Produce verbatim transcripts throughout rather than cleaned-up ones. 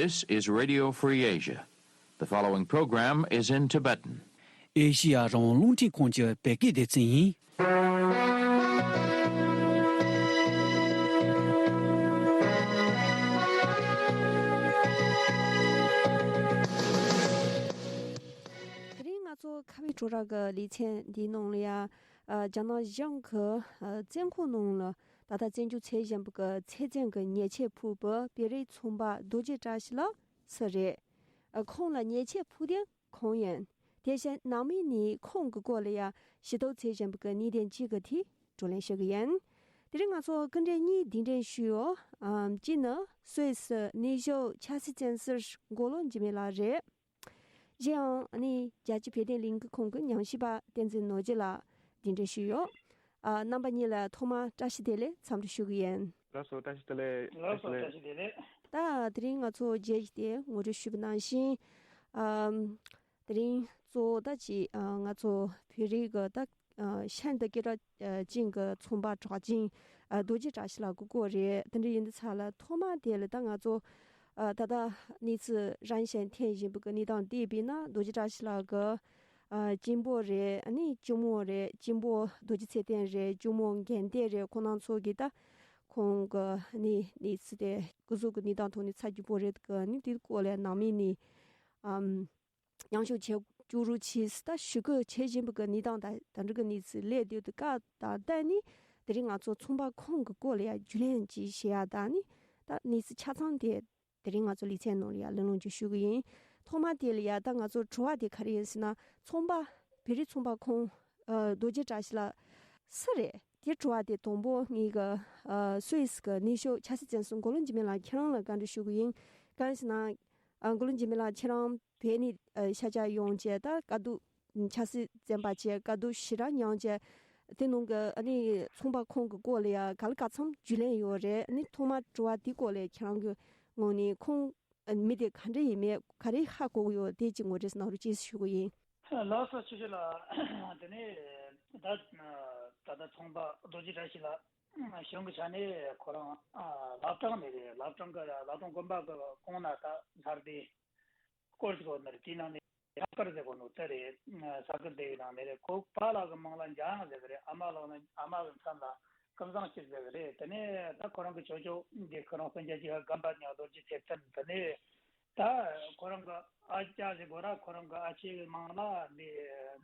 This is Radio Free Asia. The following program is in Tibetan. ཨེ་ཤི་ཡ་རང་དབང་རླུང་འཕྲིན་ཁང་གི་བོད་སྐད་སྡེ་ཚན་ཡིན། དེ་རིང་ང་ཚོ་ཁ་བའི་བྲོ་ར་གི་ལེ་ཚན་འདིའི་ནང་ལ་ཡ། ཨ། རྒྱ་ནག་གཞུང་གི་ཨ། བཙོན་ཁང་ནང་ལ་ད་ལྟ་བཙོན་འཇུག་བྱེད་བཞིན་པའི་གི་ཚེ་བཙོན་གྱི་ཉེས་ཆད་ཕོག་པའི་བོད་རིགས་ཚོང་པ་རྡོ་རྗེ་བཀྲ་ཤིས་ལགས་སུ་རེད། ཨ། ཁོང་ལ་ཉེས་ཆད་ཕོག་དོན་གང་ཡིན། དེ་བཞིན་ནང་མི་ནས་ཁོང་གི་སྐོར་ལ་ཡ་ཞིབ་འཇུག་བྱེད་བཞིན་པའི་གི་གནད་དོན་གཅིག་གི་ཐད་བགྲོ་གླེང་ཞུ་གི་ཡིན། དེ་རིང་ང་ཚོ་སྐུ་མགྲོན་གཉིས་གདན་འདྲེན་ཞུས་ཡོད། ཨམ། གཅིག་ནི་སུད་སི་ནུས་ཤུགས་ཆབ་སྲིད་བཙོན་ཟུར་མགོ་ལོག་འཇིགས་མེད་ལགས་རེད། གཞན་ཡང་ནི་རྒྱལ་སྤྱིའི་བོད་དོན་ལས་འགུལ་ཁང་གི་ཉམས་ཞིབ་པ་བསྟན་འཛིན་ནོར་རྒྱས་ལགས་གདན་འདྲེན་ཞུས་ཡོད། ཨ། རྣམ་པ་གཉིས་ལ་ཐོག་མར་བཀྲ་ཤིས་བདེ་ལེགས་འཚམས་འདྲི་ཞུ་གི་ཡིན། ལགས་སོ། བཀྲ་ཤིས་བདེ་ལེགས། ལགས་སོ། བཀྲ་ཤིས་བདེ་ལེགས། ད་དེ་རིང་ང་ཚོ་རྗེས་ཀྱི་དེ་ངོ་སྤྲོད་ཞུས་པ་ནང་བཞིན། ཨམ། དེ་རིང་གཙོ་བོ་ད་ཅིག་ཨ། ང་ཚོ་བོད་རིགས་ཀྱི་ད་ཨ། ཤིན་ཏུ་སྐད་གྲགས་ཅན་གྱི་ཚོང་པ་གྲགས་ཅན། ཨ། རྡོ་རྗེ་བཀྲ་ཤིས་ལགས་ཀྱི་སྐོར་རེད། དེ་འདྲ་ཡིན་དུས་ཙ་ལ་ཐོག་མ་དེ་ལ་ད་ང་ཚོ་ཨ། ད་ལྟ་གནས་ཚུལ་རིམ་བཞིན་ཐོན་བཞིན་པའི་གི་གནས་སྟངས་དེ་བས་ན་རྡོ་རྗེ་བཀྲ་ཤིས་ལགས་ཀྱི་ཨ། གཅེན་པོ་རེད། ཨ་ནི་གཅུང་མོ་རེད། གཅེན་པོ་རྡོ་རྗེ་ཚེ་བརྟན་རེད། གཅུང་མོ་འགན་བདེ་རེད། ཁོང་རྣམ་ཚོ་གིས་ད་ཁོང་གི་ཨ་ནི་གནས་ཚུལ་དེ་སྐུ་གཟུགས་ཀྱི་གནས་སྟངས་ཐོག་ནས་ཚ་རྒྱུས་པོ་རེད་གི། ཨ་ནི་དེའི་སྐོར་ལ་ནང་མི་ནས་ཨམ། མཉམ་ཞུགས་བྱེད་བཅུག་རོགས་བྱེད་ཟེར་ད་ཞུ་སྐུལ་བྱེད་བཞིན་པའི་གི་གནས་སྟངས་ད་ད་འདྲ་གི་གནས་ཚུལ་སླེབས་དུས་དེ་ག་ད་ལྟ་ནི་དེ་རིང་ང་ཚོ་ཚོང་པ་ཁོང་གི་སྐོར་ལ་ཡ་རྒྱུས་ལོན་ཅིག་བྱེད་ཡ་ད་ནི་ད་གནས་ཚུལ་ཆ་ཚང་དེ་དེ་རིང་ང་ཚོ་ལེ་ཚན་ནང་ལ་ཡ་གླེང་སློང་ཅིག་ཞུ་གི་ཡིན། ཐོག་མ་དེ་ལ་ཡ་ད་ང་ཚོ་དྲི་བ་དེ་ག་རེ་ཡིན་ཟེར་ན། ཚོང་པ་བོད་རིགས་ཚོང་པ་ཁོང་ཨ། རྡོ་རྗེ་བཀྲ་ཤིས་ལགས་སུ་རེད། དེ་དྲི་བ་དེ་དང་པོ་ངེད་ཀྱི་ཨ། སུད་སི་གི་ནུས་ཤུགས་ཆབ་སྲིད་བཙོན་ཟུར་མགོ་ལོག་འཇིགས་མེད་ལགས་ཁྱེད་རང་ལ་བཀའ་འདྲི་ཞུ་གི་ཡིན། གང་ཡིན་ཟེར་ན། ཨ། མགོ་ལོག་འཇིགས་མེད་ལགས་ཁྱེད་རང་བོད་ནས་ཨ། ཤར་རྒྱག་ཡོང་བྱས་ད་དཀའ་སྡུག་ཆབ་སྲིད་བཙོན་པ་བྱས་དཀའ་སྡུག་ཞེ་དྲག་མྱངས་བྱས། དེ་ནང་གི་ཨ་ནི་ཚོང་པ་ཁོང་གི་སྐོར་ལ་ཡ་ག་ལ་ག་ཚང་རྒྱུས་ལོན་ཡོད་རེད། ཨ་ནི་ཐོག་མར་དྲི་བ་དེའི་སྐོར་ལ་ཁྱེད་རང་གི་ངོས་ནས་ཁོང་ཨ། མི་དེ་ག་འདྲ་ཡིན་མིན་ག་རེ་ཧ་གོ་གི་ཡོད། དེ་གཅིག་ངོ་སྤྲོད་གནང་རོགས་ཅེས་ཞུ་གི་ཡིན། ལགས་སོ། ཆེ་ཆེ་ལགས། དེ་ནས་ད་ད་ལྟ་ཚོང་པ་རྡོ་རྗེ་བཀྲ་ཤིས་ལགས་གཞུང་གི་ཆ་ནས་ཁོ་རང་ཨ། བླ་བྲང་ནས་རེད། བླ་བྲང་གི་བླ་བྲང་དགོན་པ་གི་གོང་ན་ད་མཚར་ལྡན་སྐོར་ཞིག་ཡོད་ནི་རེད། དེའི་ནང་ནས་ལྷག་དཀར་ཟེར་གོ་ནོ་དེ་རེད། ས་ཁུལ་དེའི་ནང་ནས་རེད། ཁོ་པཱ་ལགས་ཀྱི་མིང་ལ་འཇམ་དབྱངས་ཟེར་གི་རེད། ཨ་མ་ལགས་ནི་ཨ་མ་གི་མཚན་ལ་ཀུན་བཟང་སྐྱིད་ཟེར་གི་རེད། དེ་ནས་ད་ཁོ་རང་གི་ཇོ་ཇོ་འདི་ཁོ་རང་སྤུན་ཀྱག་ཅིག་ག་རྒན་པ་ཉག་རྡོ་རྗེ་ཚེ་བརྟན། དེ་ནས་ད་ཁོ་རང་གི་ཨ་ཅག་ཟེར་གོ་ར། ཁོ་རང་གི་ཨ་ཅེ་གི་མིང་ལ་འདི་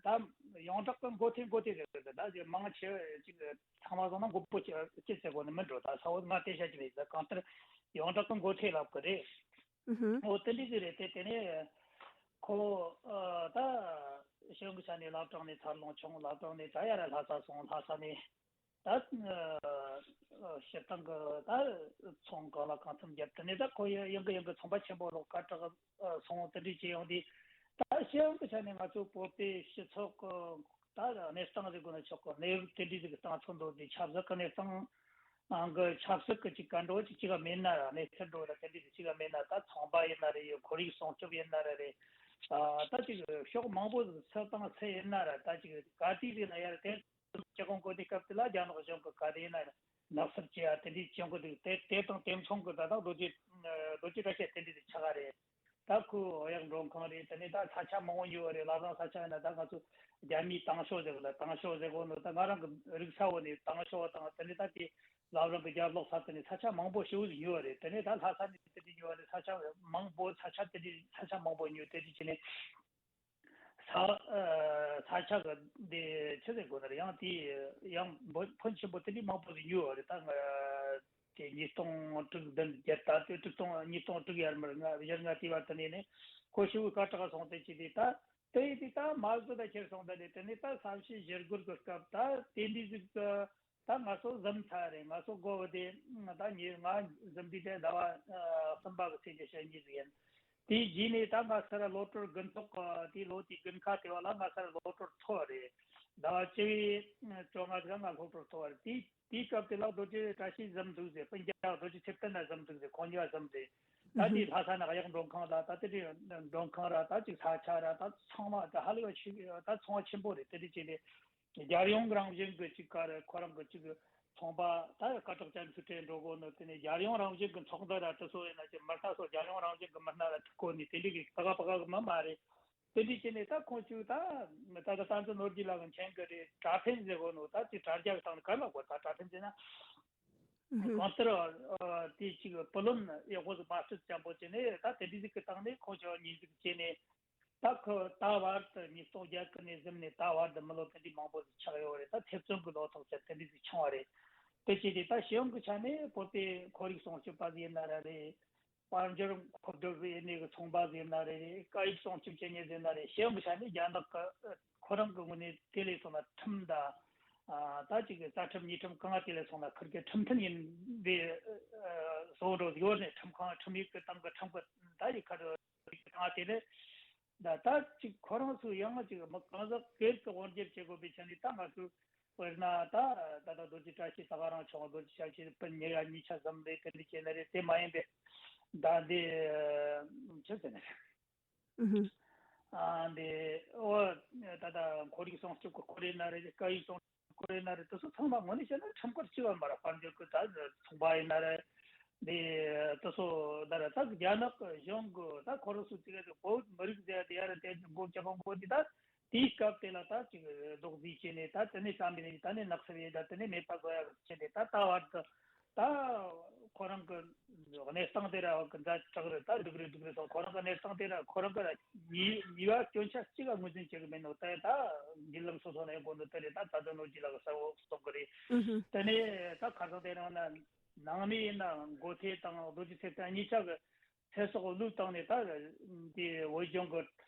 ད་ཡོངས་གྲགས་ཀྱི་མགོ་ཐེ་མགོ་ཐེ་ཟེར་གི་རེད། ད་ཅིག་མིང་ཆེ་ཅིག་ཚང་མ་བཟང་ན་མགོ་པོ་སྐྱིད་ཟེར་གོ་ནི་མིན་འགྲོ། ད་ས་བོ་ང་དེ་ཤ་ཅིག་རེད། ད་གང་ལྟར་ཡོངས་གྲགས་ཀྱི་མགོ་ཐེ་ལབ་གི་རེད། ཨུ་ཧུ། འོ་དེ་འདྲ་ཞིག་རེད་དེ། དེ་ནས་ཁོ་ཨ་ད་གཞུང་གི་ཆ་ནས་བླ་བྲང་ནས་འཚར་ལོངས་བྱུང་། བླ་བྲང་ནས་ད་ཡར་ལྷ་ས་སོང་། ལྷ་ས་ནས་ད་ཨ་སྤྱིར་བཏང་གི་ད་ཚོང་གང་ལ་གང་འཚམ་བརྒྱབ། དེ་ནས་ད་ཁོ་ཡང་ཡང་གི་ཡང་གི་ཚོང་པ་ཆེན་པོ་ལོག་ག་དྲག་སོང་། དེ་འདྲ་བྱས་ཡོང་དུས་ད་གཞུང་གི་ཆ་ནས་ང་ཚོ་བོད་པའི་སྤྱི་ཚོགས་ཀྱི་ད་གནས་སྟངས་ཟེར་དགོས་ན་ཆོག་གི། གནས་བབ་དེ་འདྲ་ཟིག་གི་སྟེང་ཚོར་འདུག་དེ་ཆབ་སྲིད་ཀྱི་གནས་སྟངས་ནང་གི་ཆབ་སྲིད་ཀྱི་ཅིག་ག་འགྲོ་ཅིག་ཅིག་ག་མེད་ན་ར། གནས་ཚུལ་འགྲོ་ར་དེ་འདྲ་ཅིག་ཅིག་ག་མེད་ན། ད་ཚོང་པ་ཡིན་ན་རེད། ཁོར་ཡུག་སྲུང་སྐྱོབ་ཡིན་ན་ར་རེད། ཨ་ད་ཅིག་ཕྱོགས་མང་པོ་ཟིག་སུ་དང་སུ་ཡིན་ན་ར། ད་ཅིག་ག་དུས་ཟིག་ན་ཡར་དེ་སྤྱི་ཁོངས་བཀོད་དེ་སྐབས་དེ་ལ་རྒྱ་ནག་གཞུང་གི་ག་དེ་ཡིན་ན་ནག་སུབ་བྱེད་ཡ་དེ་འདྲ་བྱེད་དགོས་འདུག་དེ་དེ་དང་དེ་མཚུངས་གི་ད་ད་རྡོ་རྗེ་རྡོ་རྗེ་བཀྲ་ཤིས་དེ་འདྲ་ཅིག་ཆགས་ཀ་རེད། ད་ཁོ་གཡག་མགྲོན་ཁང་རེད། དེ་ནས་ད་ས་ཆ་མང་པོ་ཉོས་པ་རེད། བླ་བྲང་ས་ཆ་ཡིན་ན་ད་ང་ཚོ་རྒྱ་མིའི་ཏང་ཤོག་ཟེར་གི་ལ། ཏང་ཤོག་ཟེར་གོ་ནོ་ད་ང་རང་གི་རིག་ས་བོ་ནས་ཏང་ཤོག་དང་། དེ་ནས་ད་དེ་བླ་བྲང་གི་རྒྱབ་ལོགས་ས་དེ་ནས་ས་ཆ་མང་པོ་ཞེ་པོ་ཞིག་ཉོས་པ་རེད། དེ་ནས་ད་ལྷ་ས་ནས་དེ་འདྲ་ཉོས་པ་རེད། ས་ཆ་མང་པོ་ས་ཆ་དེ་འདྲ་ས་ཆ་མང་པོ་ཉོས། དེ་འདྲ་བྱས་ནས་ས་ཨ་ས་ཆ་གི་འདི་ཆི་ཟེར་དགོས་ན་རེད། ཡང་དེ་ཡང་ཕོན་ཕོན་ཆེན་པོ་དེ་འདྲ་མང་པོ་ཞིག་ཉོས་པ་རེད། ད་ང་དེ་ཉིས་སྟོང་དྲུག་བདུན་བརྒྱད། ད་དེ་དྲུག་སྟོང་ཉིས་སྟོང་དྲུག་ཡར་མར་ང་ཡར་ང་དེ་བར་དུ་ནས་ནས་ཁོ་ཞེ་པོ་སྐད་གྲགས་སོང་། དེ་ཅི་དེ་ད་དེ་དེ་ད་མ་བཟོ་ད་ཁྱེར་སོང་། ད་ནས་དེ་ནས་ད་ས་བྱི་ཞི་རྒོལ་གི་སྐབས་ད་དེ་འདྲ་ཟིག་ད་ང་ཚོ་གཟིམ་ཚར་རེད། ང་ཚོ་དགོ་བ་དེ་ད་ཉི་ང་གཟིམ་དུས་དེ་ཟླ་བ་གསུམ་པ་གི་ཚེས་ཀྱི་ཞེ་གཉིས་ཟིག་ཡིན། དེའི་རྗེས་ནས་ད་ང་སར་གློད་གྲོལ་དགུན་ཐོག་གི་དེའི་ལོ་དེའི་དགུན་ཁ་དེ་བ་ལ་ང་སར་གློད་གྲོལ་ཐོབ་རེད། ཟླ་བ་བཅུ་བའི་བཅོ་ལྔ་ཟིག་ང་གློད་གྲོལ་ཐོབ་རེད། དེའི་དེའི་སྐབས་དེ་ལ་རྡོ་རྗེ་བཀྲ་ཤིས་གཟིམ་འདུག་ཟེར། སྤུན་ཀྱག་རྡོ་རྗེ་ཚེ་བརྟན་ན་གཟིམ་འདུག་ཟེར། ཁོང་གཉིས་ཀ་གཟིམ་རེད། ད་དེའི་ལྷ་ས་ན་གཡག་མགྲོན་ཁང་ལ་ད་དེ་དེ་མགྲོན་ཁང་ར་ད་ཅིག་ས་ཆ་ར་ད་ཚང་མ་ད་ཧ་ལས་པ་ཆེ་ད་ཚོང་པ་ཆེན་པོ་རེད། དེ་དེ་བྱས་ནས་རྒྱལ་ཡོངས་རང་བཞིན་གྱི་ཅིག་ག་རེ་ཁོ་རང་གི་ཅིག་ ཚོང་པ་ད་སྐད་གྲགས་ཅན་ཚོའི་གྲས་འགྲོ་དགོས་ནོ། དེ་ནས་རྒྱལ་ཡོངས་རང་བཞིན་གྱི་ཚོགས་འདུ་ར་དེ་ཚོ་ཡིན་ན་ཅིག་མི་སྣ་ཚོ་རྒྱལ་ཡོངས་རང་བཞིན་གྱི་མི་སྣ་ར་ཐུག་གོ་ནི་དེ་འདྲའི་གི་ད་ག་པ་ག་གི་མི་མ་རེད། དེ་འདྲའི་བྱས་ནས་ད་ཁོང་ཚོས་ད་ད་ད་བསྟན་འཛིན་ནོར་རྒྱས་ལགས་ཀྱི་མཁྱེན་གི་རེད། དྲ་འཕེན་ཟེར་གོ་ནོ་ད་ཅིག་དྲ་རྒྱ་གི་སྟེང་ནས་ག་ལ་གོ་ད་དྲ་འཕེན་ཟེར་ན། ཨུ་ཧུ། གང་ལྟར་ཨ་དེ་ཅིག་བུ་ལོན་ཡག་པོ་ཟིག་མ་སྤྲད་ཙམ་པོ་བྱས་ནས་ད་དེ་འདྲའི་ཟིག་གི་སྟེང་ནས་ཁོང་ཚོ་ཉིན་ཟིག་བྱས་ནས། ད་ཁོ་ད་བར་དུ་ཉིས་སྟོང་བརྒྱད་ཀྱི་ནས་བཟུང་ནས་ད་བར་དུ་མི་ལོ་དེ་འདྲའི་མང་པོ་ཞིག་ཆགས་ཡོད་རེད། ད་ཐེ་ཚོམ་གྱི་ལོ་ཐོག་ཆ་དེ་འདྲའི་ཞིག་བྱུང་བ་རེད། དེ་བྱས་ཏེ་ད་སྤྱི་ཡོངས་ཀྱི་ཆ་ནས་བོད་པའི་ཁོར་ཡུག་སྲུང་སྐྱོབ་པ་ཟེར་ན་ར་རེད། དཔལ་འབྱོར་མཁོ་སྒྲུབ་ཡིན་ནས་ཀྱི་ཚོང་པ་ཟེར་ན་རེད། སྐད་ཡིག་སྲུང་སྐྱོབ་བྱེད་མཁན་ཟེར་ན་རེད། སྤྱི་ཡོངས་ཀྱི་ཆ་ནས་རྒྱ་ནག་གི་ཁོ་རང་གི་ངོས་ནས་དེ་ལས་སོང་ན་ཁྲིམས་དང་། ཨ་ད་ཅིག་གི་རྩ་ཁྲིམས་ཉེས་ཁྲིམས་གང་དེ་ལས་སོང་ན་ཁུར་གི་ཁྲིམས་མཐུན་ཡིན་པའི་བཟོ་འགྲོ་ཡོད་ནས། ཁྲིམས་ཁང་ཁྲིམས་ཡིག་གི་སྟེང་གི་ཁྲིམས་གི་ད་ཡིག་ཁ་རུ་གང་དེ་ནས། ད་ད་ཅིག་ཁོ་རང་ཚོ་ཡང་ཅིག་མི་གང་ཟག་སྒེར་གྱི་དབང་སྒྱུར་བྱེད་དགོས་པའི་ཆ་ནས། ད་ང་ཚོ་དཔེར་ན་ད་ད་ད་རྡོ་རྗེ་བཀྲ་ཤིས་ད་ག་རང་བྱུང་། རྡོ་རྗེ་བཀྲ་ཤིས་སྤུན་ཉེ་ཡ་གཉིས་ཆ་ཙམ་རེད། དེ་འདྲ་བྱས་ན་རེད། དེ་མ་ཡིན་པའི་ད་འདི་ཆི་ཟེར་ན་རེད། ཨུ་ཧུ། ཨ་འདི་ཨོ་ད་ད་ཁོར་ཡུག་སྲུང་སྐྱོབ་ཀྱི་སྐོར་ཡིན་ན་རེད། སྐད་ཡིག་སྲུང་སྐོར་ཡིན་ན་རེད། དེ་ཚོ་ཚང་མ་དངོས་གནས་བཤད་ན་ཁྲིམས་སྐོར་གཅིག་པ་མ་རེད། དཔལ་འབྱོར་གྱི་ད་ཚོང་པ་ཡིན་ན་རེད། འདི་དེ་ཚོ་ད་ར་ད་རྒྱ་ནག་གི་གཞུང་གི་ད་ཁོ་རང་ཚོ་ཅིག་གི་བོད་མི་རིགས་ཟེར་ཡ་དེ་ཡ་ར་དེ་མགོ་ལྕགས་པ་མགོ་དེ་ད་དེའི་སྐབས་དེ་ལ་ད་ཅིག་རྡོག་རྫིས་བྱས་ནས་ད་དེ་ནས་བསམ་པའི་ནས་ད་ནས་ནགས་ཚལ་ཡས་ད་དེ་ནས་མེད་པ་བཟོ་ཡ་གི་བྱས་ནས། ད་ད་བར་དུ་ད་ཁོ་རང་གི་གནས་སྟངས་དེ་ར་གི་ཛ་དྲག་རེད། ད་སྡུག་རེད་སྡུག་རེད་སོང་། ཁོ་རང་གི་གནས་སྟངས་དེ་ར་ཁོ་རང་གི་ར་ཉེས་ཉེས་པ་སྐྱོན་ཆ་གཅིག་ག་ངོས་འཛིན་བྱེད་གི་མེད་ནོ། ད་ད་འབྲེལ་ལམ་སོ་སོ་ནས་གོ་ནོ་དེ་རེད། ད་ད་དུང་ནོར་གྱི་ལག་གསལ་བོ་སོང་གི་རེད། ཨུ་ཧུ། དེ་ནས་ད་ཁ་སང་དེ་རིང་ན་ནང་མི་ཡིན་ན་མགོ་ཐེ་དང་རྡོ་རྗེ་ཚེ་བརྟན་གཉིས་ཆ་གི་ཚེ་སྲོག་བློས་བཏང་ནས། ད་དེ་བོད་གཞུང་གི་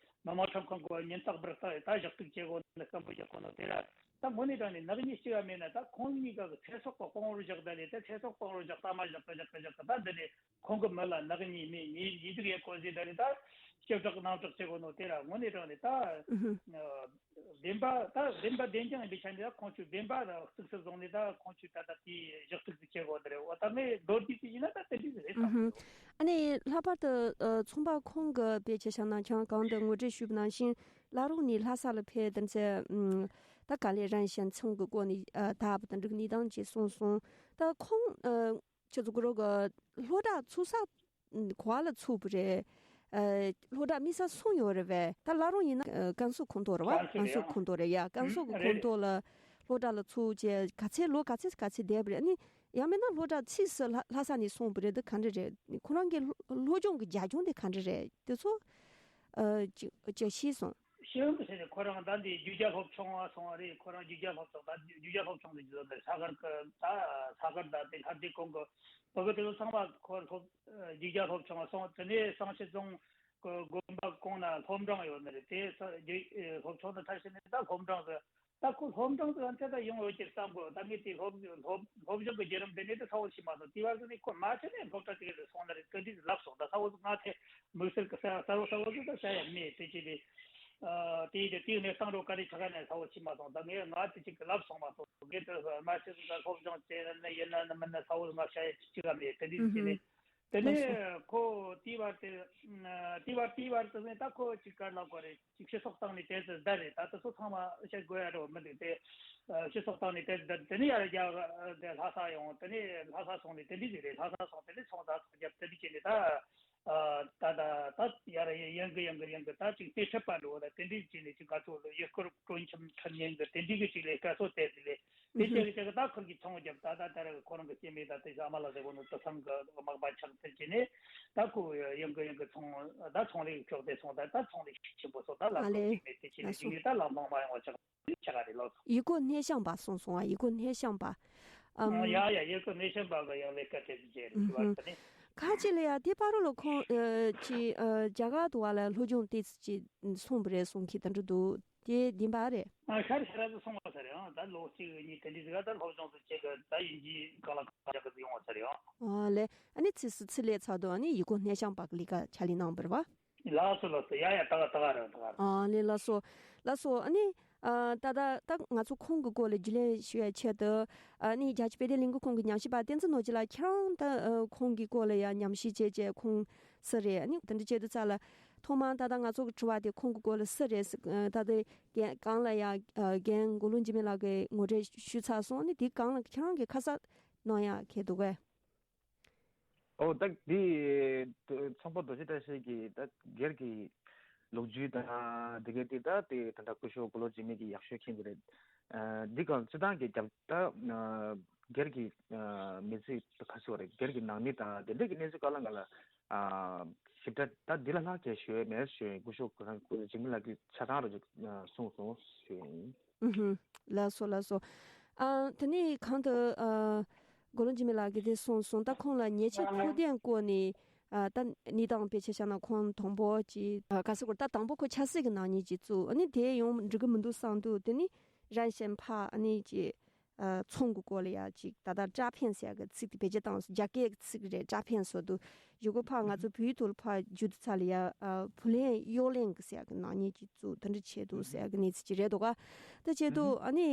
མི་དམངས་ཁྲིམས་ཁང་གི་ཉེན་རྟོག་པར་ད་ད་ཞག་ཐུག་བྱེད་དགོས་ནི་སྐམ་པོ་རྒྱག་གོ་ནོ་དེ་ར། ད་དངོས་གནས་དྲང་ནས་ནག་ཉེས་གཅིག་ཡང་མེད་ན། ད་ཁོང་གཉིས་ཀ་གི་ཚེ་སྲོག་གི་དཔང་བོར་བཞག་ད་ལས། ད་ཚེ་སྲོག་དཔང་བོར་བཞག་ད་མ་བཞག་གི་བཞག་གི་བཞག་གི་ད་འདི་ནས་ཁོང་གི་མི་ལ་ནག་ཉེས་མེད། ཉེས་ཉེས་སྡིག་ཡེད་གོ་ཟེར་ད་ལས། ད་ཞིབ་ཕྲ་གནམ་གྲགས་བྱེད་དགོས་ནོ་དེ་ར་དངོས་གནས་དྲང་ནས་ད། ཨུ་ཧུ། བདེན་པ་ད་བདེན་པ་བདེན་རྐྱང་ཡིན་པའི་ཆ་ནས། ད་ཁོང་ཚོས་བདེན་པ་ལ་གཙིགས་སུ་བཟུང་ནས་ད་ཁོང་ཚོས་ད་ལྟ་དེའི་ཞག་ཐུག་ཏུ་བྱེད་དགོས་འདི་རེད། འོ་ད་ངས་མདོར་བསྡུས་ཅིག་ཡིན་ན་ད་དེ་འདྲ་ཟིག་རེད་ཨུ་ཧུ། བསམ་གི་འདུག་ཨ་ནི་ལྷག་པར་དུ་ཨ་ཚོང་པ་ཁོང་གི་དཔེ་ཆ་བཞག་ན། ཁྱེད་རང་གོང་དུ་ངོ་སྤྲོད་ཞུས་པ་ནང་བཞིན་བླ་རུང་ནས་ལྷ་ས་ལ་ཕེབས། དེ་ཚེ་ཨུམ་ད་ག་ལེ་རན་ཞན་ཚོང་གི་སྐོར་ནས་ཨ་ད་བུ་དང་འགྲིག་གནས་སྟངས་ཅིག་གསུངས་སོང་། ད་ཁོང་ཨ་ཁྱེད་ཚོ་གུ་རོ་གི་སློབ་གྲྭ་ཚུགས་ས་ག་པར་ལ་ཚུགས་པ་རེད། ཨ་སློབ་གྲྭ་དམིགས་བསལ་གསུམ་ཡོད་རེད་པས། ད་བླ་རུང་ཡིན་ན་ཨ་ཀན་སུའུ་ཁོངས་གཏོགས་རེད་བ། ཀན་སུའུ་ཁོངས་གཏོགས་རེད་ཡ། ཀན་སུའུ་གི་ཁོངས་གཏོགས་ལ་སློབ་གྲྭ་ལ་ཚུགས་བྱས་ག་ཚད་ལོ་ག་ཚད་ག་ཚད་བསྡད་པ་རེད། ཨ་ནི་ཡང་མིན་ན་སློབ་གྲྭ་ཕྱིས་སུ་ལྷ་ལྷ་ས་ནས་སོང་བ་རེད། འདི་ག་འདྲ་རེད། ཁོ་རང་གི་སློབ་སློབ་སྦྱོང་གི་རྒྱབ་ལྗོངས་དེ་ག་འདྲ་རེད། དེ་ཚོ་ཨ་ཅིག་ཅིག་ཤེས་སོང་། ཤེས་ཡོན་གྱི་ཆ་ནས་ཁོ་རང་ད་འདི་རྒྱུད་རྒྱལ་སློབ་ཆུང་ང་སོང་བ་རེད། ཁོ་རང་རྒྱུད་རྒྱལ་སློབ་ཆུང་། ད་རྒྱུད་རྒྱལ་སློབ་ཆུང་དུ་འཇུག་ནས་ས་གར་གི་ད་ས་གར་ད་དེ་ལྷ་སྡེ་གོང་གི་བུ་གི་དེ་ཚོ་ཚང་མ་ཁོ་སློབ་རྒྱུད་རྒྱལ་སློབ་ཆུང་ང་སོང་། དེ་ནས་གསང་ཆེན་རྫོང་གི་དགོན་པ་གོང་ན་སློབ་འབྲིང་ཡོད་ནི་རེད། དེ་ས་རྒྱུད་སློབ་ཆུང་དུ་མཐར་ཕྱིན་ནས་ད་སློབ་འབྲིང་གི། ད་ཁོ་སློབ་འབྲིང་དུ་ཡང་ཚད་ད་ཡོང་ཡོད་ཀྱི་བསམ་གོ། ད་ངས་དེ་སློབ་སློབ་སློབ་སྦྱོང་གི་བརྒྱུད་རིམ་དེ་ནས་དེ་ཚ་བོ་ཞིག་མ་སོང་། དེ་བར་དུ་ནས་ཁོ་མ་ཆད་ནས་སློབ་གྲྭ་དེ་ག་ལ་སོང་ན་རེད། དེ་འདྲ་ལབ་སོང་། ད་ཚ་བོ་ང་དེ་དམིགས་བསལ་གྱི་ས་གསར་བོ་གསར་བོ་ཟིག་ད་ས་ཡ་མེད། དེ་ཅི་རེད། ཨ་དེ་ཡིན་དེ་དེའི་གནས་སྟངས་རོ་ག་རེ་ཆ་ག་ནས་ཚ་བོ་ཞིག་མ་སོང་། ད་ངས་ང་དེ་ཅིག་གི་ལབ་སོང་མ་སོང་། ངས་དེ་མ་ཆད་ད་སློབ་སྦྱོང་བྱས་ན་ཡིན་ན་མིན་ན་ཚ་བོ་ང་ཤ་ཡ་ཅི་ག་མེད། དེ་འདྲ་ཅི་ནས། དེ་ལགས་སོ། ནས་ཁོ་དེའི་བར་དེ་དེའི་བར་དེའི་བར་དུ་ནས་ད་ཁོ་ཅིག་ག་ལབ་དགོས་རེད། ཅིག་སྤྱི་ཚོགས་སྟེང་ནས་དེ་ཚོ་བསྡད་རེད། ད་དེ་ཚོ་ཚང་མ་བཤད་དགོས་ཡ་རེད་མི་འདུག་དེ་ཨ་སྤྱི་ཚོགས་སྟེང་ནས་དེ་བསྡད། དེ་ནས་ཡར་རྒྱ་དེ་ལྷ་ས་ཡོང་། དེ་ནས་ལྷ་ས་སོང་ནས་དེ་འདྲ་ཞིག་རེད། ལྷ་ས་སོང་དེ་ནས་ཚོང་ད་ཚོང་རྒྱབ་དེ་འདྲ་བྱས་ནས་ད་ཨ་ད་ད་ད་ཡར་ཡང་གི་ཡང་གི་ཡང་གི་ད་ཅིག་དེ་ཁྲིད་པ་འགྲོ་ད་དེ་འདྲ་བྱས་ནས་ཅིག་ག་ཚོད་ལ་ཡུལ་སྐོར་སྤྲོ་འཆམ་འཁྲབ་མཁན་གི་དེ་འདྲ་གི་ཅིག་ལས་ཀ་ཚོ་དེ་དེ་ལས། དེ་ཨུ་ཧུ། བྱས་ཀྱི་ད་ཁུར་གྱི་ཚོང་རྒྱབ། ད་ད་ད་རེ་ཁོ་རང་གི་སྐྱེ་དམན་ད་དེ་ཨ་མ་ལགས་ཟེར་གོ་ནོ་དེ་ཚང་གི་མག་པ་ཆགས་ཚར་གྱི་ནས། ད་ཁོ་ཡང་གི་ཡང་གི་ཚོང་ད་ཚོང་ལས་ཕྱོགས་དེ་སོང་། ད་ད་ཚོང་ལས་ཆེན་པོ་སོང་། ད་ལམ་ཨ་ལོ་ལེ། ཁྲོམ་ཅིག་མེད། དེ་བྱས་ལ་སོ་ཞིག་ནས་ད་ལམ་ལྷོང་མ་ཡོང་བ་ཆགས་ཆགས་ག་རེ་ལོ། ཡི་གོ་སྣེ་ཤན་པ་གསུངས་སོང་ཨ། ཡི་གོ་སྣེ་ཤན་པ། ཨམ། ཡ་ཡ་ཡི་གོ་སྣེ་ཤན་པ་གི་ཡང་ལས་ཀ་དེ་བྱས་རེད། ཨུ་ཧུ། ཁ་ཅིག་ལ་ཡ་དེ་བར་ལ་ཁོང་ཨ་ཅི་ཨ་རྒྱ་གར་དུ་བ་ལ་སློབ་སྦྱོང་དེ་ཅི་སོང་བ་རེད་གསུང་མཁན་དེ་འདྲ་འདུག་དེ་བདེན་པ་རེད། ཨ་ཤར་ཤར་དུ་སོང་བ་ས་རེད། ཨང་ད་ལོ་གཅིག་གཉིས་དེ་འདྲ་ཟིག་ད་སློབ་སྦྱོང་དུ་བྱེད་དགོས། ད་ཡིན་གྱི་ག་ལ་ག་ལ་གི་ཡོང་བ་ས་རེད། ཨང་། ཨ་ལེ། ཨ་ནི་ཚིགས་སུ་ཚིག་ལས་ཚར་དུ་ཨ་ནི་ཡི་གོ་སྣེ་ཤན་པ་གི་ལས་ཀ་ཆ་ལི་གནང་བར་བ། ལགས་སོ་ལགས་སོ། ཡ་ཡ་ད་ག་ད་ག་རེད་ད་ག་རེད། ཨ་ལེ་ལགས་སོ། ལགས་སོ། ཨ་ནི་ཨ་ད་ད་ད་ང་ཚོ་ཁོང་གི་སྐོར་ལ་རྒྱུས་ལོན་ཞུ་ཡ་ཆེད་དུ་ཨ་ནི་རྒྱ་ཆེ་བོད་དོན་ལས་འགུལ་ཁང་གི་ཉམས་ཞིབ་པ་བསྟན་འཛིན་ནོར་གྱི་ལགས། ཁྱེད་རང་ད་ཨ་ཁོང་གི་སྐོར་ལ་ཡ་ཉམས་ཞིབ་བྱས་བྱས་ཁོང་སུ་རེད། ཨ་ནི་དེ་འདྲ་བྱས་དུས་ཙ་ལ། ཐོག་མར་ད་ལྟ་ང་ཚོ་གི་དྲི་བ་དེ་ཁོང་གི་སྐོར་ལ་སུ་རེད་ཟེར། ད་ལྟ་རྒན་སྒང་ལ་ཡ་རྒན་མགོ་ལོག་འཇིགས་མེད་ལགས་ཀྱིས་ངོ་སྤྲོད་ཞུས་ཚར་སོང་། ཨ་ནི་དེའི་སྒང་ལ་ཁྱེད་རང་གིས་ཁ་གསལ་གནང་ཡག་གལ་འདུག་གས། ཨོ་ད་འདི་ཚོང་པ་རྡོ་རྗེ་བཀྲ་ཤིས་ཀྱི་ད་སྒེར་གྱི་ལོ་རྒྱུས་དང་དེ་གའི་དེ་ད་དེ་ད་ལྟ་སྐུ་ཞབས་མགོ་ལོག་འཇིགས་མེད་ཀྱིས་ཡག་ཤོས་མཁྱེན་གྱི་རེད། འདི་གང་སྤྱི་བཏང་གི་རྒྱབ་ད་སྒེར་གྱི་མི་ཚེ་ག་ཚོད་རེད། སྒེར་གྱི་ནང་མི་དང་དེ་འདྲས་ཀྱི་གནས་ཚུལ་གང་ལ་གང་ལ་ཞིབ་ཕྲ་ད་འདི་ལ་ལྷག་ཅེས་ཞུ་ཡས་མེད་ཞུ་ཡས་སྐུ་ཞབས་ཁོ་རང་འཇིགས་མེད་ལགས་ཀྱིས་ཆ་ཚང་རུ་ཅིག་གསུངས་སོང་ཞུ་ཡས་ཡིན། ཨུ་ཧུ། ལགས་སོ་ལགས་སོ། ཨ་དེ་ནས་གང་དུ་ཨ་མགོ་ལོག་འཇིགས་མེད་ལགས་ཀྱིས་དེ་གསུངས་སོང་། ད་ཁོང་ལ་ཉེས་ཆད་ཕོག་དོན་སྐོར་ནས་ཨ་ད་གནས་སྟངས་དཔེ་ཆ་བཞག་ན་ཁོང་དང་པོ་ཅིག་ཨ་ག་ཟེར་དགོས་རེད། ད་དང་པོ་ཁོ་ཆབ་སྲིད་ཀྱི་ནག་ཉེས་ཅིག་བཙུགས། ཨ་ནི་དེ་ཡང་འགྲིག་གི་མི་འདུག་བསམ་དུས་དེ་ནས་རང་གཞན་ཕར་ཨ་ནི་ཅིག་ཨ་ཚོང་གི་སྐོར་ལ་ཡ་ཅིག་ད་ལྟ་ཀྲ་ཕན་ཟེར་ཡ་གི་ཚིག་དེ་བེད་སྤྱོད་བཏང་སོང་། རྒྱ་སྐད་ཀྱི་ཚིག་རེད། ཀྲ་ཕན་ཟེར་དུས་གཞུག་གུ་ཕར་ང་ཚོ་བོད་ཡིག་ཐོག་ལ་ཕར་བསྒྱུར་དུས་ཚར་ལ་ཡ་ཨ་བུ་ལོན་གཡོག་ལེན་གྱི་ཟེར་ཡ་གི་ནག་ཉེས་ཅིག་བཙུགས། དེ་འདྲ་བྱས་འདུག་ཟེར་ཡ་གི་གནས་ཚུལ་ཅིག་རེད་འདུག་ག། དེ་བྱས་དུས་ཨ་ནི་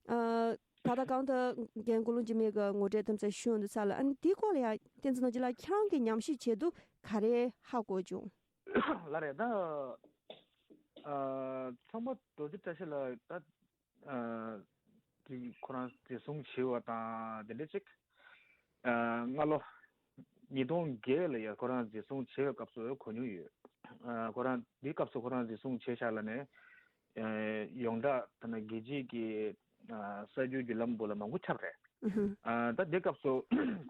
ཨ་ད་ལྟ་གང་ལྟར་རྒན་མགོ་ལོག་འཇིགས་མེད་ཀྱི་ངོ་སྤྲོད་དེ་ཚོ་ཞུས་འདུག་ས་ལ། ཨ་ནི་དེའི་སྐོར་ལ་ཡ་བསྟན་འཛིན་རྣམ་རྒྱལ་ལགས་ཁྱེད་རང་གིས་ཉམས་ཞིབ་བྱས་དུས་ག་རེ་ཧ་གོ་བྱུང་། ལགས་རེད། ད་ཨ་ཚོང་པ་རྡོ་རྗེ་བཀྲ་ཤིས་ལགས་ད་ཨ་དེ་ཁོ་རང་འཛིན་བཟུང་བྱས་པ་དང་དེ་འདྲ་ཅིག་ཨ་སྔ་ལོ་ཉིས་སྟོང་བརྒྱད་ལ་ཡ་ཁོ་རང་འཛིན་བཟུང་བྱས་པའི་སྐབས་སུ་གོ་མྱོང་ཡོད། ཨ་ཁོ་རང་དེའི་སྐབས་སུ་ཁོ་རང་འཛིན་བཟུང་བྱས་བཞག་ལ་ནས་ཨ་ཡོངས་གྲགས་ད་ནི་རྒྱལ་སྤྱིའི་གི་ཨ་གསར་འགྱུར་བརྒྱུད་ལམ་པོ་ལ་མང་པོ་ཁྱབ་རེད། ཨ་ད་དེ་སྐབས་སུ་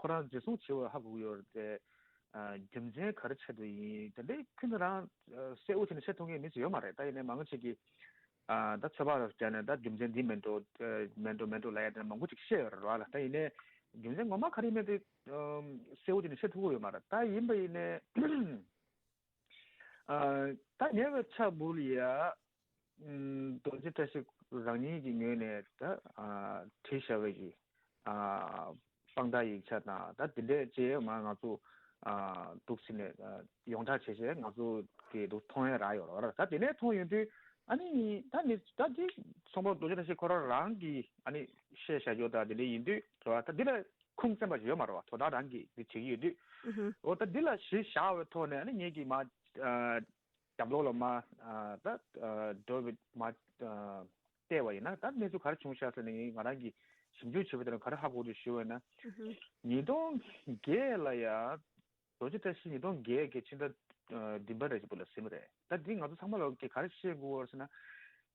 ཁོ་རང་འཛིན་བཟུང་བྱས་པ་ཧ་གོ་གི་ཡོད་རེད་དེ། ཨ་རྒྱུ་མཚན་ག་རེ་ཆེད་དུ་ཡིན་དེ་འདྲའི་ཁྱོན་ནས་རང་ཨ་གསལ་པོ་བྱས་ནས་བཤད་ཐུབ་མཁན་མི་ཞིག་ཡོད་མ་རེད། ད་ཡིན་ནའི་མང་ཆེ་གིས་ཨ་ད་ཚོད་དཔག་རེ་བྱས་ནས་ད་རྒྱུ་མཚན་འདི་མིན་འགྲོ་ཨ་མིན་འགྲོ་མིན་འགྲོ་ལབ་ཡ་དེ་འདྲ་མང་པོ་ཅིག་བཤད་ཡོད་རེད་བ་ལ། ད་ཡིན་ནའི་རྒྱུ་མཚན་ངོ་མ་ག་རེ་ཡིན་མིན་དེ་ཨ་གསལ་པོ་བྱས་ནས་བཤད་ཐུབ་ཀྱི་ཡོད་མ་རེད། ད་ཡིན་པ་ཡིན་ནའི་ཨ་ད་ཉེ་བའི་ཆར་འབུར་ཡ། ཨུམ། རྡོ་རྗེ་བཀྲ་ཤིས་རང་ཉིད་ཀྱི་ངོས་ནས་ད་ཨ་བྲིས་བཞག་པའི་གི་ཨ་དཔང་རྟགས་ཡིག་ཆ་དང་ད་དེ་འདྲས་བཅས་མ་ང་ཚོ་ཨ་འདུག་སེ་ནས་ཨ་ཡོངས་གྲགས་བྱས་བྱས་ང་ཚོ་གི་འདུག་མཐོང་ཡ་རག་ཡོད་རེད་བ། ད་དེ་ནས་མཐོང་ཡོང་དུས་ཨ་ནི་ད་ནི་ད་དེ་ཚོང་པ་རྡོ་རྗེ་བཀྲ་ཤིས་ཁོ་རང་རང་གི་ཨ་ནི་བཤད་བཞག་རྒྱུ་ད་དེ་འདྲས་ཡིན་དུས་རེད་བ། ད་འདི་ལ་ཁུངས་བཙན་པ་ཞིག་ཡོད་མ་རེད་བ། དོ་བདག་རང་གིས་འདི་བྱེད་ཀྱི་ཡོད་དུས་ཨུ་ཧུ། འོ་ད་འདི་ལ་གཞི་བཞག་པའི་ཐོག་ནས་ཨ་ནི་ངེད་ཀྱི་མ་ཨ་རྒྱབ་ལོགས་ལ་མ་ཨ་ད་ཨ་འགྲོ་བའི་མ་ཨ་བལྟས་པ་ཡིན་ན་ད་གནས་ཚུལ་ག་རེ་བྱུང་ཤག་ཟེར་ན། ངས་ང་རང་གིས་ཞིབ་འཇུག་བྱས་པ་དེ་ལ་ག་རེ་ཧ་གོ་འདུག་ཞུ་བ་ཡིན་ན། ཨུ་ཧུ། ཉིས་སྟོང་བརྒྱད་ལ་ཡ་རྡོ་རྗེ་བཀྲ་ཤིས་ཉིས་སྟོང་བརྒྱད་ཀྱི་ཕྱི་ཟླ་ཨ་བདུན་པ་རེ་ཅིག་བར་ལ་ཟིན་པ་རེད། ད་འདི་ང་ཚོ་ཚང་མ་ལ་ག་རེ་ཤེས་དགོས་པ་རེད་ཟེར་ན།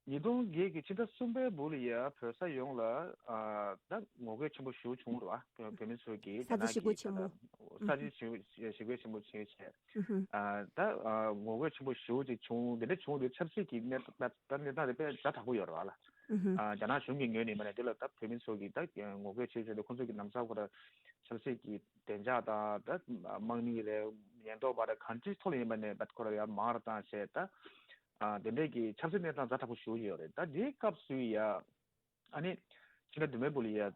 ཉིས་སྟོང་བརྒྱད་ཀྱི་ཕྱི་ཟླ་གསུམ་པའི་འབུ་ལ་ཡ་བོད་ས་ཡོངས་ལ་ཨ་ད་ངོ་རྒོལ་ཆེན་པོ་ཞེ་པོ་བྱུང་རེད་བ། བོད་མི་ཚོས་ཀྱིས་ས་བྱི་ཞི་རྒོལ་ཆེན་མོ། ས་བྱི་ཞི་རྒོལ་ཆེན་པོ་བྱས་བྱས། ཨུ་ཧུ། ཨ་ད་ཨ་ངོ་རྒོལ་ཆེན་པོ་ཞེ་པོ་ཅིག་བྱུང་། དེ་འདྲ་བྱུང་དུས་ཆབ་སྲིད་ཀྱི་གནས་ད་ད་གནས་སྟངས་དེ་དཔེ་ཛ་དྲག་པོ་ཡོད་རེད་བ་ལ། ཨུ་ཧུ། ཨ་རྒྱ་ནག་གཞུང་གི་ངོས་ནས་མ་ནས་དེ་ལ་ད་བོད་མི་ཚོ་གིས་ད་ངོ་རྒོལ་བྱས་བྱས་ཏེ་ཁོང་ཚོ་གི་ལམ་སང་ཁོ་ར་ཆབ་སྲིད་ཀྱི་བདེ་འཇགས་དང་ད་དམག་མི་རེད། ཉེན་རྟོག་པ་རེད། གང་ཅིའི་ཐོག་ལ་ཡིན་པ་ནས་ད་ཁོ་ར་ཡར་མར་བཏང་བྱས། ད་ཨ་དེ་འདྲས་ཀྱི་ཆབ་སྲིད་གནས་སྟངས་ཛ་དྲག་པོ་ཞེ་པོ་ཡོད་རེད། ད་དེའི་སྐབས་སུ་ཡ། ཨ་ནི་ཕྱི་ཟླ་བདུན་པའི་འབུ་ལ་ཡ་ཨ་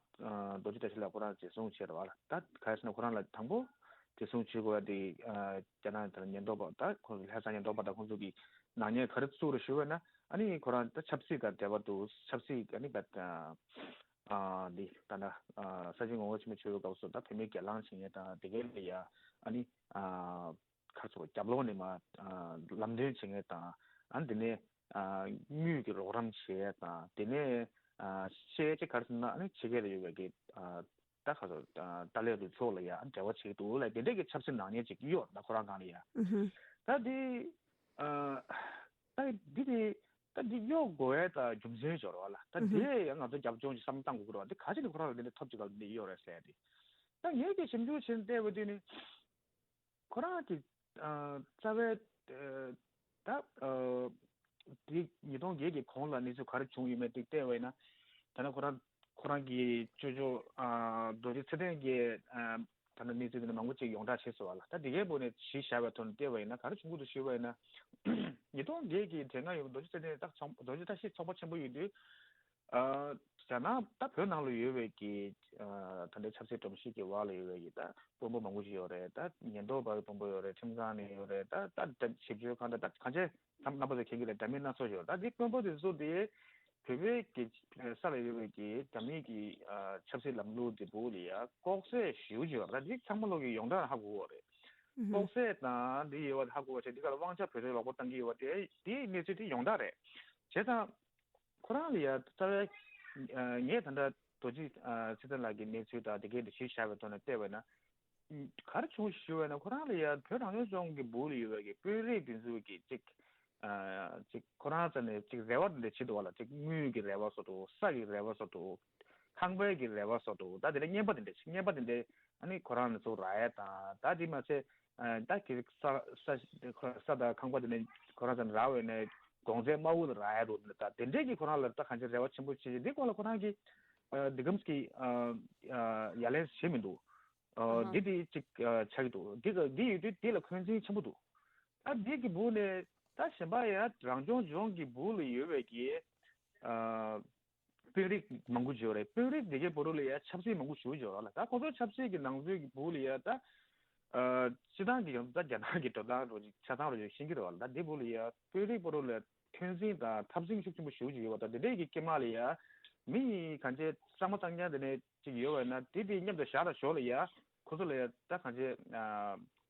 རྡོ་རྗེ་བཀྲ་ཤིས་ལགས་ཁོ་རང་འཛིན་བཟུང་བྱས་རེད་བ་ལ། ད་ག་རེ་ཟེར་ན་ཁོ་རང་ལ་དང་པོ་འཛིན་བཟུང་བྱེད་དགོས་ཡ་དེ་ཨ་རྒྱ་ནག་དང་ཉེན་རྟོག་པ་ད་ཁོ་ལྷ་ས་ཉེན་རྟོག་པ་དང་ཁོང་ཚོ་གིས་ནག་ཉེས་ག་རེ་བཙུགས་རེད་ཞུ་བས་ན། ཨ་ནི་ཁོ་རང་ད་ཆབ་སྲིད་དང་འབྲེལ་བ་འདུག་ཆབ་སྲིད་ཨ་ནི་ད་ཨ་འདི་ད་ན་ཨ་ས་བྱི་ངོ་རྒོལ་ཆེན་མོ་བྱེད་པའི་སྐབས་སུ་ད་བོད་མི་སྒེར་ལངས་བྱེད་མཁན་དང་དེ་གའི་ལ་ཡ་ཨ་ནི་ཨ་ཁ་ཚོ་རྒྱབ་ལོགས་ནས་མ་ཨ་ལམ་སྟོན་བྱེད་མཁན་དང་། ཨ་ནི་དེ་ནས་ཨ་དངུལ་གྱི་རོགས་རམ་བྱས་དང་། དེ་ནས་ཨ་ཤེས་ཅི་ག་རེ་ཟེར་ན། ཨ་ནི་ཕྱི་རྒྱལ་ལ་ཡོད་པའི་གི་ཨ་ད་ག་ཚོད་ཨ་ཏཱ་ལའི་རུ་ཚོགས་ལ་ཡ་འབྲེལ་བ་བྱེད་འདུག་ལ། དེ་འདྲས་ཀྱི་ཆབ་སྲིད་ནག་ཉེས་ཅིག་གཡོག་ད་ཁོ་རང་སྒང་ལ་ཡ། ཨུ་ཧུ། ད་དེ་ཨ་ད་འདི་དེ་ད་འདི་གཡོག་དགོས་ཡ་ད་རྒྱུ་མཚན་ཅིག་ཡོད་རེད་བ་ལ། ད་ཨུ་ཧུ། དེ་ཡང་ང་ཚོ་རྒྱབ་ལྗོངས་ཀྱི་བསམ་བློ་བཏང་དགོས་ཀྱི་རེད་བ། འདི་ག་ཅི་ནས་ཁོ་རང་ལ་འདི་འདྲ་ཐོབ་ཅིག་ག་ལ་འདི་གཡོག་རེད་ཟེར་ཡ་དེ། ད་ངས་ཀྱི་ཞིབ་འཇུག་བྱས་ནས་བལྟས་པ་དུས་ནི། ཁོ་རང་གི་ཨ་རྩ་བའི་ཨ་ད་ཨ་དེ་ཉིས་སྟོང་བརྒྱད་ཀྱི་གོང་ལ་གནས་ཚུལ་ག་རེ་བྱུང་ཡོད་མེད་དེ་བལྟས་པ་ཡིན་ན། ད་ནི་ཁོ་རང་ཁོ་རང་གི་ཅོ་ཅོ་ཨ་རྡོ་རྗེ་ཚེ་བརྟན་གྱིས་ཨ་ད་ནི་གནས་ཚུལ་དེ་ནི་མང་པོ་ཅིག་ཡོངས་གྲགས་བྱས་སོང་བ་ལ། ད་དེ་གའི་སྒོ་ནས་གཞི་བཞག་པའི་ཐོག་ནས་བལྟས་པ་ཡིན་ན། ག་རེ་བྱུང་གི་འདུག་ཞུས་པ་ཡིན་ན། ཉིས་སྟོང་བརྒྱད་ཀྱི་དེ་སྔ་ཡོད་རྡོ་རྗེ་ཚེ་བརྟན་ད་ཚོང་རྡོ་རྗེ་བཀྲ་ཤིས་ཚོང་པ་ཆེན་པོ་ཡིན་དུས། ཨ་རྒྱ་ནག་ད་བོད་ནང་ལ་ཡོད་པའི་གི་ཨ་ད་ལྟའི་ཆབ་སྲིད་སྒྲོམ་གཞི་གི་འོག་ལ་ཡོད་པའི་གི་ད་དཔོན་པོ་མང་པོ་ཞིག་ཡོད་རེད། ད་ཉེན་རྟོག་པའི་དཔོན་པོ་ཡོད་རེད། ཁྲིམས་ཁང་ནས་ཡོད་རེད། ད་ད་ད་ཞིབ་དཔྱོད་ཁང་ད་ད་གང་ཅི་ད་རྣམ་པ་ཚོ་མཁྱེན་གྱི་རེད། འདྲ་མིན་སྣ་ཚོགས་ཡོད་རེད། ད་འདི་དཔོན་པོ་དེ་ཚོ་དེ་བོད་པའི་གི་ས་ལ་ཡོད་པའི་གི་འདྲ་མིན་གི་ཨ་ཆབ་སྲིད་ལམ་ལུགས་དེ་བོད་ལ་ཡ་ལྐོག་ཟ་ཞེ་པོ་ཅིག་ཡོད་རེད། ད་འདི་ཚང་མ་ལོག་གི་ཡོངས་གྲགས་ཧ་གོ་གི་རེད། ལ་ལྐོག་ཟ་དང་འདི་ཡོད་པ་ཧ་གོ་བ་བྱས། འདི་ག་ལ་དབང་ཆ་བེད་སྤྱོད་ལོག་པ་བཏང་གི་ཡོད་པ་དེ་དེའི་གནས་ཚུལ་དེ་ཡོངས་གྲགས་རེད། བྱས་ཙང་ཁོ་རང་ལ་ཡ་རྩ་བའི་ངས་ད་ལྟ་རྡོ་རྗེ་ཚེ་བརྟན་ལགས་ཀྱི་གནས་ཚུལ་དང་དེ་གའི་འདི་གཞི་བཞག་པའི་ཐོག་ནས་བལྟས་པ་ན། ག་རེ་བྱུང་ཞུ་བ་ན། ཁོ་རང་ལ་ཡ་བོད་རང་སྐྱོང་ལྗོངས་ཀྱི་སྦུག་ལ་ཡོད་པའི་གི་དཔོན་རིགས་དེ་ཚོ་གི་ཅིག་ཅིག་ཁོ་རང་རྩ་ནས་ཅིག་རེ་བ་དེ་འདྲ་བྱེད་འདུག་བ་ལ། ཅིག་དངུལ་གྱི་རེ་བ་བཟོ་འདུག་ས་གི་རེ་བ་བཟོ་འདུག་ཁང་པའི་གི་རེ་བ་བཟོ་འདུག་ད་དེ་འདྲ་རྔན་པ་དེ་འདྲ་ཅིག་རྔན་པ་དེ་འདྲ་ཨ་ནི་ཁོ་རང་ནས་ཚུར་རག་ཡ་དང་། ད་དེ་མ་ཚད་ད་གི་ས་ས་ས་དང་ཁང་པ་དེ་འདྲ་ཁོ་རང་ཚོ་ནས་རག་པ་ཡིན་ན་གོང་ཚད་དམའ་བོ་ལ་རག་ཡ་འདུག་ད་དེ་འདྲས་ཀྱི་ཁོ་རང་ལ་ད་གང་ཅི་རེ་བ་ཆེན་པོ་བྱེད་ཅིག་འདི་སྐོར་ལ་ཁོ་རང་གི་འདི་གམ་གི་ཡ་ལན་བྱེད་མི་འདུག་འདི་དེ་ཅིག་ཆགས་ཀྱི་འདུག་འདི་འདི་ཡོད་དུས་འདི་ལ་འཁོན་འཛིན་ཆེན་པོ་འདུག་ད་འདི་གི་སྦུག་ནས་ད་གཞན་པ་ཡང་རང་སྐྱོང་ལྗོངས་ཀྱི་སྦུག་ལ་ཡོད་པའི་གི་དཔོན་རིགས་མང་པོ་ཅིག་ཡོད་རེད། དཔོན་རིགས་དེ་གའི་བར་ལ་ཡང་ཆབ་སྲིད་མང་པོ་ཞེ་པོ་ཅིག་ཡོད་རེད་ལ། ད་ཁོ་ཚོ་ཆབ་སྲིད་ཀྱི་ནང་ཚུད་ཀྱི་སྦུག་ལ་ཡང་ད་སྤྱི་བཏང་གི་ཡང་ད་རྒྱ་ནག་གི་འགྲོ་སྟངས་རོ་ཅིག་ཆ་ཚང་རོ་ཅིག་ཤེས་ཀྱི་རེད་བ་ལ། ད་འདི་སྦུག་ལ་ཡང་དཔོན་རིགས་བར་ལ་འཁོན་འཛིན་དང་འཐབ་འཛིང་ཤུགས་ཆེན་པོ་ཞེ་པོ་ཅིག་ཡོད་པ་དང་། དེ་འདྲས་ཀྱི་སྐྱེས་མ་ལ་ཡང་མི་ཡི་གང་ཅི་གཙང་མ་གཙང་རྐྱང་དེ་ནས་ཅིག་ཡོད་པ་ཡིན་ན། དེ་དེ་མཉམ་དུ་བཞག་དང་ཞོར་ལ་ཡང་ཁོ་ཚོ་ལ་ཡང་ད་གང་ཅི་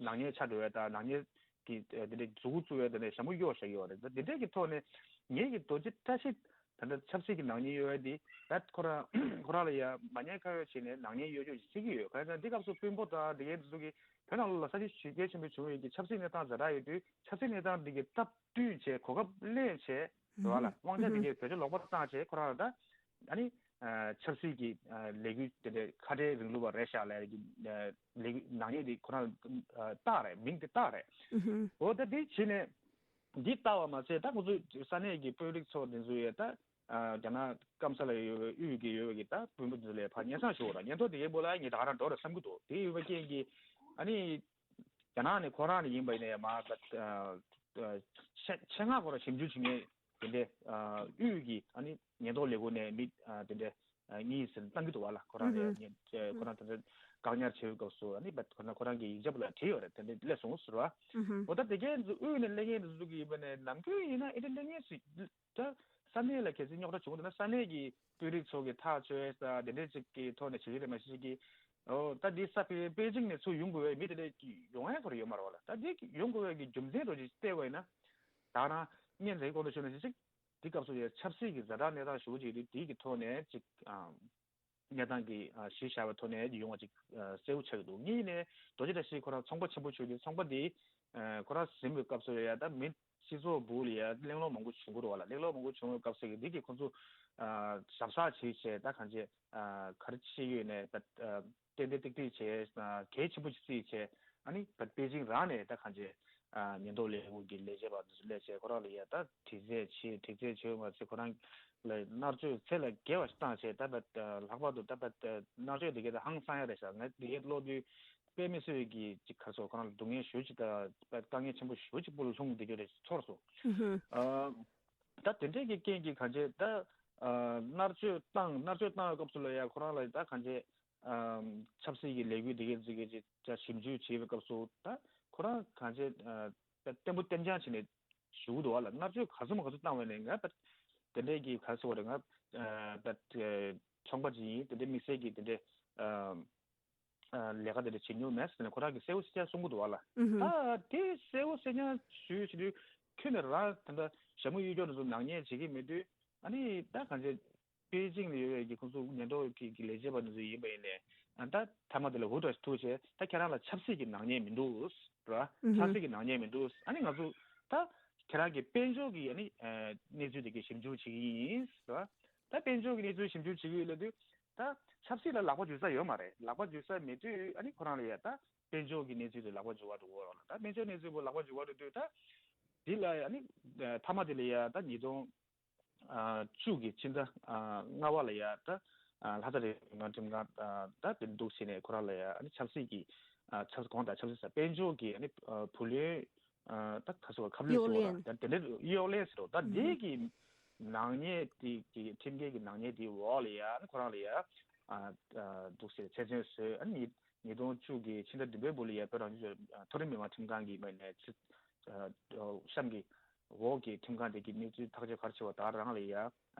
ནག་ཉེས་ཆགས་འགྲོ་བའི་དང་ནག་ཉེས་ཀྱི་དེ་འདྲའི་མཛུབ་གུ་བཙུགས་པའི་དེ་འདྲའི་ཞྭ་མོ་གཡོག་བཞག་ཡོད་རེད། ད་དེ་འདྲའི་གི་ཐོག་ནས་ངེད་ཀྱི་རྡོ་རྗེ་བཀྲ་ཤིས་ད་ལྟ་ཆབ་སྲིད་ཀྱི་ནག་ཉེས་གཡོག་ཡ་དེ་ད་ཁོ་རང་ཁོ་རང་ལ་ཡ་མ་ཉེས་ཁ་གཡོག་བྱས་ནས་ནག་ཉེས་གཡོག་རྒྱུ་ཞིག་བྱེད་ཀྱི་ཡོད། གང་ཡིན་ཟེར་ན་འདི་སྐབས་སུ་དཔོན་པོ་དང་དེ་གའི་འདི་ཚོ་གིས་བོད་ནང་ལོགས་ལ་ས་ཆ་ཞི་རྒྱས་ཆེན་པོ་བྱུང་ཡོད་ཀྱི་ཆབ་སྲིད་གནས་སྟངས་ཛ་དྲག་ཡོད་དུས་ཆབ་སྲིད་གནས་སྟངས་འདི་གི་སྟབས་བསྟུན་བྱས་གོ་སྐབས་ལེན་བྱས་རེད་བ་ལ། དབང་ཆ་འདི་གའི་བེད་སྤྱོད་ལོག་པར་བཏང་བྱས་ཁོ་རང་ལ་ད་ཨ་ནི་ཆབ་སྲིད་ཀྱི་ལས་འགུལ་དེ་འདྲའི་ཁ་བྲལ་རིང་ལུགས་པ་རེད་ཤག་ལབ་ཀྱི་ལས་འགུལ་ནག་ཉེས་དེ་ཁོ་རང་བཏགས་རེད། མིང་དེ་བཏགས་རེད། འོ་ད་དེ་བྱས་ནས་འདི་བཏགས་པ་མ་ཟད་ད་ཁོ་ཚོ་ས་གནས་ཀྱི་དཔོན་རིགས་ཚོ་དེ་ཚོ་ཡས་ད་རྒྱ་ནག་སྐམ་ས་ལ་ཡོད་པའི་དབུས་ཀྱི་ཡོད་པའི་གི་ད་དཔོན་པོ་དེ་ཚོ་ལ་ཕར་སྙན་སེང་ཞུ་བ་དང་། ཉེན་རྟོག་དེ་གའི་སྦུག་ལ་ངས་ད་ག་རང་འགྲོ་ར་བསམ་གྱི་འདུག་དེ་ཡོད་པའི་རྐྱེན་གྱིས་ཨ་ནི་རྒྱ་ནག་ནས་ཁོ་རང་ནས་ཡིན་པ་ཡིན་ན་ཡང་མ་ད་ཆེད་མངགས་ཁོ་རང་ཞིབ་འཇུག་བྱེད་མཁན་དེ་འདྲའི་དབུས་ཀྱི་ཨ་ནི་ཉེན་རྟོག་ལས་ཁུངས་ནས་མི་དེ་འདྲའི་གཉིས་ཟིན་བཏང་གི་འདུག་བ་ལ། ཁོ་རང་ལ་ཁོ་རང་དེ་འདྲའི་བཀག་ཉར་བྱེད་པའི་སྐབས་སུ་ཨ་ནི་ཁོ་རང་ཁོ་རང་གི་ཡིག་ཆ་པོ་ལ་བྲིས་ཡོད་རེད། དེ་འདྲའི་སླེབས་སོང་ཟེར་བ། འོ་ད་དེ་གའི་དབུས་ནས་སླེབས་མཁན་དེ་ཚོ་གི་ཡིན་པ་ནས་ནམ་རྒྱུན་ཡིན་ན་ཨེ་འདྲ་སླེབས་མཁན་ཞིག་ད་ས་གནས་ལ་གལ་སྲིད་རྙོག་དྲ་བྱུང་འདུག་ན་ས་གནས་ཀྱི་དཔོན་རིགས་ཚོ་གིས་ཐག་གཅོད་ས་དེ་འདྲས་ཅིག་གི་ཐོག་ནས་བྱེད་ཀྱི་རེད་མ་གཞི་ཅིག་གིས། འོ་ད་འདི་ས་པེ་པེ་ཅིང་ནས་ཚུར་ཡོང་དགོས་པའི་མི་དེ་འདྲས་ཡོང་ཡ་ཁོ་རང་ཡོད་མ་རེད་བ་ལ། ད་འདི་ཡོང་དགོས་པའི་གི་རྒྱུ་མཚན་རོ་ཅིག་བལྟས་པ་ཡིན་ན། ད་རང་བརྙན་དེ་སྐོར་དུ་ཞུ་ན་ཅིག་འདི་སྐབས་སུ་ཡ་ཆབ་སྲིད་ཀྱི་ཛ་དྲག་གནས་སྟངས་ཞེ་པོ་ཅིག་རེད། དེའི་གི་ཐོག་ནས་ཅིག་ཨ། གནས་སྟངས་ཀྱི་ཨ་གཞི་བཞག་པའི་ཐོག་ནས་ཡོང་བ་ཅིག་ཨ་གསལ་པོ་ཆགས་ཀྱི་འདུག་གཉིས་ནས་རྡོ་རྗེ་བཀྲ་ཤིས་ཁོ་རང་ཚོང་པ་ཆེན་པོ་ཆགས་དུས་ཚོང་པ་འདི་ཨ་ཁོ་རང་ཟིན་པའི་སྐབས་སུ་ཡ་ད་མི་སྤྱི་ཚོགས་སྦུག་ལ་ཡ་གླེང་སློང་མང་པོ་བྱུང་གི་རེད་བ་ལ། གླེང་སློང་མང་པོ་བྱུང་བའི་སྐབས་སུ་འདི་གི་ཁོང་ཚོ་ཨ་ཞབས་བསགས་བྱས་བྱས་ད་གང་བྱས་ཨ་ག་རེ་བྱེད་ཀྱི་ཡོད་ནས་ད་ཨ་ཏན་ཏན་ཏིག་ཏིག་བྱས་ཨ་གལ་ཆེན་པོ་ཅིག་བརྩིས་བྱས་ཨ་ནི་ད་པེ་ཅིང་རང་ནས་ད་གང་བྱས་ཨ་ཉེན་རྟོག་ལས་ཁུངས་ཀྱི་ལས་བྱེད་པ་འདི་ཚོ་སླེབས་བྱས་ཁོ་རང་ལ་ཡ་ད་དྲི་རྩད་བྱས། དྲི་རྩད་བྱས་མ་ཚད་ཁོ་རང་ལ་མནར་གཅོད་ཚད་ལས་བརྒལ་བ་ཞིག་བཏང་བྱས་ད་ད་ལྷག་པར་དུ་ད་ད་མནར་གཅོད་དེ་གའི་ད་ཧང་སང་ཡ་རེད་ཤག་ང་དེ་གའི་ཀློག་དུས་དཔེ་མི་སྲིད་ཀྱི་ཅིག་ག་རེ་ཟེར་ཁོ་རང་ལ་སྡུག་བསྔལ་ཞེ་པོ་ཅིག་ད་དཀའ་ངལ་ཆེན་པོ་ཞེ་པོ་ཅིག་སྤུ་ལ་ལྷུང་བསྡད་རྒྱུ་རེད་ཚོར་སོང་། ཨ་ད་དེ་འདྲས་ཀྱི་རྐྱེན་གྱིས་གང་བྱས་ད་ཨ་མནར་གཅོད་བཏང་མནར་གཅོད་བཏང་བའི་སྐབས་སུ་ལ་ཡ་ཁོ་རང་ལ་ད་གང་བྱས་ཨ་ཆབ་སྲིད་ཀྱི་ལས་འགུལ་དེ་གའི་ཅིག་གི་ཅིག་ཅིག་ཞིབ་འཇུག་བྱེད་པའི་སྐབས་སུ་ད་ཁོ་རང་གང་བྱས་ཨ་བརྟན་པོ་བརྟན་རྐྱང་བྱས་ནས་བཞུགས་འདུག་བ་ལ། མནར་གཅོད་ག་ཚོད་མ་ག་ཚོད་བཏང་བས་ནས་ང་ད་དེ་འདྲས་ཀྱི་ག་རེ་ཟེར་བ་རེད། ང་ཨ་ད་ཚོང་པ་ཅིག་ཡིན། དེ་འདྲའི་དམིགས་བསལ་གྱི་དེ་འདྲའི་ཨ། ལས་ཀ་དེ་འདྲ་བྱེད་མྱོང་མེད་ཟེར་ནས་ཁོ་རང་གིས་གསལ་པོ་གསལ་རྐྱང་གསུང་གི་འདུག་བ་ལ། ཨུ་ཧུ། ད་དེ་གསལ་པོ་གསལ་རྐྱང་ཞུས་བྱེད་དུས་ཁྱོད་ནས་རང་ད་ལྟ་ཞྭ་མོ་གཡོག་རྒྱུ་འདི་ཚོ་ནག་ཉེས་བྱེད་ཀྱི་མེད་དུས་ཨ་ནི་ད་གང་བྱས་པེ་ཅིང་ལ་ཡོད་པའི་གི་ཁོང་ཚོ་ཉེན་རྟོག་གི་གི་ལས་བྱེད་པ་འདི་ཚོ་ཡིན་པ་ཡིན་ནས་ཨ་ད་མཐའ་མ་དེ་ལ་འུ་ཐུག་བྱས་ད་ཁྱེད་རང་ལ་ཆབ་སྲིད་ཀྱི་ནག་ཉེས་མི་འདུག་ར། ཨུ་ཧུ། ཆབ་སྲིད་ཀྱི་ནག་ཉེས་མི་འདུག་ཨ་ནི་ང་ཚོ་ད་ཁྱེད་རང་གི་དཔལ་འབྱོར་གྱི་ཨ་ནི་ཨ་གནས་ཚུལ་དེ་གའི་ཞིབ་འཇུག་བྱེད་ཀྱི་ཡིན་ར། ད་དཔལ་འབྱོར་གྱི་གནས་ཚུལ་ཞིབ་འཇུག་བྱེད་ཀྱི་ཡོད་ལབ་དུས། ད་ཆབ་སྲིད་ལ་ལག་པ་འཇུ་ས་ཡོད་མ་རེད། ལག་པ་འཇུ་ས་མེད་དུས་ཨ་ནི་ཁོ་རང་ལ་ཡ་ད་དཔལ་འབྱོར་གྱི་གནས་ཚུལ་དེ་ལག་པ་འཇུ་བ་འགྲོ་གི་ཡོད་རེད། ད་དཔལ་འབྱོར་གནས་ཚུལ་པོ་ལག་པ་འཇུ་བ་འགྲོ་དུས་ད་འདི་ལ་ཨ་ནི་མཐའ་མ་དེ་ལ་ཡ་ད་ཉིས་སྟོང་བཅུ་གི་ཕྱི་ཟླ་ལྔ་པ་ལ་ཡ་ད་ལྷ་ས་རིག་དངོས་ཁྲིམས་ཁང་ད་དེ་འདུག་བྱས་ནས་ཁོ་རང་ལ་ཡ་ཨ་ནི་ཆབ་སྲིད་ཀྱི་ཆབ་གོང་དང་ཆབ་སྲིད་ས་དཔལ་འབྱོར་གྱི་ཨ་ནི་བུ་ལོན། ད་ཁ་སོ་ཁབ་ལོན་གཡོག་ཟེར་བ་ལེན། ད་དེ་འདྲ་གཡོག་ལེན་ཟེར་བ་ད་དེ་གི་ནག་ཉེས་དེ་གི་ཁྲིམས་འགལ་གྱི་ནག་ཉེས་དེའི་འོག་ལ་ཡ་ཁོ་རང་ལ་ཡ་འདུག་ཟེར་ཆེད་བཙོན་བཟོས། ཨ་ནི་ཉིས་སྟོང་བཅུ་གི་ཕྱི་ཟླ་བདུན་པའི་བར་ལ་ཡ་བོད་རང་སྐྱོང་ལྗོངས་མཐོ་རིམ་མི་དམངས་ཁྲིམས་ཁང་གི་མ་ནས་ཕྱི་གཤམ་གྱི་འོག་གི་ཁྲིམས་ཁང་དེ་གི་གནས་ཚུལ་ཐག་གཅོད་ག་རེ་བྱས་པ་ད་རང་ལ་ཡ་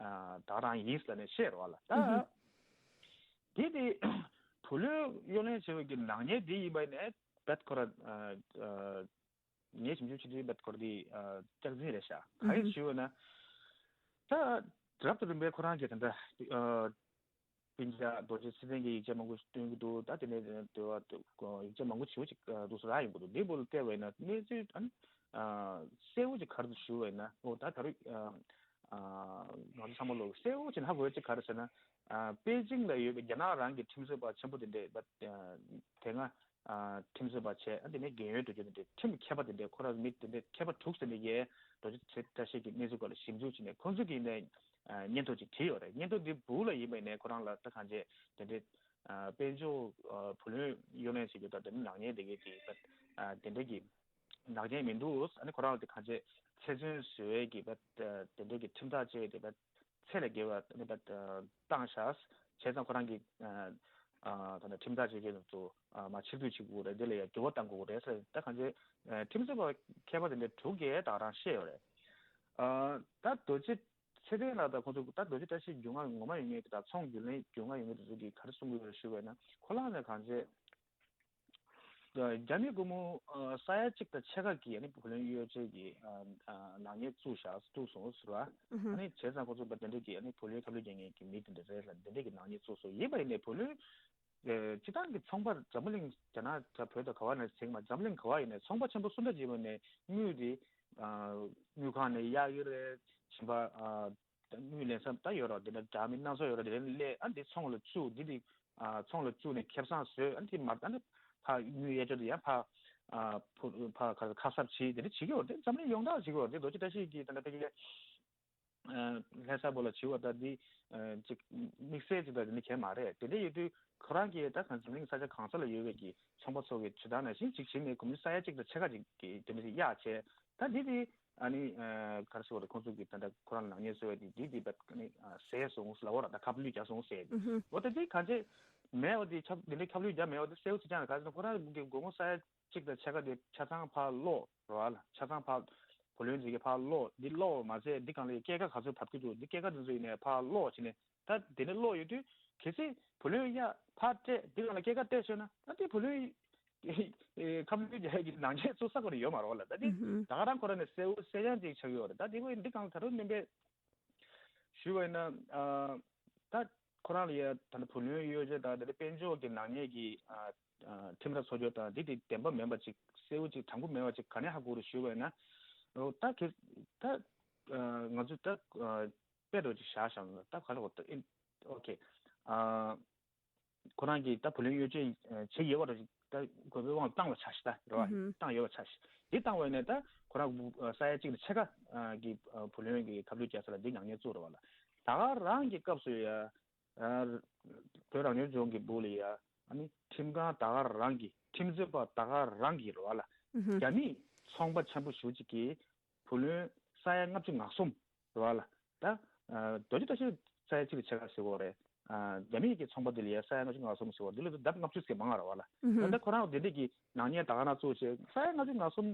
ད་རང་ཡིན་ཟེར་ནས་བཤད་རོགས་ལ་ད། དེ་དེ་བུ་ལོན་གཡོག་ལེན་བྱས་པའི་གི་ནག་ཉེས་དེ་ཡིན་པ་ནས། བད་ཁོ་ར་ཨ་ཨ་ངས་ཞིབ་འཇུག་བྱེད་དུས་བད་ཁོ་ར་དེ་ཨ་སྐྱག་རྫུན་རེད་ཤག་ག་རེ་ཞུ་བ་ན། ད་རབ་ཏུ་རིམ་པས་ཁོ་རང་གིས་ད་ལྟ་ཨ་སྤུན་ཀྱག་རྡོ་རྗེ་ཚེ་བརྟན་གྱིས་ཡིག་ཆ་མང་པོ་སྟོན་གྱི་འདུག་ད་དེ་ནས་དེ་བ་ཡིག་ཆ་མང་པོ་ཞེ་པོ་ཅིག་ཨ་འདུག་སེ་རག་ཡོང་གི་འདུག་འདི་བོ་ལ་བལྟས་པ་ཡིན་ན་གནས་ཚུལ་ཨ་ནི་ཨ་གསལ་པོ་ཅིག་ག་རེ་འདུག་ཞུ་བ་ཡིན་ན། འོ་ད་ད་རུང་ཨ་ཨ་ང་ཚོ་ཚང་མ་ལོ་གསལ་པོ་ཅིག་ཧ་གོ་ཡ་ཅིག་ག་རེ་ཟེར་ན། ཨ་པེ་ཅིང་ལ་ཡོད་པའི་རྒྱ་ནག་རང་གི་ཁྲིམས་རྩོད་པ་ཆེན་པོ་དེ་འདྲས་ད་ཨ་དེ་སྔ་ཨ་ཁྲིམས་རྩོད་པ་བྱས། ཨ་དེ་ནས་རྒན་ཡོལ་འགྲོ་རྒྱུ་དེ་འདྲས་ཁྲིམས་མཁས་པ་དེ་འདྲས་ཁོ་རང་མི་དེ་འདྲས་མཁས་པ་དྲུག་ཙམ་དེ་གས་རྡོ་རྗེ་ཚེ་བཀྲ་ཤིས་ཀྱི་གནས་ཚུལ་སྐོར་ལ་ཞིབ་འཇུག་བྱས་ནས་ཁོང་ཚོ་གིས་ནས་ཨ་སྙན་ཐོ་ཅིག་བྲིས་ཡོད་རེད། སྙན་ཐོ་འདི་བུ་ལ་ཡིན་པ་ནས་ཁོ་རང་ལ་ད་གང་བྱས་དེ་འདྲས་ཨ་དཔལ་འབྱོར་ཨ་བུ་ལོན་གཡོ་ལེན་བྱེད་རྒྱུ་དང་དེ་འདྲས་ནག་ཉེས་དེ་གས་ཀྱི་ཨ་དེ་འདྲས་ཀྱི་ནག་ཉེས་མི་འདུག་ཨ་ནི་ཁོ་རང་ལ་དེ་གང་བྱས་ཚེ་བཙོན་བཟོ་ཡས་ཀྱི་ཨ་དེ་འདྲས་ཀྱི་ཁྲིམས་ཐག་བཅད་དེ་ཨ་ཚད་ལས་བརྒལ་བ་ནི་བཏང་བཞག་བྱས་ཙང་ཁོ་རང་གིས་ཨ་ད་ནི་ཁྲིམས་ཐག་བཅད་རྒྱུ་ཚོ་མ་ཕྱིར་བསྡུ་བྱེད་དགོས་རེད། དེ་ལ་ཡང་འགྱུར་བ་གཏང་དགོས་རེད་ཟེར། ད་གང་ཅི་ཁྲིམས་རྩོད་པ་མཁས་པ་དེ་འདྲ་དྲུག་གིས་ད་རང་བཤད་ཡོད་རེད། ད་རྡོ་རྗེ་ཚེ་བརྟན་ལགས་དང་ཁོང་ཚོ་ད་རྡོ་རྗེ་བཀྲ་ཤིས་རྒྱུས་མངའ་ངོ་མ་ཡོད་མཁན་གྱི་ད་ཚོང་རྒྱུས་ལེན་རྒྱུས་མངའ་ཡོད་མཁན་དེ་ཚོ་གིས་ག་རེ་གསུང་གི་ཡོད་ཞུས་པ་ཡིན་ན། ཁོ་རང་ནས་གང་ཅི་རྒྱ་མི་སྒོར་མོ་ས་ཡ་གཅིག་དང་ཕྱེད་ཀ་གི་ཨ་ནི་བུ་ལོན་གཡོ་ཅན་གྱི་ནག་ཉེས་བཙུགས་བཞག་བཙུགས་སོང་ཟེར་བ། ཨ་ནི་བྱས་ཙང་ཁོ་ཚོ་དེ་འདྲ་གི་ཨ་ནི་བུ་ལོན་ཁ་བསླུས་རྒྱག་མཁན་གྱི་མི་དེ་འདྲ་རེད་ལ་དེ་འདྲ་གི་ནག་ཉེས་བཙུགས་སོང་། ཡིན་པ་ཡིན་ནའི་བུ་ལོན་སྤྱི་བཏང་གི་ཚོང་པ་འཛམ་བུ་གླིང་རྒྱ་ནག་ད་བོད་དང་ག་བ་ནས་ཟེར་གྱི་མ། འཛམ་གླིང་ག་བ་ཡིན་ནའི་ཚོང་པ་ཆེན་པོ་སུ་འདྲ་ཅིག་ཡིན་པ་ནས་དངུལ་དེ་དངུལ་ཁང་ནས་གཡར་གྱི་རེད། གཞན་པ་དངུལ་ལེན་ས་ད་ཡོད་རེད། དེ་འདྲ་འདྲ་མིན་སྣ་ཚོགས་ཡོད་རེད། དེ་ནས་ལས་ཨ་འདི་ཚོང་ལ་བཙུགས་འདི་འདི་ཚོང་ལ་བཙུགས་ནས་ཁེ་བཟང་བཟོས། ཨ་འདི་མ་ཨ་ནི་ཕ་དངུལ་གཡར་རྒྱུ་དེ་ཡང་ཕ་ཕ་ཁ་གསབ་བྱེད་དེ་འདྲ་བྱེད་ཀྱི་ཡོད་རེད། འཛམ་གླིང་ཡོངས་གྲགས་བྱེད་ཀྱི་ཡོད་རེད། རྡོ་རྗེ་བཀྲ་ཤིས་ཀྱིས་ད་ལྟ་ཕ་གི་ལྷ་ས་བོད་ལ་བྱེད་པ་ད་འདི་ཅིག་དམིགས་བསལ་ཅིག་ད་འདི་ནི་གལ་མ་རེད། དེ་འདྲ་ཡོད་དུས་ཁོ་རང་གིས་ད་གང་འཛམ་གླིང་ས་ཆ་གང་ས་ལ་ཡོད་པའི་གི་ཚོང་པ་ཚོ་གི་ཇི་ལྟར་ནང་བཞིན་ཅིག་བྱེད་ནས་གོམ་ས་ཡ་གཅིག་དང་ཕྱེད་ཀ་ཅིག་གི་དེ་འདྲ་ཅིག་གཡར་བྱས། ད་འདི་དེ་ཨ་ནི་ག་རེ་ཟེར་བ་རེད། ཁོང་ཚོ་གི་ད་ལྟ་ཁོ་རང་ལ་ནག་ཉེས་བཟོས་པ་དེ་འདི་དེ་ད་ནི་ཟད་སོང་ཟེར་ལབ་པ་ར། ད་ཁ་བསླུས་རྒྱག་སོང་ཟེར། འོ་ད་འདི་གང་བྱས་མེད་པ་དེ་ཁྱབ་འདི་འདྲའི་ཁ་བསླུས་རྒྱག་མེད་པ་དེ་གསལ་པོ་ཅིག་ཀྱང་ག་རེ་ཟེར་ན་ཁོ་རང་གི་སྒོར་མོ་ས་ཡ་གཅིག་དང་ཕྱེད་ཀ་དེ་ཆ་ཚང་ཕར་སློག་རེད་བ་ལ། ཆ་ཚང་ཕར་བུ་ལོན་ཟེར་གྱི་ཕར་སློག་འདི་སློག་མ་ཟད་འདི་སྒང་ལ་སྐྱེད་ཀ་ག་ཚོད་བབས་ཀྱི་འདུག་འདི་སྐྱེད་ཀ་འདི་ཚོ་ཡིན་ནའི་ཕར་སློག་བྱས་ནས་ད་དེ་ནས་སློག་ཡོད་དུས་གལ་སྲིད་བུ་ལོན་གཡར་ཕར་སྤྲད་འདི་སྒང་ལ་སྐྱེད་ཀ་སྤྲད་ཤོར་ན་ད་དེ་བུ་ལོན་ཁ་བསླུས་རྒྱག་ཡས་ཀྱི་ནག་ཉེས་བཙུགས་ས་ཁོ་རང་ཡོད་མ་རེད་བ་ལ། ད་འདི་ད་ག་རང་ཁོ་རང་ནས་གསལ་པོ་གསལ་རྐྱང་ཅིག་ཆགས་ཡོད་རེད། ད་འདི་ཁོ་འདི་སྒང་ལ་ད་རུང་སྣོན་པ་ཞུས་པ་ཡིན་ན། ད་ཁོ་རང་ལ་ཡ་ད་ནི་བུ་ལོན་གཡོ་ཅན་དང་དེ་འདྲ་དཔལ་འབྱོར་གྱི་ནག་ཉེས་ཀྱི་ཁྲིམས་ར་བཟོ་རྒྱུ་དང་འདི་དེ་བདེན་པ་མིན་པ་ཅིག་གསལ་པོ་ཅིག་དྲང་པོ་མེད་པ་ཅིག་ག་ནས་ཧ་གོ་རུ་ཞུས་པ་ཡིན་ན། ད་གི་ད་ང་ཚོས་ད་དཔེ་འདྲ་ཅིག་བཞག་བཞག་ན་ད་ག་རེ་གོ་ད་ཨིན་ཨོ་ཁེ། ཁོ་རང་གིས་ད་བུ་ལོན་གཡོ་ཅན་བྱེད་ཡོད་པ་རེད། ད་དགོས་པའི་དབང་བཏང་བ་ཆགས་ཤི་ད་རེད་བ། བཏང་ཡོད་པ་ཆགས་ཤི། འདི་བཏང་བ་ཡིན་ན་ད་ཁོ་རང་ས་ཡ་གཅིག་ནས་ཕྱེད་ཀ་གི་བུ་ལོན་གྱི་ཁ་བསླུས་རྒྱག་ས་ལ་འདི་ནག་ཉེས་བཙུགས་རེད་བ་ལ། ད་ག་རང་གི་སྐབས་སུ་ཡ་བོད་རང་སྐྱོང་ལྗོངས་ཀྱི་སྦུག་ལ་ཡ་ཨ་ནི་ཁྲིམས་ཁང་ད་ག་རང་གི་ཁྲིམས་རྩོད་པ་ད་ག་རང་གི་རེད་བ་ལ། རྒྱ་མིའི་ཚོང་པ་ཆེན་པོ་ཞེ་པོ་ཅིག་གིས་བུ་ལོན་ས་ཡ་ལྔ་བཅུ་ང་གསུམ་རེད་བ་ལ། ད་རྡོ་རྗེ་བཀྲ་ཤིས་ས་ཡ་གཅིག་ལ་ཕྱེད་ཀ་ཟེར་གྱི་ཡོད་རེད། རྒྱ་མི་ཡི་གི་ཚོང་པ་དེ་ལ་ཡ་ས་ཡ་ལྔ་བཅུ་ང་གསུམ་ཟེར་བ་དེ་ལ་ལྡབ་ལྔ་བཅུ་ཟེར་མང་བ་རེད་བ་ལ། ད་ལྟ་ཁོ་རང་དེ་འདྲ་གི་ནག་ཉེས་ད་ག་རང་བཙུགས་བྱས་ས་ཡ་ལྔ་བཅུ་ང་གསུམ་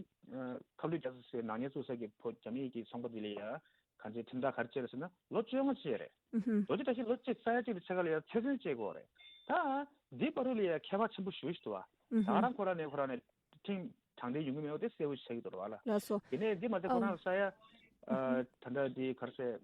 ཁ་བསླུས་རྒྱག་ས་ཟེར་ནག་ཉེས་བཙུགས་ས་གི་བོད་རྒྱ་མི་ཡི་གི་ཚོང་པ་དེ་ལ་ཡ་གང་ཅི་ཁྲིམས་ཐག་ག་རེ་བཅད་རེད་ཟེར་ན་ལོ་བཅོ་ལྔ་བཅད་རེད། རྡོ་རྗེ་བཀྲ་ཤིས་ལོ་གཅིག་ས་ཡ་གཅིག་ལ་ཕྱེད་ཀ་ལ་ཡ་ཆོད་སེམས་བཅད་དགོས་རེད། ད་འདི་བར་དུ་ལ་ཡ་ཁྱད་པར་ཆེན་པོ་ཞེ་པོ་ཞིག་འདུག་བ། ད་ག་རང་ཁོ་རང་ནས་ཁོ་རང་ནས་ཁྲིམས་དྲང་བདེན་ཡོང་གི་མེད་པ་དེ་གསལ་པོ་ཞིག་ཆགས་ཀྱི་འདུག་རེད་བ་ལ། ལགས་སོ། དེ་ནས་འདི་མ་ཚད་ཁོ་ཨམ། རང་ས་ཡ་ཨ་ད་ལྟ་འདི་ག་རེ་ཟེར།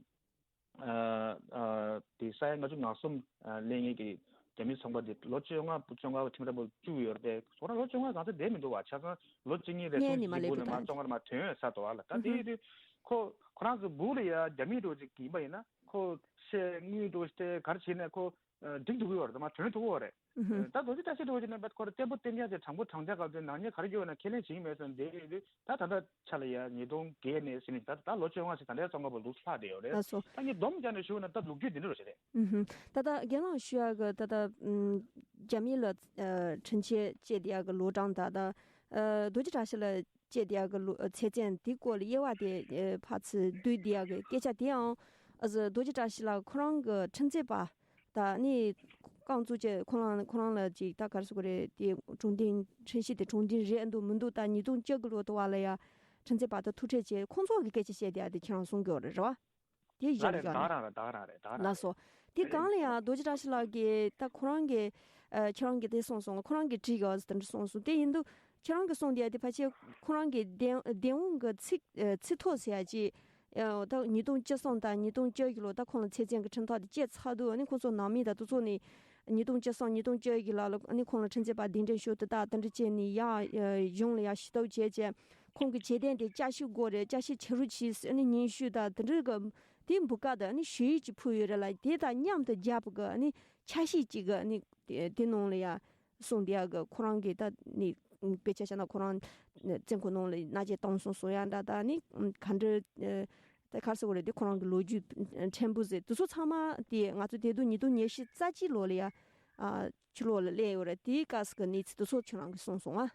ཨ་ཨ་དེ་ས་ཡ་ལྔ་བཅུ་ང་གསུམ་ཨ་ལེན་མཁན་གྱི་རྒྱ་མིའི་ཚོང་པ་དེ་ལོ་བཅོ་ལྔ་བཅོ་ལྔ་ཁྲིམས་ར་བོ་བཅུག་ཡོད་རེད། ཁོ་རང་ལོ་བཅོ་ལྔ་གང་ཚད་བསྡད་མི་འདུག་བ། ཆ་ཚང་ལོ་གཅིག་གཉིས་རེ་ངའི་ཟུང་ནི་མ་གཅིག་སླེབས་སྦུག་ནས་མ་བཅོ་ལྔ་རེ་མ་ཐོན་ས་འདུག་བ་ལ། ད་དེ་ཡིན་དུས་ཁོ་ཁོ་རང་ཚོ་སྦུག་ལ་ཡ་རྒྱ་མི་འདྲ་བོ་ཅིག་ཡིན་པ་ཡིན་ན་ཁོ་ཤེས་དངུལ་འདྲ་བོ་ཞིག་སྟེར་ག་རེ་བྱས་ནས་ཁོ་འགྲིག་འགྲོ་གི་ཡོད་རེད། མ་ཐོན་ཐུབ་ཀྱི་ཡོད་རེད། ད་རྡོ་རྗེ་བཀྲ་ཤིས་འདྲ་བོ་ཅིག་ནས་ཁོ་རང་བརྟན་པོ་བརྟན་ཡག་དེ་དྲང་པོ་དྲང་བདེན་ག་ཚོད་ནག་ཉེས་ག་རེ་ཡོད་ན་ཁས་ལེན་བྱེད་ཀྱི་མེད་ཟེར་ནས་བསྡད་ཡོད་དུས་ད་ད་ལྟ་ཆ་ལ་ཡ་ཉིས་སྟོང་བརྒྱད་ནས་ཟིན་ནས་ད་ད་ལོ་བཅོ་ལྔ་ཞིག་ད་ལྟའི་བཙོན་ཁང་པ་ལུགས་ལྷག་བསྡད་ཡོད་རེད། ལགས་སོ། ད་ངས་སྡོམ་རྒྱག་ནས་ཞུ་བ་ན་ད་ལོ་རྒྱུས་འདི་འདྲ་རེད། ད་ལྟ་རྒན་ལགས་ཞུ་ཡག་གི་ད་ལྟ་རྒྱ་མི་ལ་ཁྲིམས་ཆད་བཅད་ཡག་གི་ལོ་གྲངས་ད་ལྟ་རྡོ་རྗེ་བཀྲ་ཤིས་ལ་བཅད་ཡག་གི་ལོ་ཚེ་བཙོན་དེ་སྐོར་ལ་དབྱེ་བ་དེ་ཕར་ཚུར་བསྡུས་བསྡད་ཡག་གི་སྐད་ཆ་དེའང་རྡོ་རྗེ་བཀྲ་ཤིས་ལགས་ཁོ་རང་གི་ཁྲིམས་རྩོད་པ། ད་ནི་རྐང་བཙུགས་བྱས་ཁོ་རང་ཁོ་རང་ལ་ཅིག་ད་ག་རེ་ཟེར་དགོས་རེད་དེ་དྲང་བདེན་ཁྲིམས་གཞི་དེ་དྲང་བདེན་རེད་འདུག་མི་འདུག་ད་ཉིས་སྟོང་བཅུ་དགུ་ལོ་དུ་བ་ལ་ཡ་ཁྲིམས་རྩོད་པ་དང་ཐུག་འཕྲད་བྱས་ཁོང་ཚོ་གི་སྐད་ཆ་བཤད་བསྡད་ཡ་དེ་ཁྱེད་རང་གསུང་གི་ཡོད་རེད་རེད་བ། དེ་ད་གཞི་རེད་ལ་ད་ཡོད་ནི་རང་རེད་ད་རང་རེད་ད་རང་ལགས་སོ། དེ་སྒང་ལ་ཡང་རྡོ་རྗེ་བཀྲ་ཤིས་ལགས་ཀྱིས་ད་ཁོ་རང་གི་ཁྱེད་རང་གིས་དེ་གསུངས་སོང་ཁོ་རང་གིས་བྲིས་ཡོད་ཟེར་དེ་འདྲ་གསུངས་སོང་དེ་ཡིན་དུས་ ཁྱེད་རང་གིས་གསུངས་བསྡད་དེ་ཕལ་ཆེར་ཁོ་རང་གི་བདེན་བདེན་དཔང་གི་ཚིག་ཚིག་ཐོ་ཟེར་ཡ་ཅིག་ཨ་ད་ཉིས་སྟོང་བཅུ་གསུམ་དང་ཉིས་སྟོང་བཅུ་བཞི་ལོ་ད་ཁོང་ལ་ཚེ་བཙོན་གྱི་ཁྲིམས་ཐག་དེ་བཅད་ཚར་དུས། ཨ་ནི་ཁོང་ཚོ་ནང་མི་དང་དེ་ཚོ་ནས་ཉིས་སྟོང་བཅུ་གསུམ་ཉིས་སྟོང་བཅུ་བཞི་ལ་ལ་ཨ་ནི་ཁོང་ལ་ཁྲིམས་རྩོད་པ་གདན་འདྲེན་ཞུ་དེ་དག་དེ་འདྲ་བྱས་ནས་ཡ་གཞུང་ལ་ཡ་ཞུ་གཏུག་བྱས་བྱས། ཁོང་གི་བྱེད་གཏན་དེ་བསྐྱར་ཞིབ་དགོས་རེད། བསྐྱར་ཞིབ་བྱེད་རོགས་གྱིས་ཨ་ནི་སྙན་ཞུ་དང་དེ་འདྲ་གི་དེ་འབུ་ག་དང་ཨ་ནི་ཞུ་ཡིག་ཅིག་ཕུལ་ཡོད་རེད་ལ། དེ་དང་མཉམ་དུ་རྒྱབ་གི་ཨ་ནི་ཆ་ཤས་ཅིག་གི་ཨ་ནི་དེ་དེ་ནང་ལ་ཡ་གསུངས་བསྡད་ཡ་གི་ཁོ་རང་གི་ད་ནི་དཔེ་ཆ་བཞག་ན་ཁོ་རང་བཙོན་ཁང་ནང་ལ་མནར་གཅོད་བཏང་སོང་གསུང་ཡ་འདྲ་ད་ནི་ག་འདྲ་ད་ག་རེ་ཟེར་དགོས་རེད། དེ་ཁོ་རང་གི་ལོ་རྒྱུས་ཕྲན་བུ་ཟེར་དེ་ཚོ་ཚང་མ་དེ་ང་ཚོ་དེ་དུས་ཉིས་སྟོང་ཉི་ཤུ་རྩ་གཅིག་ལོ་ལ་ཡ་ཨ་ཕྱི་ལོགས་ལ་སླེབས་ཡོད་རེད། དེའི་སྐབས་སུ་གི་གནས་ཚུལ་དེ་ཚོ་ཁྱེད་རང་གིས་གསུངས་སོང་ང་རེད་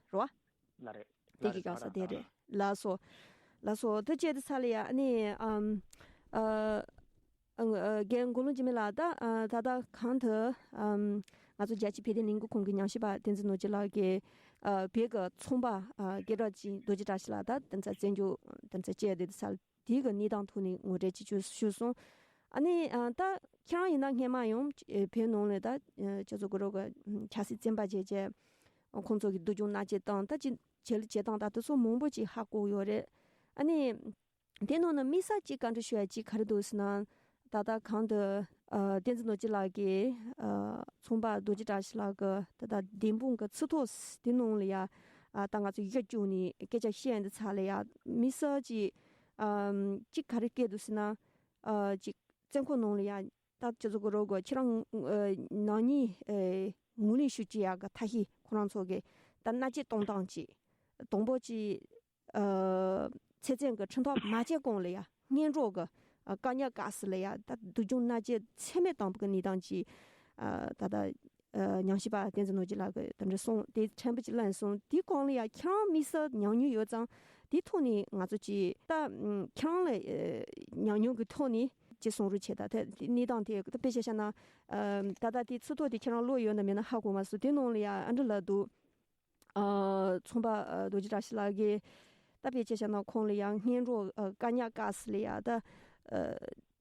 བ། ལ་རེད། དེ་ལ་གི་རེད། ག་ས་དེ་རེད། ལགས་སོ། ལགས་སོ། དེ་བྱས་དུས་ས་ལ་ཡ་ཨ་ནི་ཨམ་ཨ་ཨ་རྒན་མགོ་ལོག་འཇིགས་མེད་ལགས། ད་ཨ་ད་ལྟ་གང་དུ་ཨམ་ང་ཚོ་རྒྱལ་སྤྱིའི་བོད་དོན་ལས་འགུལ་ཁང་གི་ཉམས་ཞིབ་པ་བསྟན་འཛིན་ནོར་གྱི་ལགས་ཀྱིས་ཨ་བོད་ཀྱི་ཚོང་པ་ཨ་སྐད་གྲགས་ཅན་རྡོ་རྗེ་བཀྲ་ཤིས་ལགས་ད་དེ་ཚོ་བཙོན་འཇུག་དེ་ཚོ་བྱས་དེ་དུས་ས་ལ་དེའི་གི་གནས་སྟངས་ཐོག་ནས་ངོ་སྤྲོད་ཅིག་ཞུས་ཞུས་སོང་། ཨ་ནི་ཨ་ད་ཁྱེད་རང་ཡིན་ན་སྔས་མ་ཡང་ཨེ་བོད་ནང་ལ་ད་ཨེ་ཁྱེད་ཚོ་གི་རོགས་གི་ཆབ་སྲིད་བཙོན་པ་བྱས་བྱས་ཁོང་ཚོ་གི་སྡུག་སྦྱོང་མནར་གཅོད་བཏང་ད་ཅི་བྱེད་བྱེད་སྟངས་ད་དེ་ཚོ་མང་པོ་ཅིག་ཧ་གོ་ཡོད་རེད། ཨ་ནི་དེ་ནང་ན་དམིགས་བསལ་ཅིག་བཀའ་འདྲི་ཞུ་ཡ་ཅིག་ག་རེ་འདུག་ཟེར་ན། ད་ལྟ་གང་དུ་ཨ་བསྟན་འཛིན་རྡོ་རྗེ་ལགས་ཀྱིས་ཨ་ཚོང་པ་རྡོ་རྗེ་བཀྲ་ཤིས་ལགས་ཀྱི་ད་ལྟ་བདེན་དཔང་གི་ཚིག་ཐོ་དེ་ནང་ལ་ཡ་ཨ་ད་ང་ཚོ་ཡིག་ཆ་བཅུག་ནས་སྐད་ཆ་བཤད་འདི་ཚ་ལ་ཡ་དམིགས་བསལ་ཅིག་ཨམ་གཅིག་ག་རེ་སྐད་འདུག་ཟེར་ན། ཨ་གཅིག་བཙོན་ཁང་ནང་ལ་ཡ་ད་ཁྱེད་ཚོ་གི་རོགས་གོ་ཁྱེད་རང་ཨ་ནང་མིའི་ཨེ་ངོས་ལེན་ཞུ་བྱེད་ཡག་གི་ཐབས་ཤེས་ཁོ་རང་ཚོ་གི་ད་མནར་གཅོད་གཏོང་སྟངས་ཅིག་དང་པོ་ཅིག་ཨ་ཚེ་བཙོན་གྱི་ཁྲིམས་ཐག་མ་བཅད་གོང་ལ་ཡ་སྔོན་འགྲོ་གི་ཨ་བཀག་ཉར་སྐབས་སུ་ལ་ཡ་ད་སྡུག་སྦྱོང་མནར་གཅོད་ཚད་མེད་བཏང་བའི་གནས་སྟངས་ཅིག་ཨ་ད་ད་ཨ་ཉམས་ཞིབ་པ་བསྟན་འཛིན་ནོར་གྱི་ལགས་ཀྱིས་དེ་འདྲ་གསུངས་དེ་ཕྲན་བུ་ཅིག་གླེང་སོང་། དེའི་གོང་ལ་ཡ་ཁྱེད་རང་དམིགས་བསལ་མྱོང་མྱོང་ཡོད་ཙང་དེའི་ཐོག་ནས་ང་ཚོ་ཅིག་ད་ཨ་ཁྱེད་རང་ལ་ཨ་མྱོང་མྱོང་གི་ཐོག་ནས་ཅིག་གསུང་རོགས་བྱེད། ད་ད་དེ་གནས་སྟངས་དེ་ད་དཔེ་ཆ་བཞག་ན་ཨ་ད་ལྟ་དེ་ཚིག་ཐོ་དེ་ཁྱེད་རང་ཀློག་ཡོད་ན་མེད་ན་ཧ་གོ་མ་སོང་། དེ་ནང་ལ་ཡ་ཨ་འདྲ་ལབ་འདུག་ཨ་ཚོང་པ་ཨ་རྡོ་རྗེ་བཀྲ་ཤིས་ལགས་ཀྱིས་ད་དཔེ་ཆ་བཞག་ན་ཁོང་ལ་ཡང་སྔོན་འགྲོ་ཨ་བཀག་ཉར་སྐབས་སུ་ལ་ཡ་ད་ཨ་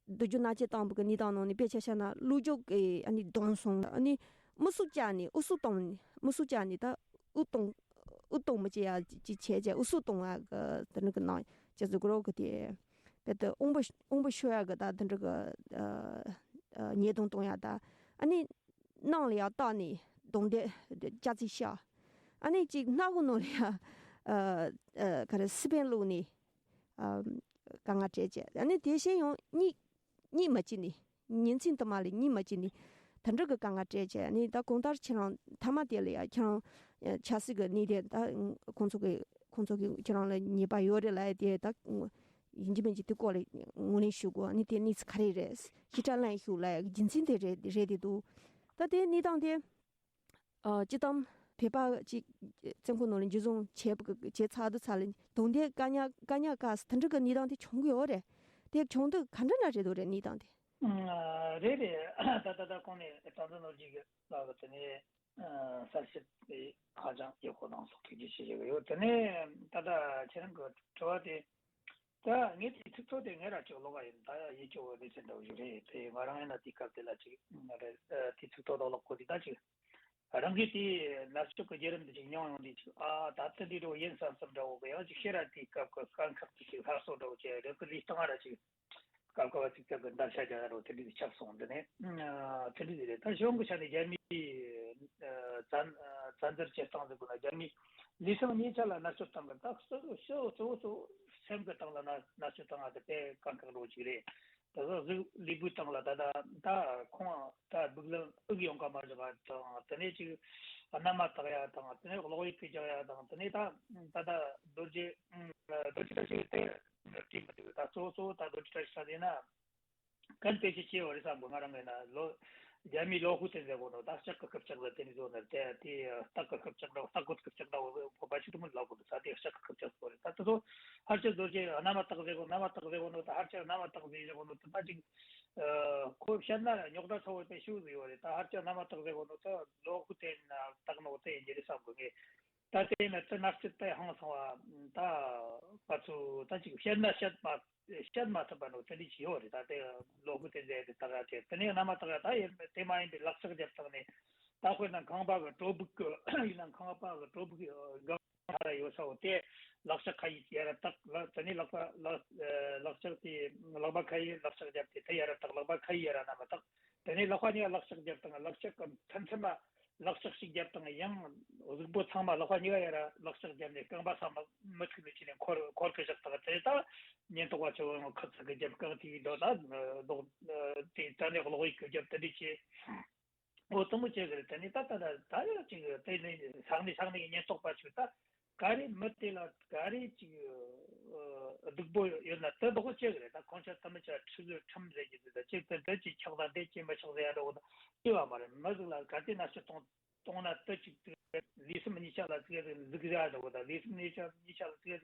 སྡུག་སྦྱོང་མནར་གཅོད་བཏང་བའི་གནས་སྟངས་ནང་ནས་དཔེ་ཆ་བཞག་ན་ཀླུ་སྒྱུག་གིས་ཨ་ནི་བརྡུངས་སོང་། ཨ་ནི་མུ་སུག་བཅག་ནས་ཨུ་སུ་བཏང་ནས་མུ་སུག་བཅག་ནས་ད་ཨུ་བཏང་ཨུ་བཏང་མི་བྱེད་ཡ་ཅིག་བྱས་བྱས་ཨུ་སུ་བཏང་ཡ་གི་དེ་འདྲ་གི་ནང་ཅི་ཟེར་དགོས་རོགས་གི་དེ་དཔེ་དེ་དབང་པོ་དབང་པོ་ཤོར་ཡ་གི་ད་དེ་འདྲ་གི་ཨ་ཨ་ཉེས་རྡུང་གཏོང་ཡ་ད་ཨ་ནི། ནང་ལ་ཡང་བཏང་ནས་རྡུང་རྡེག་ལྕགས་རྩི་བཤགས། ཨ་ནི་གཅིག་སྣ་ཁུག་ནང་ལ་ཡང་ཨ་ཨ་ག་རེ་སི་པན་བླུགས་ནས་ཨ་དཀའ་ངལ་སྤྲད་བྱས། ཨ་ནི་དེ་བཞིན་ཡང་གཉིད་གཉིད་མ་བྱས་ནས་ཉིན་མཚན་དུ་མ་ལ་གཉིད་མ་བྱས་ནས་ད་འདྲ་གི་དཀའ་ངལ་སྤྲད་བྱས། ཨ་ནི་ད་གང་ལྟར་ཁྱེད་རང་མཐའ་མ་དེ་ལ་ཡང་ཁྱེད་རང་ཆབ་སྲིད་ཀྱི་གནས་དེ་ད་ཁོང་ཚོ་གི་ཁོང་ཚོ་གི་ཁྱེད་རང་ལ་ཉེས་པ་ཡོད་རེད་ལབ་ཡ་དེ་ད། ཡིན་གཅིག་མིན་གཅིག་དེ་སྐོར་ལ་ངོས་ལེན་ཞུ་དགོས། ཨ་ནི་དེ་གནས་ཚུལ་ག་རེ་རེད། ཞིབ་ཕྲ་གླེང་ཞུ་ལ་རྒྱུ་མཚན་དེ་རེད་རེད་དེ་འདུག་ད་དེ་གནས་སྟངས་དེ་ཨ་སྤྱི་བཏང་བོད་པ་ཅིག་བཙོན་ཁང་ནང་ལ་འཇུ་བཟུང་བྱས་བྱས་ཚར་དུས་ཚར་ལ་རྡུང་རྡེག་བཀག་ཉར་བཀག་ཉར་སྐབས་སུ་དེ་འདྲ་གི་གནས་སྟངས་དེ་བྱུང་གི་ཡོད་རེད། དེ་བྱུང་དུས་ག་འདྲ་འདྲ་རེད་འདུག་རེད་གནས་སྟངས་དེ། ཨ་རེད་རེད། ད་ད་ད་གོང་ནས་བསྟན་འཛིན་ནོར་གྱི་ལགས་ཀྱིས་དེ་ནས། ཨ་གསལ་བཤད་དེ་ཧ་ཅང་ཡག་པོ་གནང་སོང་། ཐུགས་རྗེ་ཆེ་ཞུ་གི་ཡོད། དེ་ནས་ད་ལྟ་ཁྱེད་རང་གི་དྲི་བ་དེ་ད་ངས་དེའི་ཚིག་ཐོ་དེ་ངས་ར་ཅིག་ཀློག་ག་ཡིན། ད་ཡིད་སྐྱོ་བོ་དེ་ཚོ་འདྲ་བོ་ཞིག་རེད། དེ་ང་རང་ཡིན་ན་དེའི་སྐབས་དེ་ལ་ཅིག་ང་རེ་ཨ་དེའི་ཚིག་ཐོ་དང་ཀློག་གོ་དུས་ད་ཅིག་རང་གིས་དེའི་མནར་གཅོད་ཀྱི་བརྒྱུད་རིམ་དེ་ཅིག་མྱོང་ཡོང་དུས་ཅིག་ཨ་ད་ཚེ་འདི་འགྲོ་ཡིན་བསམ་བསམ་འདྲ་བོ་གི་ཡང་ཅིག་ཤེས་ར་དེའི་སྐབས་ཀྱི་དཀའ་ཁག་དེ་ཅིག་སླར་གསོ་འདྲ་བོ་བྱས་རེད། དེ་ལུས་སྟངས་ར་ཅིག་སྐབས་སྐབས་ཅིག་ཅིག་གི་འདར་ཤ་རྒྱག་ཡ་རོ་དེ་འདྲ་ཆགས་སོང་། འདི་ནས་ཨ་དེ་འདྲ་རེད། ད་གཞུང་གི་ཆ་ནས་རྒྱ་མིའི་ཨ་བཙན་ཨ་བཙན་འཛུལ་བྱེད་སྟངས་ཟེར་དགོས་ན་རྒྱ་མིའི་ལུས་ཟུངས་ཉེ་ཆར་ལ་མནར་གཅོད་བཏང་གི། ད་གཙོ་བོ་གཙོ་བོ་གཙོ་བོ་སེམས་ཀྱི་སྟེང་ལ་མནར་མནར་གཅོད་བཏང་ཡ་དེ་དཔེ་དཀའ་ཁག་རོ་ཅིག་རེད། ད་གཟོད་གཟུགས་ལུས་པོའི་སྟེང་ལ་ད་ད་ད་ཁོང་ད་སྦུག་ལམ་དབུགས་ཡོང་ག་མ་བཞག་པ་དང་། དེ་ནས་ཅིག་རྣ་མ་བཏགས་ཡ་དང་། དེ་ནས་གློག་བརྙན་ཅིག་རྒྱག་ཡ་དང་། དེ་ནས་ད་ད་ད་རྡོ་རྗེ་རྡོ་རྗེ་ད་ཅིག་དེ། བྲིས་མི་འདུག་ད་གཙོ་གཙོ་བོ་ད་རྡོ་རྗེ་བཀྲ་ཤིས་ལགས་ཡིན་ན་གལ་དེ་ཞིག་སྐྱེ་བ་རེད་བསམ་གི། ང་རང་གིས་ན་ལོ་རྒྱ་མིའི་ལོ་ཧུ་ཏེན་ཟེར་གོ་ནོ་ད་ལྕགས་ཀྱི་ཁུ་བྱུག་ལ་དེ་ནས་བཟོ་ནར་དེ་དེ་སྟག་གི་ཁུ་བྱུག་འདྲ་བོ་སྟག་གོ་ཁུ་བྱུག་འདྲ་བོ་བོད་པ་ཞིག་ཏུ་མི་ལབ་གོ་འདུག་ད་དེ་ལྕགས་ཀྱི་ཁུ་བྱུག་ཟེར་གོ་རེད། ད་དེ་ཚོ་ཧར་ཅི་རྡོ་རྗེ་རྣ་མ་བཏགས་ཟེར་གོ་རྣ་མ་བཏགས་ཟེར་གོ་ནོ་ད་ཧར་ཅི་རྣ་མ་བཏགས་ཟེར་གོ་ནོ་ད་ད་ཅིག་ཁོ་བཤད་ན་རྙོག་དྲ་ཚ་བོ་དཔེ་ཤུགས་ཟིག་ཡོད་རེད། ད་ཧར་ཅི་རྣ་མ་བཏགས་ཟེར་གོ་ནོ་ད་ལོ་ཧུ་ཏེན་བཏགས་ནོ་དེ་ཡིན་གྱི་རེད་བསམ་གི་ངས། ད་དེ་ནི་དེ་མནར་གཅོད་དཔེ་ཧང་སང་བ། ད་ང་ཚོ་ད་ཅིག་བཤད་ན་བཤད་མ་བཤད་མ་ཐུབ་པ་ནོ་དེ་འདྲ་ཅིག་ཡོད་རེད། ད་དེ་ལོ་ཧུ་ཏེན་ཟེར་དེ་ད་ག་དེ་དེ་ནས་རྣ་མ་ད་ག་ད་ཡིན་དེ་མ་ཡིན་པའི་ལག་ཆགས་རྒྱབ་བཏང་ནས་ ད་དཔེར་ན་ཁང་པ་གི་དྲོ་སྦུག་གི་ཡིན་ན་ཁང་པ་གི་དྲོ་སྦུག་གི་སྒང་ཁ་ར་ཡོད་ས་བོ་དེ་ལག་ལྕགས་ཁ་ཡིས་ཡར་ར་བཏགས། ལ་དེ་ནས་ལག་པ་ལག་ལག་ལྕགས་དེ་ལག་པ་ཁ་ཡིས་ལག་ལྕགས་བརྒྱབ་སྟེ་དེ་ཡར་ར་བཏགས། ལག་པ་ཁ་ཡིས་ཡར་ར་མནའ་མ་བཏགས། དེ་ནས་ལག་པ་གཉིས་ཀ་ལག་ལྕགས་བརྒྱབ་དང་། ལག་ལྕགས་གི་མཐུན་མཐུན་མ་ལག་ལྕགས་ཤིག་བརྒྱབ་དང་། ཡང་གཟུགས་པོ་ཚང་མ་ལག་པ་གཉིས་ཀ་ཡར་ར་ལག་ལྕགས་བརྒྱབ་ནས་རྐང་པ་ས་མ་མི་ཐུག་ནས་ཅི་ནས་འཁོར་འཁོར་གི་བཞག་དང་། དེ་ད་ཉེན་རྟོག་པ་ཚོ་ཁུ་ཚུར་གི་རྒྱབ་རྐང་ཐིག་རྡོ་ད་རྡོ་དེ་ད་ནས་གློག་ཡིག་གི་རྒྱབ་དེ་འདྲ་བྱས། འོ་དང་པོ་བྱེད་གི་རེད། དེ་ནས་ད་ད་ད་ད་ཡང་ཅིག་དེ་ནས་ས་གནས་ས་གནས་ཀྱི་ཉེན་རྟོག་པ་ཚོས་ད་ག་རེ་མི་དེ་ལ་ག་རེ་ཅིག་སྡུག་པོ་ཡོད་ན་དེ་ལྡོག་བྱེད་གི་རེད། ད་ཁོང་ཚོ་ད་མི་ཆ་ཁྲིམས་ཁྲིམས་ཟེར་གི་འདུག་ད་ཅིག་དེ་འདྲ་ཅིག་ཆགས་ད་འདི་ཅིག་མི་ཆགས་ཟེར་ཡ་འདྲ་བོ་ད་ཅི་བ་མ་རེད། མི་ཟིག་ལ་ག་དེ་མནར་གཅོད་གཏོང་གཏོང་ན་དེ་ཅིག་ལུས་སེམས་གཉིས་ཆ་ལ་ཅིག་ཟིག་ཟེར་ཡ་འདྲ་བོ་ད་ལུས་སེམས་གཉིས་ཆ་གཉིས་ཆ་ལ་ཅིག་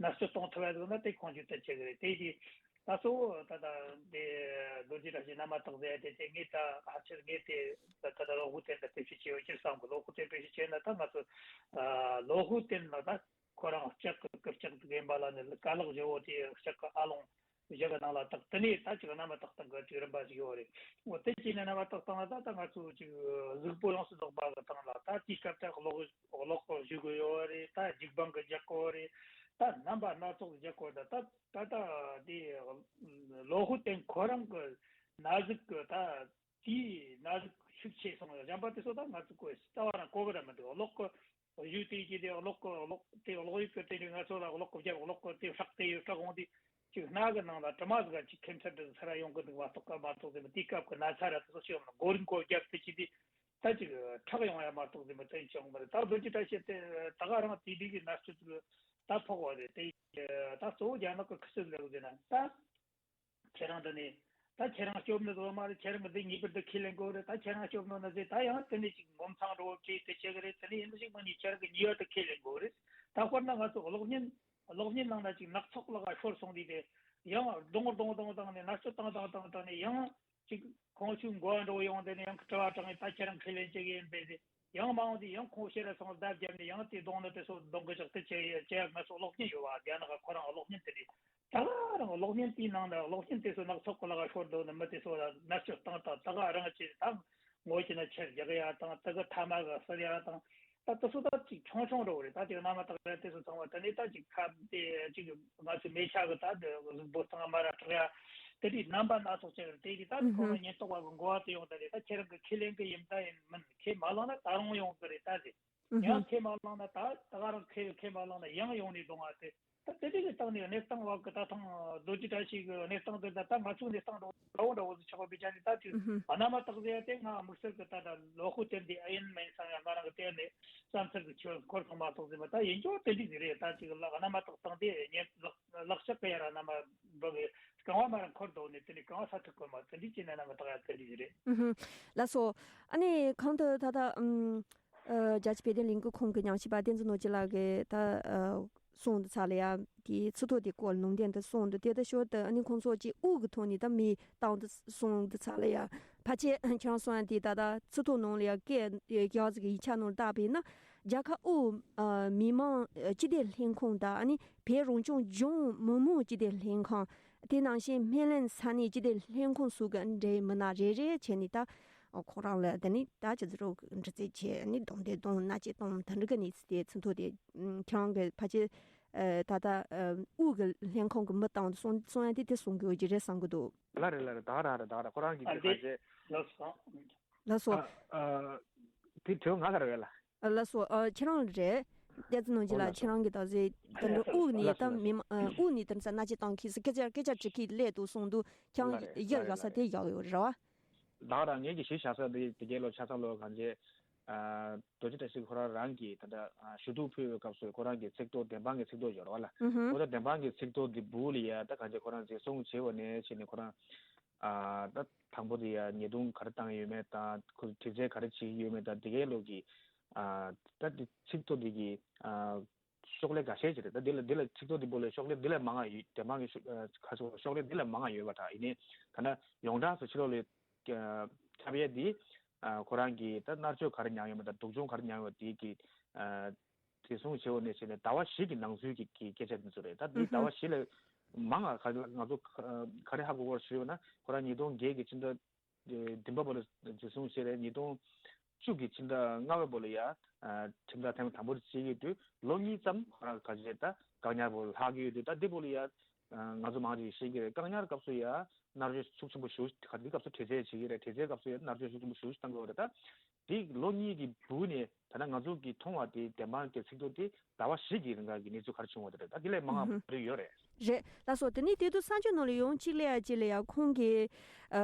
མནར་གཅོད་གཏོང་ཐུབ་ཡ་འདུག་ན་དེ་ཁོང་ཚོས་དེ་བྱེད་གི་རེད། དེ་ཡིན་ད་གཙོ་བོ་ད་ལྟ་འདི་རྡོ་རྗེ་བཀྲ་ཤིས་མནའ་མ་བཏགས་ཟེར་དེ་དེ་ངས་ད་ཕལ་ཆེར་ངས་དེ་ད་ལྟ་ལོ་ཧུ་ཏན་ད་བེད་སྤྱོད་བྱས་ཡོད་ཅེས་བསམ་གི། ལོ་ཧུ་ཏན་བེད་སྤྱོད་བྱས་ན་ད་ང་ཚོ་ལོ་ཧུ་ཏན་ལ་ད་ཁོ་རང་ལྕགས་ཀྱི་ལྕགས་ཀྱི་རྒན་པ་ལ་ནི་ཀ་ལག་བཞི་བོ་དེ་ལྕགས་ཀྱི་ཨ་ལོང་བཞི་གི་ནང་ལ་བཏགས། དེ་ནས་ད་ཅིག་མནའ་མ་བཏགས་སྟངས་གི་ཅིག་རིམ་པ་ཞིག་ཡོད་རེད། འོ་དེ་ཅིག་ནས་མནའ་མ་བཏགས་སྟངས་ལ་ད་ད་ང་ཚོ་ཅིག་གཟུགས་པོ་ཡོངས་སུ་རྫོགས་པ་གི་སྟེང་ལ་ད་དེའི་སྐབས་དེ་གློག་གློག་གཞུ་གི་ཡོད་རེད། ད་རྒྱུག་པང་གི་རྒྱག་གི་ཡོད་རེད། ད་རྣམ་པ་སྣ་ཚོགས་རྒྱག་གི་ཡོད་རེད། ད་ད་ད་དེ་ལོ་ཧུ་ཏན་ཁོ་རང་གི་ན་ཟུག་གི་ད་དེའི་ན་ཟུག་ཤུགས་ཆེ་སོང་། གཞན་པ་དེ་ཚོ་ད་ང་ཚོ་གོ་རྩ་བ་རང་གོ་གི་ར་མི་འདུག་གློག་གི་གཞུ་དེ་ཅི་དེ་གློག་གི་གློག་དེ་གློག་ཡུག་གི་དེ་ནི་ང་ཚོ་ལ་གློག་གི་རྒྱབ་གློག་གི་དེ་ཧྲག་དེ་ཡོད་སྐྲག་འོང་དེ་ཅིག་སྣ་གི་ནང་ལ་དྲི་མ་ཟིག་ཅིག་ཁེམ་ཚར་དེ་ཚ་ར་ཡོང་གི་འདུག་མ་གཏོགས་ཀ་མ་གཏོགས་དེ་མི་དེའི་སྐབས་ཀྱི་ན་ཚ་ར་དེ་ཚོ་ཤི་ཡོང་ན་མགོ་རིང་གོ་རྒྱབ་དེ་ཅི་དེ་ད་ཅིག་ཁྲག་ཡོང་ཡ་མ་གཏོགས་དེ་མི་དོན་ཅི་ཡོང་མི་རེད། ད་རྡོ་རྗེ་བཀྲ་ཤིས་དེ་ད་ག་རང་དེ་དེ་གི་ན་ཚོད་ཅིག་ད་ཕོག་པ་རེད། དེ་ད་གཙོ་བོ་རྒྱ་ནག་གི་ཁུ་ཚུར་ལ་ཟེར་ན་ད། ཁྱེད་རང་འདི་ནས་ད་ཁྱེད་རང་སྐྱོབ་ནི་བཟོ་མ་རེད། ཁྱེད་རང་གི་འདི་ངེས་པར་དུ་ཁས་ལེན་དགོས་རེད། ད་ཁྱེད་རང་སྐྱོབ་ནོ་ན་ཟེར། ད་ཡང་དེ་ནས་ཅིག་ངོ་མཚང་འགྲོ་བ་བྲིས་ཏེ་བྱེད་གི་རེད། དེ་ནས་ཡིན་ཞིག་མ་ནི་ཁྱེད་རང་གི་ཉེས་པར་དུ་ཁས་ལེན་དགོས་རེད། ད་དཔེར་ན་ང་ཚོ་གློག་བརྙན་གློག་བརྙན་ནང་ན་ཅིག་ནག་ཚོགས་ལག་ཤོར་སོང་དུས་དེ་ཡང་རྡུང་རྡུང་རྡུང་བཏང་ནས་ནག་ཚོད་བཏང་བཏང་བཏང་བཏང་ནས་ཡང་ཅིག་ཁོང་ཚོའི་མགོ་འགྲོ་ཡོང་། དེ་ནས་ཡང་དྲི་བ་དྲངས་ནས་ད་ཁྱེད་རང་ཁས་ལེན་བྱེད་གི་ཡིན་པས་ཟེར། ཡང་མ་འོངས་དུས་ཡང་ཁོང་ཕྱིར་ར་སོང་བརྡ་བརྒྱབ་ནས་ཡང་དེ་རྡུང་ནི་དེ་ཚོ་རྡུང་གི་བཞག་དེ་བྱས་བྱས་ང་ཚོ་གློག་བརྙན་ཡོད་བ། རྒྱ་ནག་ག་ཁོ་རང་གློག་བརྙན་དེ་རེད། ད་ག་རང་གློག་བརྙན་དེའི་ནང་ན་གློག་བརྙན་དེ་ཚོ་ནག་ཚོགས་ཀྱི་ལག་ཤོར་འདུག་ནི་མི་དེ་ཚོ་ལ་མནར་གཅོད་བཏང་དང་། ད་ག་རང་བྱས་ད་ངོ་ཅི་ན་ཆེར་རྒྱག་ཡ་དང་། ད་ག་ཐ་མག་ག་ཟེར་ཡ་དང་། ད་དེ་ཚོ་ད་ཅིག་ཆུང་ཆུང་འགྲོ་གི་རེད། ད་ཅིག་མནའ་མ་བཏགས་ར་དེ་ཚོ་ཚང་མ་དེ་ནས་ད་ཅིག་ཁ་དེ་ཅིག་ང་ཚོ་མེ་ཆ་གི་ད་དེ་གཟུགས་པོ་ཚང་མ་ར་དྲག་ཡ་དེ་དེ་རྣམ་པ་སྣ་ཚོགས་བྱས་རེད། དེ་དེ་ད་ཁོ་རང་ཉེན་རྟོག་པ་གི་འགོ་བ་དེ་ཡོང་ད་རེད། ད་ཁྱེད་རང་གི་ཁས་ལེན་གི་ཡིན་ད་ཡིན་མིན། ཁས་མ་བླངས་ན་ད་རུང་ཡོང་གི་རེད་ད་ཟེར། ཡང་ཁས་མ་བླངས་ན་ད་ད་ག་རང་ཁས་ཁས་མ་བླངས་ན་ཡང་ཡོང་ནས་གཏོང་བ་དེ། ད་དེ་འདྲ་གི་སྟེང་ནས་གནས་སྟངས་བ་གི་ད་ཐེངས་རྡོ་རྗེ་བཀྲ་ཤིས་གི་གནས་སྟངས་དེ་ད་ད་ང་ཚོའི་གནས་སྟངས་འདྲ་བོ་འདྲ་བོ་འདྲ་བོ་ཟིག་ཆགས་པ་བྱས་ནས་ད་དུས་མནའ་མ་བཏགས་ཟེར་ཡ་དེ་ང་དམིགས་བསལ་གི་ད་ད་ལོ་ཧུ་དེ་འདི་ཨེ་ཡིན་མིན་བསམ་ཡ་ང་རང་གི་དེ་ནས་བསམ་ཚུལ་གི་ཆེ་བ་འཁོར་སོང་མ་གཏོགས་ཟེར་མ། ད་ཡིན་ཀྱང་དེ་འདྲ་ཟིག་རེད། ད་ཅིག་ལག་མནའ་མ་བཏགས་སྟངས་དེ་ཉེ་ལག་ལག་ལྕགས་གི་ཡ་ར་མནའ་མ་འབུ་གི་རྐང་བ་མ་ར་འཁོར་འདུག་ནས་དེ་ནས་རྐང་བ་ས་ཐུག་གི་མ། དེ་འདྲ་བྱས་ནས་མནའ་མ་བཏགས་ཡ་དེ་འདྲ་ཟིག་རེད། ལགས་སོ། ཨ་ནི་གང་ལྟར་ད་ལྟ་ཨམ། ཨ། རྒྱ་ཆེ་བོད་དོན་ལས་འགུལ་ཁང་གི་ཉམས་ཞིབ་པ་བསྟན་འཛིན་ནོར་གྱི་ལགས་ཀྱིས་ད་ཨ་གསུངས་འདུག་ཚར་ལ་ཡ། དེའི་ཚིག་ཐོ་དེ་སྐོར་ལུང་བསྟན་དུ་གསུངས་འདུག་དེ་ལྟར་ཞོར་དུ་ཨ་ནི་ཁོང་ཚོ་གཅིག་དབུགས་ཀྱི་ཐོག་ནས་ད་མི་བཏང་འདུག་གསུངས་འདུག་ཚར་ལ་ཡ། ཕལ་ཆེར་ཁྱེད་རང་གསུངས་ཡ་དེ་ད་ལྟ་ཚིག་ཐོ་ནང་ལ་ཡ་སྐད་རྒྱག་ཟིག་གི་ཡིག་ཆ་ནང་ལ་བལྟས་པས་ན། རྒྱལ་ཁབ་དབུས་ཨ་མི་དམངས་སྤྱི་བདེ་ལྷན་ཁང་དང་ཨ་ནི་བོད་རང་སྐྱོང་ལྗོངས་མི་དམངས་སྤྱི་བདེ་ལྷན་ཁང་། དེ་ནང་བཞིན་སྨན་གླིང་ས་གནས་སྤྱི་བདེ་ལྷན་ཁང་སོགས་ཀྱི་འབྲེལ་མི་སྣ་རེ་རེ་བྱས་ནས་ད་ཁོ་རང་ལ་དེ་ནས་ད་ཅི་ཟེར་རོ་འདྲི་རྩད་བྱས་ནས་རྡུང་རྡེག་གཏོང་མནར་གཅོད་གཏོང་དེ་འདྲ་གི་གནས་ཚུལ་དེ་ཚིག་ཐོ་དེ་ཁྱེད་རང་གི་ཕལ་ཆེར་ད་ལྟ་དབུས་ཀྱི་ལྷན་ཁང་གི་མི་བཏང་སོང་སོང་ཡ་དེ་དེ་གསུང་དགོས་ཀྱི་རེད་བསམ་གི་འདུག་ལགས་རེད་ལགས་རེད། ད་ག་རང་རེད། ད་ག་རང་ཁོ་རང་གི་ཨ་དེ་ཕལ་ཆེར་ལགས་སོ། ལགས་སོ། ཨ་ཨ་དེ་དྲི་བ་ང་ག་རེ་རེད་ལ། ལགས་སོ། ཨ་ཁྱེད་རང་རེད། བསྟན་འཛིན་ནོར་གྱི་ལགས། ཁྱེད་རང་གིས་ད་གཟོད་ད་འདྲ་དབུས་ནས་ད་མི་མང་ཨ་དབུས་ནས་ད་ས་མནར་གཅོད་བཏང་མཁན་སུ་སྐད་ཆ་སྐད་ཆ་དྲི་མཁན་སླེབས་འདུག་གསུངས་འདུག་ཁྱེད་རང་གིས་ཡར་བཞག་ས་དེ་བཞག་ཡོད་རེད་བ། ད་ག་རང་ངེད་ཀྱི་གཞི་བཞག་ས་དེ་དེ་གའི་ལོ་ཆ་ཚང་ལོ་གང་བྱས། རྡོ་རྗེ་བཀྲ་ཤིས་ཁོ་རང་རང་གིས་ད་ལྟ་ཞུ་གཏུག་ཕུལ་བའི་སྐབས་སུ་ཁོ་རང་གི་ཚིག་ཐོ་བདེན་དཔང་གི་ཚིག་ཐོ་ཡོད་རེད་བ་ལ། ཨུ་ཧུ། འོ་ད་བདེན་དཔང་གི་ཚིག་ཐོ་འདི་སྦུག་ལ་ཡ་ད་གང་བྱས་ཁོ་རང་འཛིན་བཟུང་བྱས་པ་ནས་བྱས་ནས་ཁོ་རང་ཨ་ད་དང་པོ་དེ་ཡ་ཉེས་རྡུང་ག་རེ་བཏང་ཡོད་མེད་དང་ཁོ་སྒྲིག་འཛུགས་ག་རེ་བྱེད་ཀྱི་ཡོད་མེད་དང་དེ་གའི་ལོ་གི་ཨ་ད་དེ་ཚིག་ཐོ་འདི་གི་ཨ་ཤོག་ལྷེ་འགའ་ཤས་ཅིག་རེད། ད་འདི་ལ་འདི་ལ་ཚིག་ཐོ་འདི་པོ་ལ་ཤོག་ལྷེ་འདི་ལས་མང་ང་ཡོད། བདེན་དཔང་གི་ཤོག་ཨ་ཁ་ཤོག་ཤོག་ལྷེ་འདི་ལས་མང་ང་ཡོད་པ་འདྲ། ཡིན་ནའི་ད་ནི་ཡོངས་གྲགས་སུ་ཕྱི་ལོགས་ལ་ཁྱབ་ཡས་འདི་ཨ་ཁོ་རང་གིས་ད་མནར་གཅོད་ག་རེ་མྱངས་ཡོད་མེད་དང་སྡུག་སྦྱོང་ག་རེ་མྱངས་ཡོད་དེ་གི་ཨ་འཛིན་བཟུང་བྱས་པ་ནས་བྱས་ནས་ཟླ་བ་བཞི་གི་ནང་ཚུད་ཀྱི་གི་སྐད་ཆ་འདི་ཚོ་རེད། ད་འདི་ཟླ་བ་བཞི་ལས་མང་ང་ག་ང་ཚོ་ག་རེ་ཧ་གོ་དགོས་ཞུས་ཡོད་ན་ཁོ་རང་ཉིས་སྟོང་བརྒྱད་ཀྱི་ཕྱི་ཟླ་བདུན་པ་བར་ལ་འཛིན་བཟུང་བྱས་རེད། ཉིས་སྟོང་ བཅུ་གི་ཕྱི་ཟླ་ལྔ་པའི་བར་ལ་ཡ་ཁྲིམས་ཐག་ཐེངས་དང་པོ་དེ་བཅད་ཀྱི་དུས་ལོ་གཉིས་ཙམ་ཁོ་རང་ག་ཚོད་ད་བཀག་ཉར་བར་ལྷག་གི་ཡོད་དུས། ད་འདི་བར་ལ་ཡ་ང་ཚོ་མང་ཆེ་ཤེས་ཀྱི་རེད། བཀག་ཉར་སྐབས་སུ་ཡ་མནར་གཅོད་ཤུགས་ཆེན་པོ་ཞེ་པོ་ཅིག་ག་འདི་སྐབས་སུ་དྲི་རྩད་བྱེད་ཀྱི་རེད། དྲི་རྩད་སྐབས་སུ་ཡ་མནར་གཅོད་ཤུགས་ཆེན་པོ་ཞེ་པོ་ཅིག་བཏང་གི་ཡོད་རེད། ད་འདི་ལོ་གཉིས་ཀྱི་བར་ནས་ད་ལྟ་ང་ཚོ་གི་མཐོང་བ་དེ་བདེན་དཔང་གི་ཚིག་ཐོ་དེ་ཟླ་བ་བཞི་གི་རིང་ག་གི་གནས་ཚུལ་ག་རེ་བྱུང་བ་དེ་རེད། ད་འདི་ལས་མང་བ་རེ་ཡོད་རེད། རེད། ལགས་སོ། དེ་ནས་དེ་དུས་གསར་འགྱུར་ནང་ལ་ཡང་གཅིག་ལ་ཡ་གཅིག་ལ་ཡ་ཁོང་གིས་ཨ་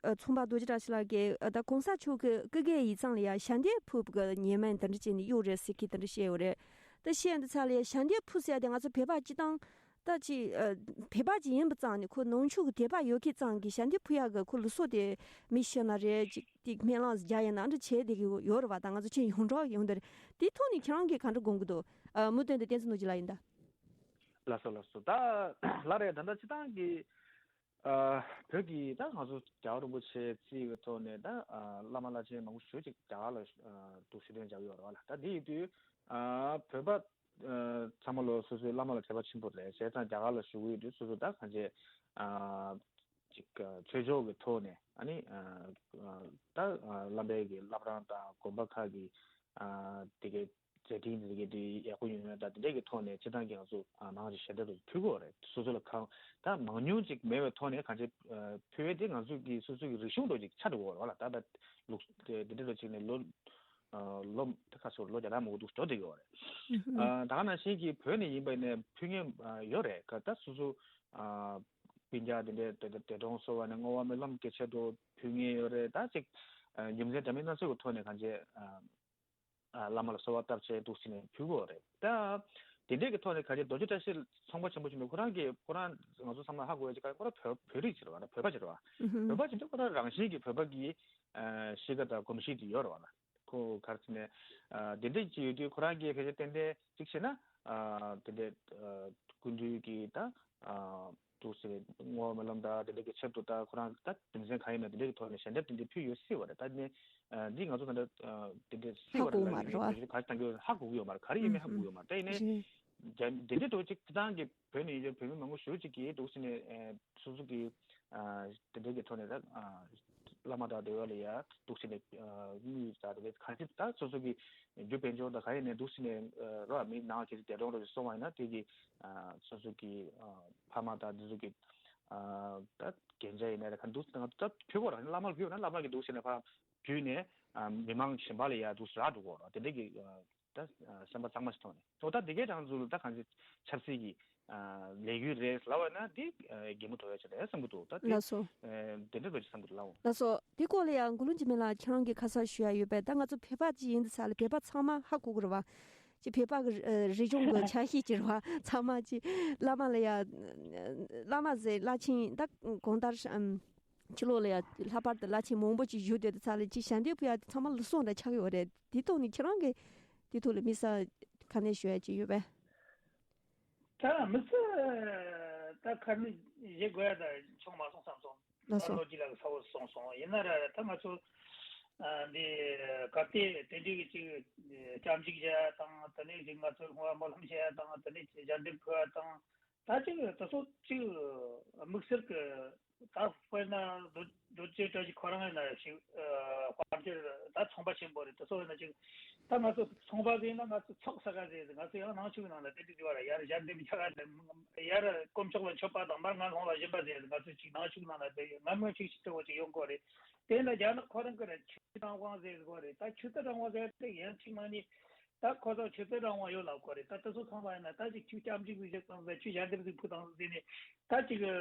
ཨ་ཚོང་པ་རྡོ་རྗེ་བཀྲ་ཤིས་ལགས་ཀྱིས་ཨ་ད་གོང་ས་མཆོག་གི་སྐུ་སྒེར་ཡིག་ཚང་ལ་ཡ་ཞལ་འདེབས་ཕུལ་བའི་ཉེས་མིང་དེ་འདྲ་བྱས་ནས་གཡུགས་རེད་ཟེར་མཁན་དེ་འདྲ་བཤད་ཡོད་རེད། ད་བཤད་འདི་ཚ་ལ་ཡ་ཞལ་འདེབས་ཕུལ་ཟེར་ཡ་དེ་ང་ཚོ་བོད་པ་སྤྱི་བཏང་ད་ཅིག་ཨ་བོད་པ་ཅིག་ཡིན་པ་ཙང་ནས་ཁོ་ནང་ཆོས་ཀྱི་དད་པ་ཡོད་མཁན་ཙང་གི་ཞལ་འདེབས་ཕུལ་ཡག་གི་ཁོ་ལུགས་སྲོལ་དེ་མི་ཤི་ན་རེད། ཅིག་དེ་སྨོན་ལམ་རྒྱག་ཡིན་ན་འདྲ་བྱས་བསྡད་ཀྱི་ཡོད་རེད་བ། ད་ང་ཚོ་ཆེས་ཡོངས་གྲགས་ཡོང་དེ་རེད། དེའི་ཐོག་ནས་ཁྱེད་རང་གིས་ག་འདྲ་དགོངས་ཀྱི་འདུག་ཨ་མུ་མཐུད་དེ་བསྟན་འཛིན་ནོར་གྱི་ལགས་ཡིན་ད། ལགས་སོ་ལགས་སོ། ད་ལགས་རེད། ད་ལྟ་སྤྱི་བཏང་གི་ཨ་བོད་ཀྱི་ད་ང་ཚོ་རྒྱལ་བ་རིན་པོ་ཆེ་རྩིས་ཀྱི་ཐོག་ནས་ད་ཨ་བླ་མ་བླ་ཆེན་མང་པོ་ཞེ་ཅིག་རྒྱ་གར་ལ་ཨ་འདུག་ཞུ་གཏན་འཇགས་ཡོད་རེད་བ་ལ། ད་འདི་ཡིན་དུས་ཨ་བོད་པ་ཨ་ཚང་མ་ལོ་སོ་སོའི་བླ་མ་ལ་དད་པ་ཆེན་པོ་རེད། བྱས་ཙང་རྒྱ་གར་ལ་བཞུགས་ཡོད་དུས་སོ་སོ་ད་གང་བྱས་ཨ་ཅིག་ཨ་ཆོས་ཕྱོགས་ཀྱི་ཐོག་ནས་ཨ་ནི་ཨ་ཨ་ད་ཨ་བླ་མའི་གི་བླ་བྲང་དང་དགོན་པ་ཁག་གི་ཨ་དེ་གའི་མཛད་འཕྲིན་དེ་གའི་དེ་ཡག་པོ་ཡོད་ན་ད་དེ་འདྲས་ཀྱི་ཐོག་ནས་སྤྱི་བཏང་གི་ང་ཚོ་ཨ་མང་ཆེ་ཞལ་འདེབས་རུ་ཕུལ་དགོས་རེད། སོ་སོ་ལ་གང་ད་མང་ཉུང་ཅིག་མེད་པའི་ཐོག་ནས་གང་ཅི་ཨ་ཕུལ་བས་དེ་ང་ཚོ་གི་སོ་སོ་གི་རིག་གཞུང་འདྲ་ཅིག་ཆགས་འགྲོ་གི་ཡོད་རེད་བ་ལ། ད་ད་ལུགས་དེ་དེ་འདྲས་རུ་ཅིག་ནས་ལོ་ཨ་ལོ་ད་ཁ་སོ་ལོ་བརྒྱ་ཕྲག་མང་པོ་འདུག་འགྲོ་བསྡད་ཀྱི་ཡོད་རེད། ཨ་ད་ག་ནང་བཞིན་གྱི་བོད་ནས་ཡིན་པ་ནས་ཕུལ་མཁན་ཨ་ཡོད་རེད། ག་ད་སོ་སོ་ཨ་སྤུན་ཀྱག་དེ་འདྲས་དེ་འདྲས་འདས་གྲོངས་སོང་བ་ནས་བསྔོ་བ་སྨོན་ལམ་སྐྱེ་ཆེད་དུ་ཕུལ་མཁན་ཡོད་རེད། ད་ཅིག་ཨ་རྒྱུ་མཚན་འདྲ་མིན་སྣ་ཚོགས་ཀྱི་ཐོག་ནས་གང་བྱས་ཨ་ཨ་བླ་མ་ལ་གསོལ་བ་བཏབ་བྱས་འདུག་ཟེར་ནས་ཕུལ་གྱི་ཡོད་རེད། ད་དེ་འདྲས་ཀྱི་ཐོག་ནས་ག་རེ་རྡོ་རྗེ་བཀྲ་ཤིས་ཚོང་པ་ཆེན་པོ་ཆེན་པོ་ཁོ་རང་གིས་ཁོ་རང་ང་ཚོ་ཚང་མ་ཧ་གོ་ཡ་ཅིག་ག་རེ་ཁོ་རང་བོད་བོད་རིགས་ཅིག་རེད་བ། བོད་པ་ཅིག་རེད་བ། ཨུ་ཧུམ། བོད་པ་ཅིག་འདྲ་ཁོ་རང་རང་བཞིན་གྱིས་བོད་པ་གི་ཨ་གཤིས་ཀ་དང་གོམས་གཤིས་དེ་ཡོད་རེད་བ་ལ། ཁོ་ག་རེ་ཟེར་ནས་ཨ་དེ་འདྲས་ཅིག་ཡོད་དུས་ཁོ་རང་གིས་ཕལ་ཆེར་ཏན་ཏན་ཅིག་བྱས་ན་ཨ་དེ་འདྲས་ཨ་སྐུ་མདུན་གྱི་ད་ཨ་འདུག་ཟེར་བསྔོ་བ་སྨོན་ལམ་དང་དེ་འདྲ་གི་ཆེད་དུ་ད་ཁོ་རང་ད་རྒྱུ་མཚན་གང་ཡིན་ན་དེ་འདྲ་གི་ཐོག་ནས་ཞལ་འདེབས་དེ་འདྲ་ཕུལ་ཡོད་སྲིད་པ་རེད། ད་ནི་ཨ་འདི་ང་ཚོ་ད་ལྟ་ཨ་དེ་འདྲ་སྲིད་ཧ་པ་རེད་གོ་ལབ་མ་ཡིན་རེད་བ། ནས་ག་ཞིག་བཏང་གི་ཡོད་ཧ་གོ་གི་ཡོད་མ་རེད། ག་རེ་ཡིན་མིན་ཧ་གོ་གི་ཡོད་མ་རེད། ད་ཡིན་ནའི་རེད། རྒྱ་དེ་འདྲ་འདྲ་ཅིག་ད་ང་གི་བོད་ནས་ཡིན་ཆོག་བོད་མི་མང་པོ་ཞེ་ཅིག་གིས་འདུག་ཟེར་ནས་ཨ་སོ་སོ་གི་ཨ་དེ་འདྲ་གི་ཐོག་ནས་ད་ཨ་བླ་མ་དང་འབྲེལ་བ་ལ་ཡ་འདུག་ཟེར་ནས་ཨ་དངུལ་དང་དེ་འདྲ་གང་ཅི་ད་སོ་སོ་གི་རྒྱུ་དཔལ་འབྱོར་དང་ག་ཡིན་ནས་འདུག་ཟེར་ནས་ཨ་རོ་མི་ནང་ཁྱེད་ཀྱི་འདས་གྲོངས་རོ་སོང་བ་ཡིན་ན་དེ་གི་ཨ་སོ་སོ་གི་ཨ་ཕ་མ་དང་འདི་ཚོ་གི་ཨ་ད་རྒྱན་ཆ་ཡིན་ན་རེད། ག་འདུག་ཟེར་ན་ད་ཕུལ་གོ་ར་བླ་མར་ཕུལ་ན་བླ་མ་གི་འདུག་ཟེར་ནས་ཕར་བརྒྱུད་ནས་ཨ་མི་མང་གཞན་པ་ལ་ཡ་འདུག་ཟེར་རག་འགྲོ་གོ་ར་དེ་འདྲ་གི་ཨ་ད་སེམས་པ་གཙང་མ་ཞིག་ཐོག་ནས་ཨོ་ད་དེ་གའི་གྲངས་ཚུལ་ད་གང་ཅི་ཆབ་སྲིད་ཀྱི་ཨ་ལས་འགུལ་རེད་ལབ་པ་ན་འདི་ཨ་གད་མོ་དོ་ཡ་ཆེ་རེད་བསམ་གྱི་འདུག་ད་དེ་ལགས་སོ། ཨ་དེ་འདྲ་རེད་བསམ་གྱི་འདུག་ལགས། ལགས་སོ། དེ་སྐོར་ལ་ཡང་མགོ་ལོག་འཇིགས་མེད་ལགས་ཁྱེད་རང་གིས་ཁ་གསལ་ཞུ་ཡ་ཡོད་པས། ད་ང་ཚོ་བོད་པ་ཅིག་ཡིན་དུས་ས་ལ་བོད་པ་ཚང་མ་ཧ་གོ་གི་རེད་བ། ཅིག་བོད་པ་གི་ཨ་རིག་གཞུང་གི་ཆ་ཤས་ཅིག་རེད་བ། ཚང་མ་ཅིག་བླ་མ་ལ་ཡ་བླ་མ་ཟེར་བླ་ཆེན་ད་གང་ལྟར་ཨམ་ཕྱི་ལོགས་ལ་ཡ་ལྷག་པར་དུ་བླ་ཆེན་མང་པོ་ཅིག་བཞུགས་བསྡད་དུས་ས་ལ་ཅིག་ཞལ་འདེབས་ཕུལ་ཡ་དེ་ཚང་མ་ལུགས་སྲོལ་འདྲ་ཆགས་ཡོད་རེད། དེ་ཐོག་ནས་ཁྱེད་རང་གིས་དེ་ཐོག་ལ་དམིགས་བསལ་ག་ནས་ཞུ་ཡ་ཅིག་ཡོད་པས། ད་མི་ཚེ་ད་ཁ་ནི་བཞེས་དགོས་ཡ་ད་བྱུང་མ་སོང་བསམ་སོང་། ལགས་སོ། ད་ལོ་རྒྱུས་ལ་གསལ་བོ་སོང་སོང་། ཡིན་ན་ར་ད་ང་ཚོ་ཨ་འདི་ག་དེ་དེ་འདྲའི་གི་ཅིག་སྐྱབས་འཇུག་བྱ་ཡ་དང་དེ་ནས་ཅིག་ང་ཚོ་སྔོན་སྨོན་ལམ་བྱ་ཡ་དང་དེ་ནས་ཅིག་ཞལ་འདེབས་ཕུལ་བ་དང་ད་ཅིག་ད་སོ་ཅིག་དམིགས་བསལ་གི་ད་དཔེར་ན་རྡོ་རྡོ་རྗེ་བཀྲ་ཤིས་ཁོ་རང་ཡིན་ན་ཞིག་ཨ་དཔལ་འབྱོར་ད་ཚོང་པ་ཆེན་པོ་རེད། དེ་ཚོ་ཡིན་ན་ཅིག་ད་ང་ཚོ་ཚོང་པ་ཟེར་ན་ང་ཚོ་ཚོགས་ས་ག་ཟེར་ང་ཚོ་ཡང་ནང་ཆོས་ནང་ལ་དེ་འདྲ་ཡོད་ར། ཡར་ཞལ་འདེབས་ཆ་ག་ཡར་དཀོན་མཆོག་ལ་མཆོད་པ་དང་མར་ངན་སློང་ལ་སྦྱིན་པ་ཟེར་ང་ཚོ་ཅིག་ནང་ཆོས་ནང་ལ་དེ་ང་མོས་ཅིག་ཞིག་ཏུ་ཅིག་ཡོང་གོ་རེད། དེ་ལ་རྒྱ་ནག་ཁོ་རང་གི་རེད་ཆོས་དང་དབང་ཟེར་གོ་རེད། ད་ཆོས་དད་རང་དབང་ཟེར་དེ་ཡང་ཅིག་མ་ནི། ད་ཁོ་ཚོ་ཆོས་དད་རང་དབང་ཡོད་ལབ་དགོས་རེད། ད་དེ་ཚོ་ཚང་མ་ཡིན་ན་ད་ཅིག་ཁྱོད་སྐྱབས་འཇུག་ཟིག་བྱེད་དང་ཟེར། ཁྱོད་ཞལ་འདེབས་ཟིག་ཕུལ་དང་ཟེར་ནས་ད་ཅིག་དེ་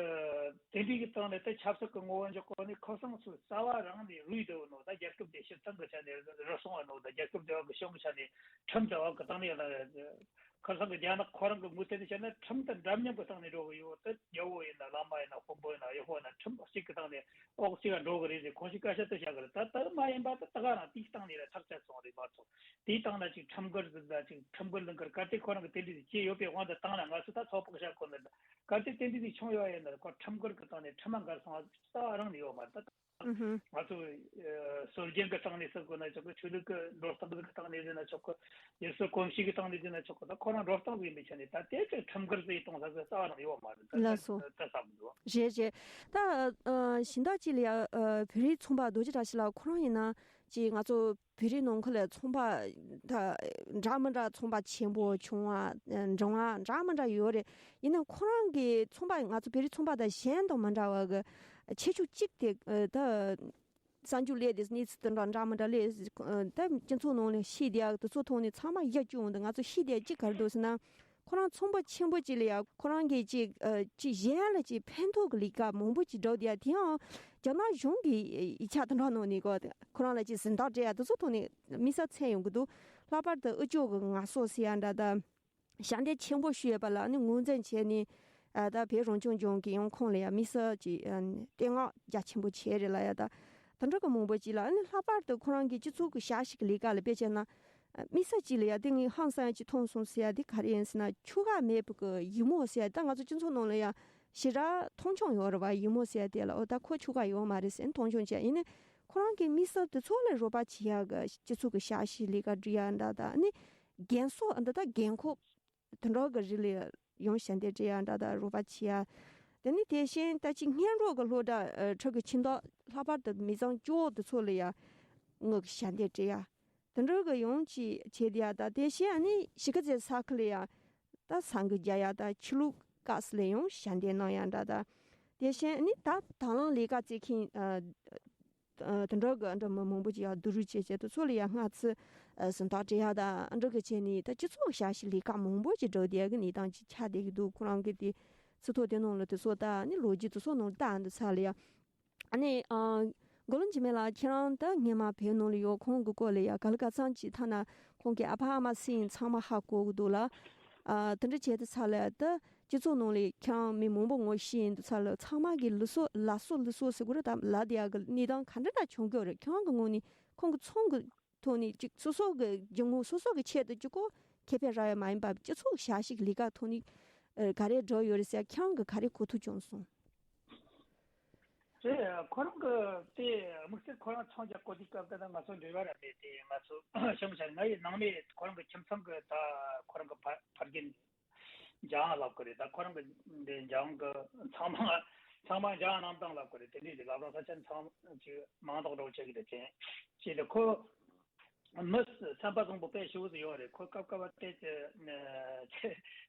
འདྲའི་གི་སྟེང་ནས་ད་ཆབ་སྲིད་ཀྱི་ངོ་བོ་འཇོག་གོ་ནས་ཁོ་ཚང་ཚོ་རྩ་བ་རང་ནས་རུལ་བསྡད་ཡོད་ནོ། ད་རྒྱལ་ཁབ་དེ་སྤྱིར་བཏང་གི་ཆ་ནས་རུལ་སོང་བ་ནོ། ད་རྒྱལ་ཁབ་དེ་བ་གི་གཞུང་གི་ཆ་ནས་ཁྲིམས་དེ་བ་གི་སྟེང་ནས་ཡང་ན་ཁོ་ཚང་གི་རྒྱ་ནག་ཁོ་རང་གི་མུ་མཐུད་དུ་བྱས་ན་ཁྲིམས་དང་འདྲ་མཉམ་གི་སྟེང་ནས་འགྲོ་གི་ཡོད། ད་རྒྱལ་པོ་ཡིན་ན་བླ་མ་ཡིན་ན་དཔོན་པོ་ཡིན་ན་ཡག་པོ་ཡིན་ན་ཁྲིམས་གཅིག་གི་སྟེང་ནས་འོག་གཅིག་ག་འགྲོ་གི་རེད་ཟེར་ཁོང་ཞིག་བཀའ་ཤག་ཏུ་བཞག་གི་རེད། ད་ད་མ་ཡིན་པ་ད་ད་ག་རང་དེའི་སྟེང་ནས་ལ་ཐག་བཅད་སོང་རེད་མ་གཏོགས། དེའི་སྟེང་ན་ཅིག་ཁྲིམས་འགལ་ཟིག་དང་ཅིག་ཁྲིམས་འགལ་ལུང་འགལ་གལ་ཏེ་ཁོ་རང་གི་དེ་འདྲ་ཟིག་བྱས་ཡོད་པའི་དབང་དུ་བཏང་ན་ང་ཚོ་ད་ཚོགས་པ་བཞག་དགོས་ནི་རེད། གལ་ཏེ་དེ་འདྲ་ཟིག་བྱུང་ཡོད་ཡིན་ན་ཁོ་ཁྲིམས་འགལ་གི་སྟེང་ནས་ཁྲིམས་མ་འགལ་སོང་བ་རྩ་བ་རང་ནས་ཡོད་མ་རེད། ད་ཨུ་ཧུམ། ང་ཚོ་ཨ་སྲོལ་རྒྱུན་གི་སྟེང་ནས་ཟེར་དགོས་ན་ཆོག་གི། ཆོས་ལུགས་གི་འགྲོ་སྟངས་ཟིག་གི་སྟེང་ནས་ཟེར་ན་ཆོག་གི། ཡུལ་སྲོལ་གོམས་གཤིས་གི་སྟེང་ནས་ཟེར་ན་ཆོག་གི། ད་ཁོ་རང་འགྲོ་སྟངས་ཟིག་ཡིན་པའི་ཆ་ནས་ད་དེ་ཚོ་ཁྲིམས་འགལ་ཟིག་གཏོང་ས་གི་རྩ་བ་རང་ཡོད་མ་རེད། ད་ལགས་སོ། ད་བསམ་འདུག་རེད་རེད། ད་ཨ་གཞན་དག་ཅིག་ལ་ཡ་ཨ་བོད་རིགས་ཚོང་པ་རྡོ་རྗེ་བཀྲ་ཤིས་ལགས་ཁོ་རང་ཡིན་ན། ཅིག་ང་ཚོ་བོད་རིགས་ནང་ཁུལ་ལ་ཚོང་པ་ད་འདྲ་མི་འདྲ་ཚོང་པ་ཆེན་པོ་ཆུང་བ་འབྲིང་བ་འདྲ་མི་འདྲ་ཡོད་རེད། ཡིན་ནའང་ཁོ་རང་གི་ཚོང་པ་ང་ཚོ་བོད་རིགས་ཚོང་པ་དང་གཞན་དང་མི་འདྲ་བ་གི་ཁྱད་ཆོས་གཅིག་དེ་ད། གསར་འགྱུར་ལས་དེ་གནས་ཚུལ་དེ་འདྲ་འདྲ་མི་འདྲ་ལས་ད་སྤྱི་ཚོགས་ནང་ལ་ཤེས་བསྡད་ཡག་དེ་ཚོ་ཐོག་ནས་ཚང་མ་ཡིད་སྐྱོ་འོང་འདུག་ང་ཚོ་ཤེས་བསྡད་ཡག་གཅིག་ག་རེ་འདུག་ཟེར་ན། ཁོ་རང་ཚོང་པ་ཆེན་པོ་ཅིག་ལ་ཡ་ཁོ་རང་གིས་ཅིག་ཅིག་གཞན་ལ་ཅིག་ཕན་ཐོགས་ཀྱི་ལས་ཀ་མང་པོ་ཅིག་བསྒྲུབས་བསྡད་ཡག་དེ་ཡང་རྒྱ་ནག་གཞུང་གི་ཡིག་ཆ་དེ་འདྲ་ནང་ནས་གོ་ཁོ་རང་ལ་ཅིག་ཟིན་བྲིས་སྤྲད་ཡག་དེ་ཚོ་ཐོག་ནས་དམིགས་བསལ་མཚོན་ཡོང་གི་འདུག་ལྷག་པར་དུ་ཨུ་ཅོག་གི་ངལ་གསོ་ཟེར་ཡག་འདྲ་ད། ཞལ་འདེབས་ཆེན་པོ་ཞུས་ཡོད་པ་ལ་ནི་ངོས་འཛིན་བྱས་ནས་ཨ་ད་བོད་རང་སྐྱོང་ལྗོངས་ཀྱི་ཡང་ཁོང་ལ་ཡང་དམིགས་བསལ་གྱི་ཨ་བསྟོད་བསྔགས་རྒྱ་ཆེན་པོ་བྱས་རེད་ལ་ཡ་ད། དེ་འདྲ་གི་མང་པོ་ཅིག་ལ་ཨ་ནི་ལྷག་པར་དུ་ཁོ་རང་གི་སྤྱི་ཚོགས་ཀྱི་ཞབས་ཞུ་གི་ལས་ཀ་ལ་དཔེ་བྱས་ན་ཨ་དམིགས་བསལ་ཅིག་ལ་ཡ་དེ་ངས་ཧང་སང་ཅིག་མཐོང་སོང་ཟེར་ཡ་དེ་ག་རེ་ཡིན་ཟེར་ན་ཆོལ་ཁ་མེད་པའི་གི་ཡིག་མོ་ཟེར་ཡ་ད་ང་ཚོ་སྤྱི་ཚོགས་ནང་ལ་ཡ་ཞེ་དྲག་མཐོང་ཆུང་ཡོད་རེད་བ། ཡིག་མོ་ཟེར་ཡ་དེ་ལ་ཨོ་ད་ཁོ་ཆོལ་ཁ་ཡོད་མ་རེད་ཟེར་མཐོང་ཆུང་བྱས་ཡིན་ནའི་ཁོ་རང་གི་དམིགས་བསལ་དེ་ཚོ་ལ་རོགས་པ་བྱེད་ཡ་གི་སྤྱི་ཚོགས་ཀྱི་ཞབས་ཞུའི་ལས་ཀ་སྒྲུབ་ཡ་འདྲ་ད་ཨ་ནི་རྒན་གསོ་འདི་ད་རྒན་འཁོགས། དུད་འགྲོ་གི་རིགས་ལ་ཡང་ཞལ་འདེབས་སྤྲད་ཡ་འདྲ་དང་རོགས་པ་བྱེད་ཡ། དེ་ནི་དེ་བཞིན་ད་ཅིག་སྔོན་འགྲོ་གི་སློབ་གྲྭ་ཨ་ཁྲོད་ཀྱི་ཁྱིམ་བདག་ལྷག་པར་དུ་མི་ཚང་སྐྱོ་བོ་དེ་ཚོ་ལ་ཡ་དངུལ་གྱི་ཞལ་འདེབས་སྤྲད་ཡ། དུད་འགྲོ་གི་ཡང་ཅིག་བྱེད་དེ་ཡ་ད་དེ་བཞིན་ཨ་ནི་གཞིས་ཀ་རྩེ་ས་ཁུལ་ལ་ཡ་ད་ས་འགུལ་རྒྱག་ཡ་ད་ཆོས་ལུགས་སྐབས་སུ་ལ་ཡང་ཞལ་འདེབས་གནང་ཡ་འདྲ་ད། དེ་བཞིན་ཨ་ནི་ད་དང་བླངས་ལས་ཀ་བྱེད་མཁན་ཨ། དུད་འགྲོ་གི་འདྲ་མི་མང་པོ་ཅིག་ཡང་བསྡུ་རུབ་བྱས་བྱས་དུ་ཚོ་ལ་ཡང་སྔ་ཚིག་ཟིན་ཐག་བྲིས་ཡག་དང་འདྲ་གི་བྱས་ནས་ད་སྤྱི་ཚོགས་ཞབས་ཞུ་ལས་ཀ་མང་པོ་ཅིག་སྒྲུབ་བསྡད་ཀྱི་གནས་སྟངས་ཅིག་ཆགས་བསྡད་ཀྱི་འདུག་ཁོ་རང་གི་དེ་ཚིག་ཐོ་དེ་ནང་ལ་དུ་ཚོ་ད་ནི་ལོ་རྒྱུས་དུ་ཚོ་ནང་ལ་ལྟ་འདུག་ས་ལ་ཡང་ཨ་ནི་མགོ་ལོག་འཇིགས་མེད་ལགས་ཁྱེད་རང་ད་སྔོན་མ་བོད་ནང་ལ་ཡོད་ཁོང་གི་སྐོར་ལ་ཡང་ག་ལ་ག་ཚང་ཅིག་ཐ་ན་ཁོང་གི་ཨ་ཕ་ཨ་མ་སུ་ཡིན་ཚང་མ་ཧ་གོ་གི་འདུག་ལ། ཨ་དེ་འདྲ་བྱས་དུ་ས་ལ་ད། སྤྱི་ཚོགས་ནང་ལ་ཁྱེད་རང་མི་མང་པོ་ངོ་ཤེས་ཡིན་འདུག་ས་ལ་ཚང་མ་གི་ལུས་སྲོག་ལ་སོགས་ལུས་སྲོག་ཟེར་དགོས་རེད་དམ་ལ་དེ་ཡག་གི་གནས་སྟངས་ག་འདྲ་ད་བྱུང་གི་ཡོད་རེད། ཁྱེད་རང་གི་ངོས་ནས་ཁོང་གི་ཚོང་གི་ཐོག་ནས་ཅིག་སོ་སོ་གི་རྒྱུ་དངོས་སོ་སོ་གི་ཆེད་དུ་གཅིག་གོ་ཁེ་ཕན་རག་ཡོད་མ་ཡིན་པ་སྤྱི་ཚོགས་ཞབས་ཞུ་གི་ལས་ཀ་ཐོག་ནས་ཨ་ག་རེ་འགྲོ་ཡོད་རེད་ཟེར་ཁྱེད་རང་གི་ག་རེ་གོ་ཐོས་བྱུང་སོང་། རེད། ཁོ་རང་གི་དེ་དམིགས་བསལ་ཁོ་རང་ཚོང་རྒྱག་གོ་དུས་སྐབས་དེ་ད་ང་ཚོ་འབྲེལ་བ་ར་མེད་དེ་ང་ཚོ་ཤོང་བྱ་ང་ཡི་ནང་མི་ཁོ་རང་གི་ཁྱིམ་ཚང་གི་ད་ཁོ་རང་གི་ཕ་ཕ་རྒན་འཇང་ལབ་གི་རེད། ད་ཁོ་རང་གི་འདི་འཇང་གི་ཚང་མ་ཚང་མ་འཇང་རྣམ་ཐང་ལབ་གི་རེད། དེ་འདྲའི་ལབ་རང་ས་ཆ་ཚང་ཅིག་མང་དག་འགྲོ་བྱེད་ཀྱི་རེད། དེ་ཅི་ལ་ཁོ་མི་བསམ་པ་བཟང་པོ་དཔེ་ཞེ་པོ་ཟིག་ཡོད་རེད། ཁོ་སྐབས་སྐབས་བལྟས་ཏེ་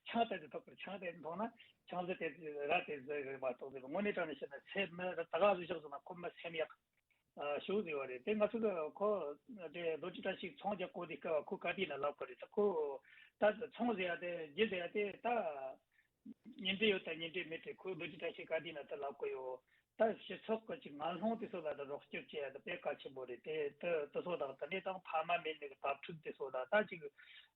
ཆང་དེ་ཚོ་ཐོགས་པར་ཆང་དེ་ཚོ་འཐུང་ན་ཆང་ཟེར་དེ་ཚོ་ར་དེ་ཚོ་རེད་མ་གཏོགས་ཟེར་དངོས་གནས་དྲང་ནས་བཤད་ན་སེམས་མི་ད་ག་ཟིག་ཆགས་སོང་ན་ཁོ་མི་སེམས་ཡག་ཞེ་པོ་ཟིག་ཡོད་རེད། དེ་ང་ཚོ་གི་ཁོ་དེ་རྡོ་རྗེ་བཀྲ་ཤིས་ཚོང་རྒྱག་གོ་དུས་སྐབས་ཁོ་ག་དུས་ན་ལབ་གི་རེད། ད་ཁོ་ད་ཚོང་ཟེར་ཡ་དེ་རྒྱུ་ཟེར་ཡ་དེ་ད། ཉིན་རེ་ཡོད་དང་ཉིན་རེ་མེད་དེ་ཁོས་རྡོ་རྗེ་བཀྲ་ཤིས་བཀའ་དྲིན་ན་དེ་ལབ་གོ་ཡོད། ད་སྤྱི་ཚོགས་ཀྱི་ཅིག་ངན་སློང་དེ་ཚོ་ལ་ད་རོགས་སྐྱོབ་བྱེད་ཡ་དེ་དཔེ་གལ་ཆེན་པོ་རེད། དེ་དེ་དེ་ཚོ་དང་དེ་ནས་དང་ཕ་མ་མེད་ནི་གི་དྭ་ཕྲུག་དེ་ཚོ་ད་ད་ཅིག་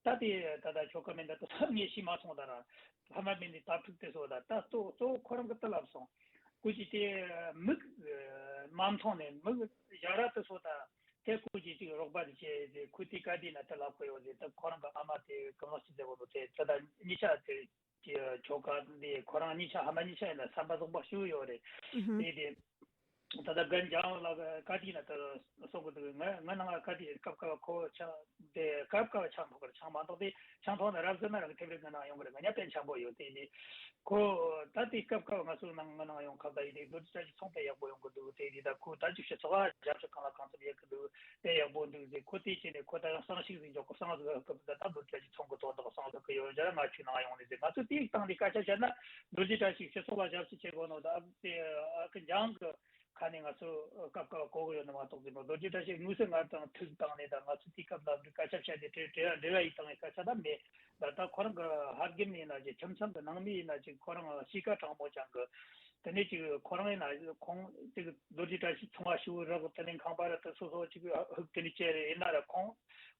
ད་དེ་ད་ད་ཆོ་ག་མེད་ད་དེ་ཚོ་ངས་ཤེས་མ་སོང་། ད་ར་ཕ་མ་མེད་ནི་དྭ་ཕྲུག་དེ་ཚོ་ད་ད་གཙོ་གཙོ་བོ་ཁོ་རང་གི་དེ་ལབ་སོང་། ཀུ་ཅི་དེ་མིག་མ་མཐོང་ནས་མིག་ཞ་ར་དེ་ཚོ་ད་དེ་ཀུ་ཅི་ཅིག་རོགས་པ་དེ་བྱས་དེ་ཁོས་དེ་བཀའ་དྲིན་ན་དེ་ལབ་གོ་ཡོད་དེ་ད་ཁོ་རང་གི་ཨ་མ་དེ་གང་ལ་ཅི་ཟེར་གོ་ནོ་དེ་དེ་ད་གཉིས་ཆ་དེ། ཀྱི་ཆོ་ག་འདི་ཁོ་རང་གཉིས་ཆ་ཧ་མ་གཉིས་ཆ་ཡིན་ན་བསམ་པ་བཟང་པོ་ཞིག་ཡོད་རེད། ཨུ་ཧུམ། དེ་དེ་ད་ལྟ་རྒན་འཇང་ལགས་བཀའ་དྲིན་ན་ད་གསུང་གི་འདུག་ང་ང་ནང་ང་བཀའ་དྲིན་སྐབས་སྐབས་ཁོ་ཆང་དེ་སྐབས་སྐབས་ཆང་ཐོག་གར་ཆང་མ་ཐོག་དེ་ཆང་ཐོག་ན་རབ་ཟེར་ན་རང་ཐེབས་རེ་ང་ནང་ཡོང་གི་རེད། ང་ཉ་པན་ཆང་པོ་ཡོད་དེ་དེ་ཁོ་ད་དེ་སྐབས་སྐབས་ང་ཚོ་ནང་ང་ནང་ཡོང་ཁ་ད་ཡི་དེ་རྡོ་རྗེ་བཀྲ་ཤིས་ཚོང་དཔེ་ཡག་པོ་ཡོང་གི་འདུག་དེ་དེ་ད་ཁོ་ད་ཅིག་ཤི་ཚོགས་ཨ་རྒྱབ་ཆ་གང་ལ་གང་འཚམ་ཡོད་གི་འདུག་དེ་ཡག་པོ་འདུག་ཟེར། ཁོ་དེ་བྱས་ནས་ཁོ་ད་ཡང་སང་ཞིག་ཟིན་འཇོག་གི་སང་ཟིག་སྐབས་ད་ད་རྡོ་རྗེ་བཀྲ་ཤིས་ཚོང་གི་དོ་བདག་སང་ཟིག་གི་ཡོད་འཇག་ང་ཆུ་ནང་ཡོང་ནས་ཟེར། ང་ཚོ་དེའི་སྟེང་ནས་སྐད་ཆ་བཤད་ན་རྡོ་རྗེ་བཀྲ་ཤིས་སྤྱི་ཚོགས་ལ་ཞབས་ཕྱི་བྱེད་དགོས་ནོ་ད་ཨ་ཨ་ཁུ་འཇང་གི་ཁ་ནས་ང་ཚོ་སྐབས་སྐབས་གོ་གི་ཡོད་ནི་མ་གཏོགས་ཟེར་ནོ། རྡོ་རྗེ་བཀྲ་ཤིས་དངོས་སུ་ང་དང་ཐུག་སྟེང་ནས་ད་ང་ཚོ་དེའི་སྐབས་ལ་འདི་སྐད་ཆ་བཤད་དེ་འབྲེལ་བ་འབྲེལ་བ་ཡི་སྟེང་ནས་སྐད་ཆ་ད་མེད། ད་ད་ཁོ་རང་གི་ཧ་རྒན་ཡིན་ན་ཅིག་ཁྱིམ་ཚང་གི་ནང་མི་ཡིན་ན་ཅིག་ཁོ་རང་གཤིས་ཀ་དྲང་མོ་ཅང་གི་དེ་ནས་ཅིག་ཁོ་རང་ཡིན་ན་ཁོང་ཅིག་རྡོ་རྗེ་བཀྲ་ཤིས་ཚོང་བ་ཞུ་རག་དེ་ནས་ཁང་པ་ར་དེ་སོ་སོ་ཅིག་ཧུག་དེ་ནས་བཅད་རེད། ཡིན་ན་ར་ཁོང་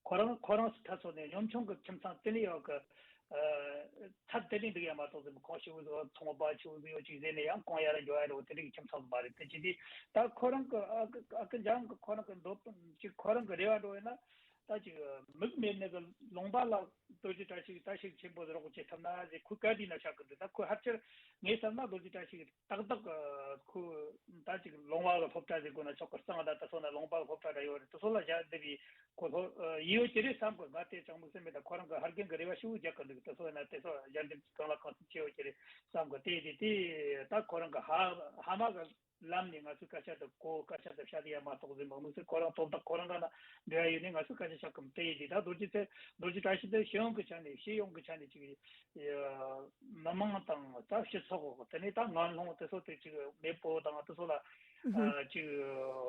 ཁོ་རང་ཁོ་རང་སུ་ཐ་སོ་ནས་ཉམ་ཆུང་གི་ཁྱིམ་ཚང་དེ་ནས་ཡོད་གི་ཚབ་དེ་ནས་འདུག་ཡ་མ་གཏོགས་ཟེར་ཁོང་ཞུ་ཚོང་པ་ཞུ་ཡོད་ཅིག་ཟེར་ནས་ཡང་ཁོང་ཡ་ར་འགྱོ་ཡ་རེད། དེ་འདྲའི་ཁྱིམ་ཚང་མ་རེད། དེ་ཅི་དེ་ད་ཁོ་རང་གི་ཨ་ཁུ་ཨ་ཁུ་འཇང་གི་ཁོ་རང་གི་འདོད་ཅིག་ཁོ་རང་གི་རེ་བ་འགྲོ་ཡིན་ན། ད་ཅིག་མིག་མེད་ནི་གི་ལུང་པ་ལ་རྡོ་རྗེ་བཀྲ་ཤིས་ད་ཞིག་ཆེན་པོ་རོགས་བྱེད་ཐུབ་ན་ཟེར་ཁོས་བཀའ་དྲིན་ན་བཞག་གི་འདུག་ད་ཁོས་ཕལ་ཆེར་ངས་བསམ་ན་རྡོ་རྗེ་བཀྲ་ཤིས་ཏག་ཏག་ཁོས་ད་ཅིག་ལུང་པ་གི་སློབ་གྲྭ་ཟེར་དགོས་ན་ཆོག་གི་གཙང་ད་ད་སོ་ན་ལུང་པ་གི་སློབ་གྲྭ་འདྲ་ཡོད་རེད། དེ་ཚོ་ལ་བཞག་བསྡད་པའི་ཁོ་སློབ་ཡིད་ཡོད་ཀྱི་རེད་བསམ་གི། ང་དེ་ཅང་མིག་སེམས་མེད། ད་ཁོ་རང་གི་ཕ་རྒན་གི་རེ་བ་ཞེ་པོ་རྒྱག་གི་འདུག་དེ་ཚོ་ཡིན་ན་དེ་ཚོ་ཡར་འདེམས་གང་ལ་གང་འཚམ་བྱེད་ཡོད་ཀྱི་རེད་བསམ་གི། དེ་དེ་དེ་ད་ཁོ་རང་གི་ཕ་ཕ་མ་གི་ལམ་ནས་ང་ཚོས་སྐད་ཆ་དེ་གོ། སྐད་ཆ་དེ་བཤད་དེ་ཡ་མ་གཏོགས་ཟིན་པ་མི་སྲིད། ཁོ་རང་དོན་དག་ཁོ་རང་ག་ན་འབྲེལ་བ་ཡོད་ནས་ང་ཚོས་སྐད་ཆ་བཤད་གི་མི་དེ་ཡིན་དེ། ད་རྡོ་རྗེ་ཚེ་རྡོ་རྗེ་བཀྲ་ཤིས་དེ་སྤྱི་ཡོངས་ཀྱི་ཆ་ནས་སྤྱི་ཡོངས་ཀྱི་ཆ་ནས་ཅིག་མི་མང་དང་ད་སྤྱི་ཚོགས་དེ་ནས་ད་ངན་སློང་དེ་ཚོ་དེ་ཅིག་མེད་པོ་དང་དེ་ཚོ་ལ་ཨ་ཅིག་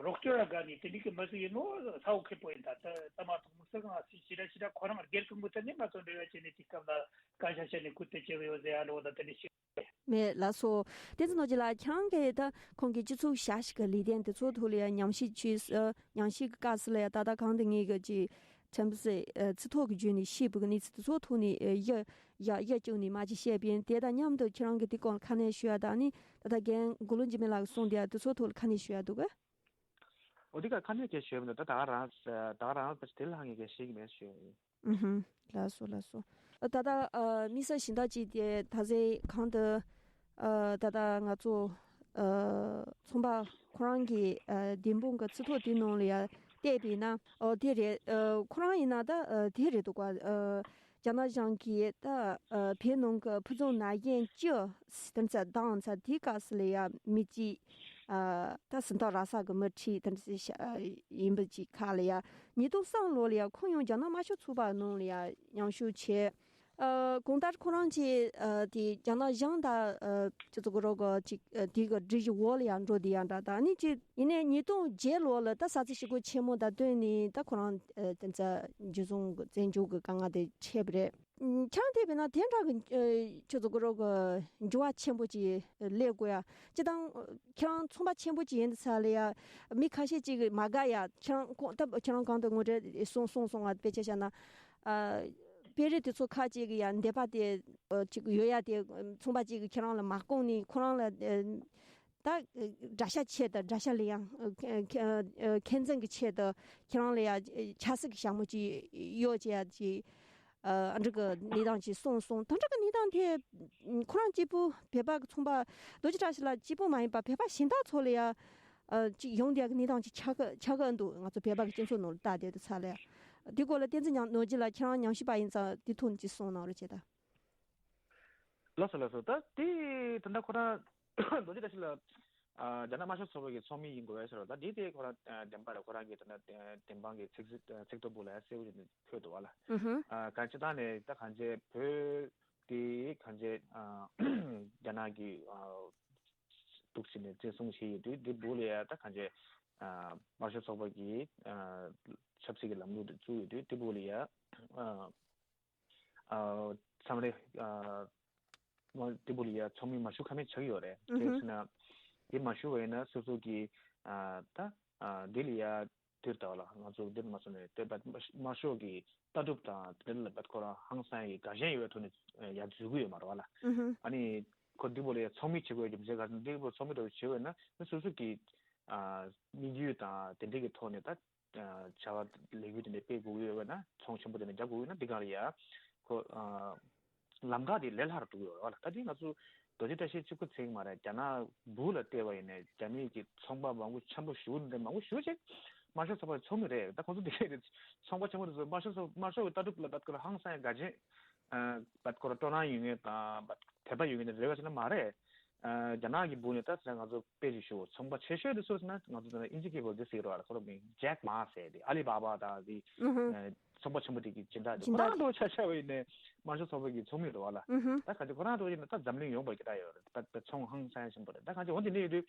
རོགས་སྐྱོར་ལ་དགའ་ནས་དེ་འདྲ་གི་མི་ཟིག་ཡིན་ནོ་ཧ་གོ་ཁེ་པོ་ཡིན། ད་ད་ད་མ་གཏོགས་མི་སེར་གང་ཞིག་ཞི་ར་ཞི་ར་ཁོ་རང་སྒེར་གྱི་མི་དེ་ནས་ང་ཚོ་འབྲེལ་བ་བྱས་ནས་དེ་སྐབས་ལ་སྐད་ཆ་བཤད་ནས་ཁུ་དེ་བྱེད་གི་ཡོད་ཟེར་ཡ་འགྲོ་ད་དེ་འདྲ་ཞིག་མེད་ལགས་སོ། བསྟན་འཛིན་རྡོ་རྗེ་ལགས་ཁྱེད་རང་གིས་ད་ཁོང་གི་སྤྱི་ཚོགས་ཞབས་ཞུ་གི་ལས་དོན་དེ་ཚོ་ཐོག་ལ་ཡང་ཉམས་ཞིབ་བྱས་ཨ་ཉམས་ཞིབ་ཀྱི་སྐབས་སུ་ལ་ཡང་ད་ལྟ་གང་དེ་ངེད་ཀྱི་ཅིག་ཁྲིམས་སྲིད་ཨ་ཚིག་ཐོ་གི་བརྒྱུད་ནས་ཤེས་པའི་གནས་ཚུལ་དེ་ཚོ་ཐོག་ནས་ཨ་ཡ་ཡ་ཡ་བཅུག་ནས་མ་ཅིག་བཤད་པ་ཡིན། དེ་དང་མཉམ་དུ་ཁྱེད་རང་གིས་དེ་སྐོར་ལ་ཁ་སྣོན་ཞུ་ཡ་དང་ནི་ད་ལྟ་རྒན་མགོ་ལོག་འཇིགས་མེད་ལགས་ཀྱིས་གསུངས་དེ་ཡ་དེ་ཚོ་ཐོག་ལ་ཁ་སྣོན་ཞུ་ཡ་འདུག་ག་འོ་དེ་ག་ཁ་སྣོན་གལ་ཞུས་པ་འདི་ད་ད་ག་རང་ད་ག་རང་ད་དེ་ལྷག་ངེས་གལ་ཤེས་ཀྱི་མེད་ཞུ་ཡ་ཡིན། ཨུ་ཧུམ། ལགས་སོ་ལགས་སོ། ད་ལྟ་ཨ་དམིགས་བསལ་གཞན་དག་ཅིག་དེ་ད་ཟེ་གང་དུ་ཨ་ད་ལྟ་ང་ཚོ་ཨ་ཚོང་པ་ཁོ་རང་གི་ཨ་བདེན་དཔང་གི་ཚིག་ཐོ་དེ་ནང་ལ་ཡ་བལྟས་པས་ན་ཨོ་དེ་རེད། ཨ་ཁོ་རང་ཡིན་ན་ད་ཨ་དེ་རེད་འདུག་ག་ཨ་རྒྱ་ནག་གཞུང་གིས་ད་ཨ་བོད་ནང་གི་ཕུན་ཚོགས་ནང་བཞིན་སྤྱི་དེ་ཚོ་བདག་ཚ་དེའི་སྐབས་སུ་ལ་ཡ་མི་གཅིག་ཨ་ད་སུམ་རྟགས་རག་ས་གི་མི་ཁྲི་དེ་འདྲ་ཞིག་ཡིན་པ་ཅིག་ཁ་ལ་ཡ་ཉིས་སྟོང་གསུམ་ལོ་ལ་ཡ་ཁོང་ཡང་རྒྱ་ནག་དམར་ཤོག་ཚོགས་པ་ནང་ལ་ཡ་མཉམ་ཞུགས་བྱས། ཨ་གང་ལྟར་ཁོ་རང་གིས་ཨ་དེ་རྒྱ་ནག་གཞུང་དང་ཨ་སྤྱི་ཚོགས་ཀྱི་རོགས་ཀྱི་ཅིག་ཨ་དེ་གི་སྒྲིག་གཞི་འོག་ལ་ཡ་འགྲོ་བསྡད་ཡ་འདྲ། ད་ནི་ཅིག་ཡིན་ནའི་ཉིས་སྟོང་བརྒྱད་ལོ་ལ་ད་ས་ཚིགས་ཞི་རྒོལ་ཆེན་མོ་དང་བསྟུན་ནས་ད་ཁོ་རང་ཨ་དེ་ཚོ་འཇུ་བཟུང་གི་བཙན་འཇུག་གི་དཀའ་ངལ་དེ་འཕྲད་པ་རེད། ཁྱེད་རང་བལྟས་པས་ན་དེ་འདྲ་གི་ཨ་ཁྱོད་ཚོ་གི་རོགས་ཀྱི་འགྱུར་བ་ཆེན་པོ་ཅིག་སླེབས་དགོས་ཡ། སྤྱིར་བཏང་ཁྱེད་རང་ཚོང་པ་ཆེན་པོ་ཅིག་ཡིན་དུས་ས་ལ་ཡ་མི་ཁ་ཤས་ཅིག་གིས་མ་དགའ་ཡ། ཁྱེད་རང་ཁོང་ད་ཁྱེད་རང་གང་དུ་ངོ་སྤྲོད་གསུངས་གསུངས་སོང་བ་དཔེ་ཆ་བཞག་ན། ཨ་དཔེ་རིས་དེ་ཚོ་ཁ་ཅིག་གིས་ཡ་འདས་པ་དེ་ཨ་ཅིག་ཡོད་ཡ་དེ་ཚོང་པ་ཅིག་གིས་ཁྱེད་རང་ལ་མ་བསྐུངས་ནས་ཁོ་རང་ལ་ཨ་ད་དགྲ་ཤ་ཆེད་དུ་དགྲ་ཤ་ལ་ཡང་ཨ་ཁ་ཨ་ཁ་འཛིན་གྱི་ཆེད་དུ་ཁྱེད་རང་ལ་ཡ་ཆབ་སྲིད་ཀྱི་ཞྭ་མོ་ཅིག་གཡོག་བྱེད་ཡ་ཅིག་ཨ་འདྲ་གི་གནས་སྟངས་ཅིག་གསུངས་སོང་། ད་འདྲ་གི་གནས་སྟངས་དེ་ཁོ་རང་གཅིག་པུ་བོད་པ་གི་ཚོང་པ་རྡོ་རྗེ་བཀྲ་ཤིས་ལགས་གཅིག་པུ་མ་ཡིན་པ་བོད་པ་གཞན་དག་ཚོ་ལ་ཡ་ཨ་ཅིག་ཡོང་བསྡད་གི་གནས་སྟངས་ཅིག་ཆགས་གི་ཆགས་གི་འདུག་ང་ཚོ་བོད་པ་གི་སྤྱི་ཚོགས་ནང་ལ་ལྟ་བསྡད་དུས་ཚ་ལ་ཡ། དེ་སྐོར་ལ་བསྟན་འཛིན་ཉང་རྡོ་རྗེ་ལགས་ཁྱེད་རང་ཉམས་ཞིབ་པ་ཡིན་ཙང་དེ་ཐོག་ནས་ཅིག་གསུངས་གནང་རོགས་བྱེད་ད། ལགས་སོ་ལགས་སོ། ད་དེ་ད་ལྟ་ཁོ་རང་རྡོ་རྗེ་བཀྲ་ཤིས་ལགས་ཨ་རྒྱ་ནག་དམར་ཤོག་ཚོགས་པ་གི་ཚོགས་མི་ཡིན་དགོས་པའི་ཕྱིར་རོ། ད་དེ་དེ་ཁོ་རང་ཨ་བདེན་པ་རེད། ཁོ་རང་གི་ད་ལྟ་བདེན་དཔང་གི་ཚིག་ཚིག་ཐོ་བུ་ལ་གསལ་པོ་ཞིག་འཁོད་འདུག་བ་ལ། ཨུ་ཧུ། ཨ་གང་ཅི་ད་ནས་ད་གང་ཅི་བོད་དེ་གང་ཅི་ཨ་རྒྱ་ནག་གི་ཨ་འདུག་ཟེར་ནས་བཙན་བཟུང་བྱས་ཡོད་དུས་དེ་བུ་ལ་ཡ་ད་གང་ཅི་ཨ་དམར་ཤོག་ཚོགས་པ་གི་ཨ་ཆབ་སྲིད་ཀྱི་ལམ་ལུགས་དེ་བཙུགས་ཡོད་དུས་དེ་བུ་ལ་ཡ་ཨ། ཨ་མཚམས་རེ་ཨ་མ་དེ་བུ་ལ་ཡ་ཚོགས་མི་མ་ཞུགས་ཁ་མེད་ཆགས་ཀྱི་ཡོད་རེད། ཨུ་དེ་ཧུ། ཕྱིན་ན་དེ་མ་ཞུགས་པ་ཡིན་ན་སོ་སོ་གི་ཨ་ད་ཨ་དེ་ལ་ཡ་དུས་ལྟ་བ་ལ་ང་ཚོ་འདིར་མ་སོང་ནས་དེ་བ་དམར་ཤོག་གི་ལྟ་གྲུབ་དང་དེ་ལ་བད་ཁོ་རང་ཧང་སང་ཡི་དགའ་ཞེན་ཡོད་པའི་ཐོག་ནས་ཡ་འཛུལ་གི་ཡོད་མ་རེད་བ་ལ། ཨུ་ཧུ། ཨ་ནི་ཁོ་དེ་བུ་ལ་ཡ་ཚོགས་མི་བྱེད་དགོས་རྒྱུ་མཚན་ག་ཚོད་དེ་བུ་ཚོགས་མི་འདྲ་བོ་བྱེད་དགོས་ན་སོ་སོ་གི་ཨ་དམིགས་ཡུལ་དང་དེ་འདྲ་གི་ཐོག་ནས་ད། བྱ་བ་ལས་འགུལ་དེ་འདྲ་སྤེལ་དགོས་ཀྱི་ཡོད་པ་ན་ཚོང་ཆེན་པོ་དེ་འདྲ་རྒྱག་དགོས་ཀྱི་ཡོད་ན་འདི་ག་ལ་ཡ་ཁོ་ལམ་ཁ་དེ་ལས་སླ་རུ་འགྲོ་གི་ཡོད་རེད་བ་ལ། ད་དེ་ང་ཚོ་རྡོ་རྗེ་བཀྲ་ཤིས་གཅིག་པུ་ཚིག་མ་རེད། རྒྱ་ནག་བུ་ལ་བལྟས་པ་ཡིན་ནའི་རྒྱ་མིའི་གི་ཚོང་པ་མང་པོ་ཆེན་པོ་ཞུ་འདི་མང་པོ་ཞུ་ཅིག་དམར་ཤོག་ཚོགས་པའི་ཚོགས་མི་རེད། ད་ཁོང་ཚོ་དེ་གའི་ཚོང་པ་ཆེན་པོ་དེ་ཚོ་དམར་ཤོག་ཚོགས་དམར་ཤོག་གི་ལྟ་གྲུབ་ལ་བད་ཁོ་ར་ཧང་སང་ཡ་དགའ་ཆེན་བད་ཁོ་ར་སྤྲོ་སྣང་ཡོད་མཁན་དང་དད་པ་ཡོད་མཁན་དེ་རེད་བ་ཟེར་ན་མ་རེད། རྒྱ་ནག་གི་སྦུག་ནས་ད་ང་ཚོ་དཔེ་ཅིག་ཞུ། ཚོང་པ་ཆེ་ཤོས་དེ་སུ་ཟེར་ན་ང་ཚོ་ད་ཨིན་ཇི་སྐད་པོ་འདི་ཟེར་རོགས་ལ་ཁོ་རང་མིང་ཇེག་མ་ཟེར་ཏེ་ཨ་ལི་བ་བ་དང་དེ་ཚོང་པ་ཆེན་པོ་དེ་གི་སྦྱིན་བདག་དེ་ཁོ་རང་འགྲོ་ཆ་ཆ་བས་ནས་དམར་ཤོག་ཚོགས་པ་གི་ཚོགས་མི་རེད་བ་ལ། ད་ག་ཚོད་ཁོ་རང་འགྲོ་ཡིན་ན་ད་འཛམ་གླིང་ཡོངས་པ་གི་ད་ཡོད་རེད། ད་ཚོང་ཧང་སང་ཆེན་པོ་རེད། ད་ག་ཚོད་འོན་ཏེ་ནས་ཡོད་དུས་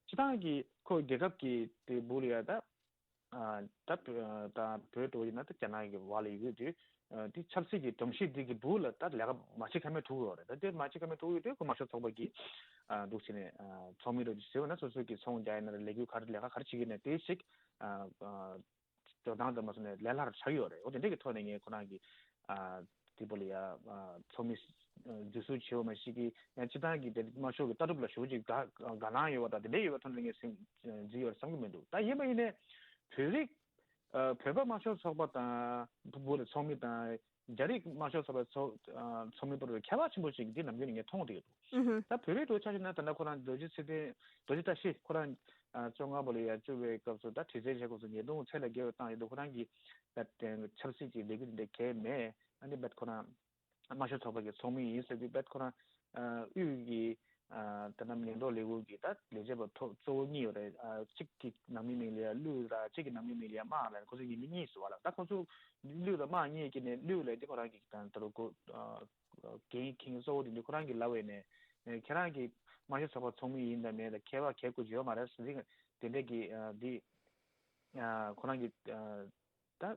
སྤྱི་བཏང་གི་ཁོ་རྒྱལ་ཁབ་ཀྱི་དེ་སྦུག་ལ་ཡ་ད། ད་ད་བོད་འགྲོ་ཡིན་ན་ད་རྒྱ་ནག་གི་བར་ལ་ཡོད་དུས་དེ་ཆབ་སྲིད་ཀྱི་སྒྲོམ་གཞི་འདི་གི་སྦུག་ལ་ད་ལས་ཀ་མ་བྱེད་ཁ་མེད་ཐུག་ཡོད་རེད། ད་དེ་མ་བྱེད་ཁ་མེད་ཐུག་ཡོད་དུས་ཁོ་དམར་ཤོག་ཚོགས་པ་གི་འདུག་བྱས་ནས་ཚོགས་མི་རེད་ཟེར་བ་ན་སོ་སོ་གི་ཚོང་རྒྱག་ཡིན་ན་རེད། ལས་འགུལ་ག་རེ་ལས་ཀ་ག་རེ་བྱེད་ཀྱི་ཡིན་ན་དེ་ཞིག་འགྲོ་སྟངས་དང་མ་སོང་ནས་ལས་སླ་རུ་ཆགས་ཡོད་རེད། འོ་དེ་འདྲ་གི་ཐོག་ནས་ངས་ཁོ་རང་གི་དེ་པོ་ལ་ཡ་ཚོགས་མི་འཛུལ་ཞུགས་བྱེད་འོ་མ་ཞིག་གི་ཡང་སྤྱི་བཏང་གི་དེ་དམར་ཤོག་གི་ལྟ་གྲུབ་ལ་ཞུགས་ཅིག་དགའ་དགའ་སྣང་ཡོད་པ་དང་དེ་འདྲ་ཡོད་པའི་ཐོག་ནས་ངས་སེམས་འཛུལ་ཡོད་བསམ་གི་མི་འདུག་ད་ཡིན་པ་ཡིན་ནའི་བོད་རིགས་བོད་པ་དམར་ཤོག་ཚོགས་པ་དང་བོད་ཚོགས་མི་དང་རྒྱ་རིགས་དམར་ཤོག་ཚོགས་པའི་ཚོགས་ཚོགས་མི་བར་ལ་ཁྱད་པར་ཆེན་པོ་ཞིག་འདི་ནམ་རྒྱུན་ནས་ངས་མཐོང་བསྡད་ཡོད་འདུག་ད་བོད་པའི་འགྲོ་ཆ་ཞིག་ན་ད་ལྟ་ཁོ་རང་རྡོ་རྗེ་ཚེ་བརྟན་རྡོ་རྗེ་བཀྲ་ཤིས་ཁོ་རང་བཅོ་ལྔ་པོ་ལ་ཡར་བཅུག་པའི་སྐབས་སུ་ད་དྲི་རྩད་བྱེད་སྐབས་སུ་ཉེས་རྡུང་ཚད་ལས་བརྒལ་བ་བཏང་ཡོད་འདུག་ཁོ་རང་གིས་ད་ཆབ་སྲིད་ཀྱི་ལས་འགུལ་འདི་གས་མེད། ཨ་ནི་བད་ཁོ་རང་དམར་ཤོག་ཚོགས་པ་གི་ཚོགས་མི་ཡིན་ཟེར་དུས་བད་ཁོ་རང་དབུས་ཀྱི་ ཨ་ད་ནམ་ཉེན་རྟོག་ལས་ཁུངས་ཀྱི་ད་ལས་བྱེད་པ་ཐོ་གཙོ་བོ་གཉིས་ཡོད་རེད། ཨ་གཅིག་གི་ནང་མི་མིང་ལ་ཡ་ཀླུ་ར་གཅིག་གི་ནང་མི་མིང་ལ་ཡ་དམག་ལ་ཁོ་ཚོ་ཉེས་མི་གཉིས་སུ་བ་ལ། ད་ཁོ་ཚོ་ཀླུ་དང་དམག་གཉིས་ཀྱི་ནས་ཀླུ་ལ་འདི་ཁོ་རང་གི་ད་ད་རུ་གོ་འགན་འཁྱེར་གཙོ་བོ་དེ་འདི་ཁོ་རང་གི་ལབ་པ་ཡིན་ནས། ཁྱེད་རང་གི་དམར་ཤོག་ཚོགས་པ་ཚོགས་མི་ཡིན་དང་མེད་དང་ཁྱད་པར་གལ་དགོས་ཡོད་མ་རེད་ཟེར། དེ་འདྲ་གི་ཨ་འདི་ཨ་ཁོ་རང་གི་ཨ་ད་ཨ་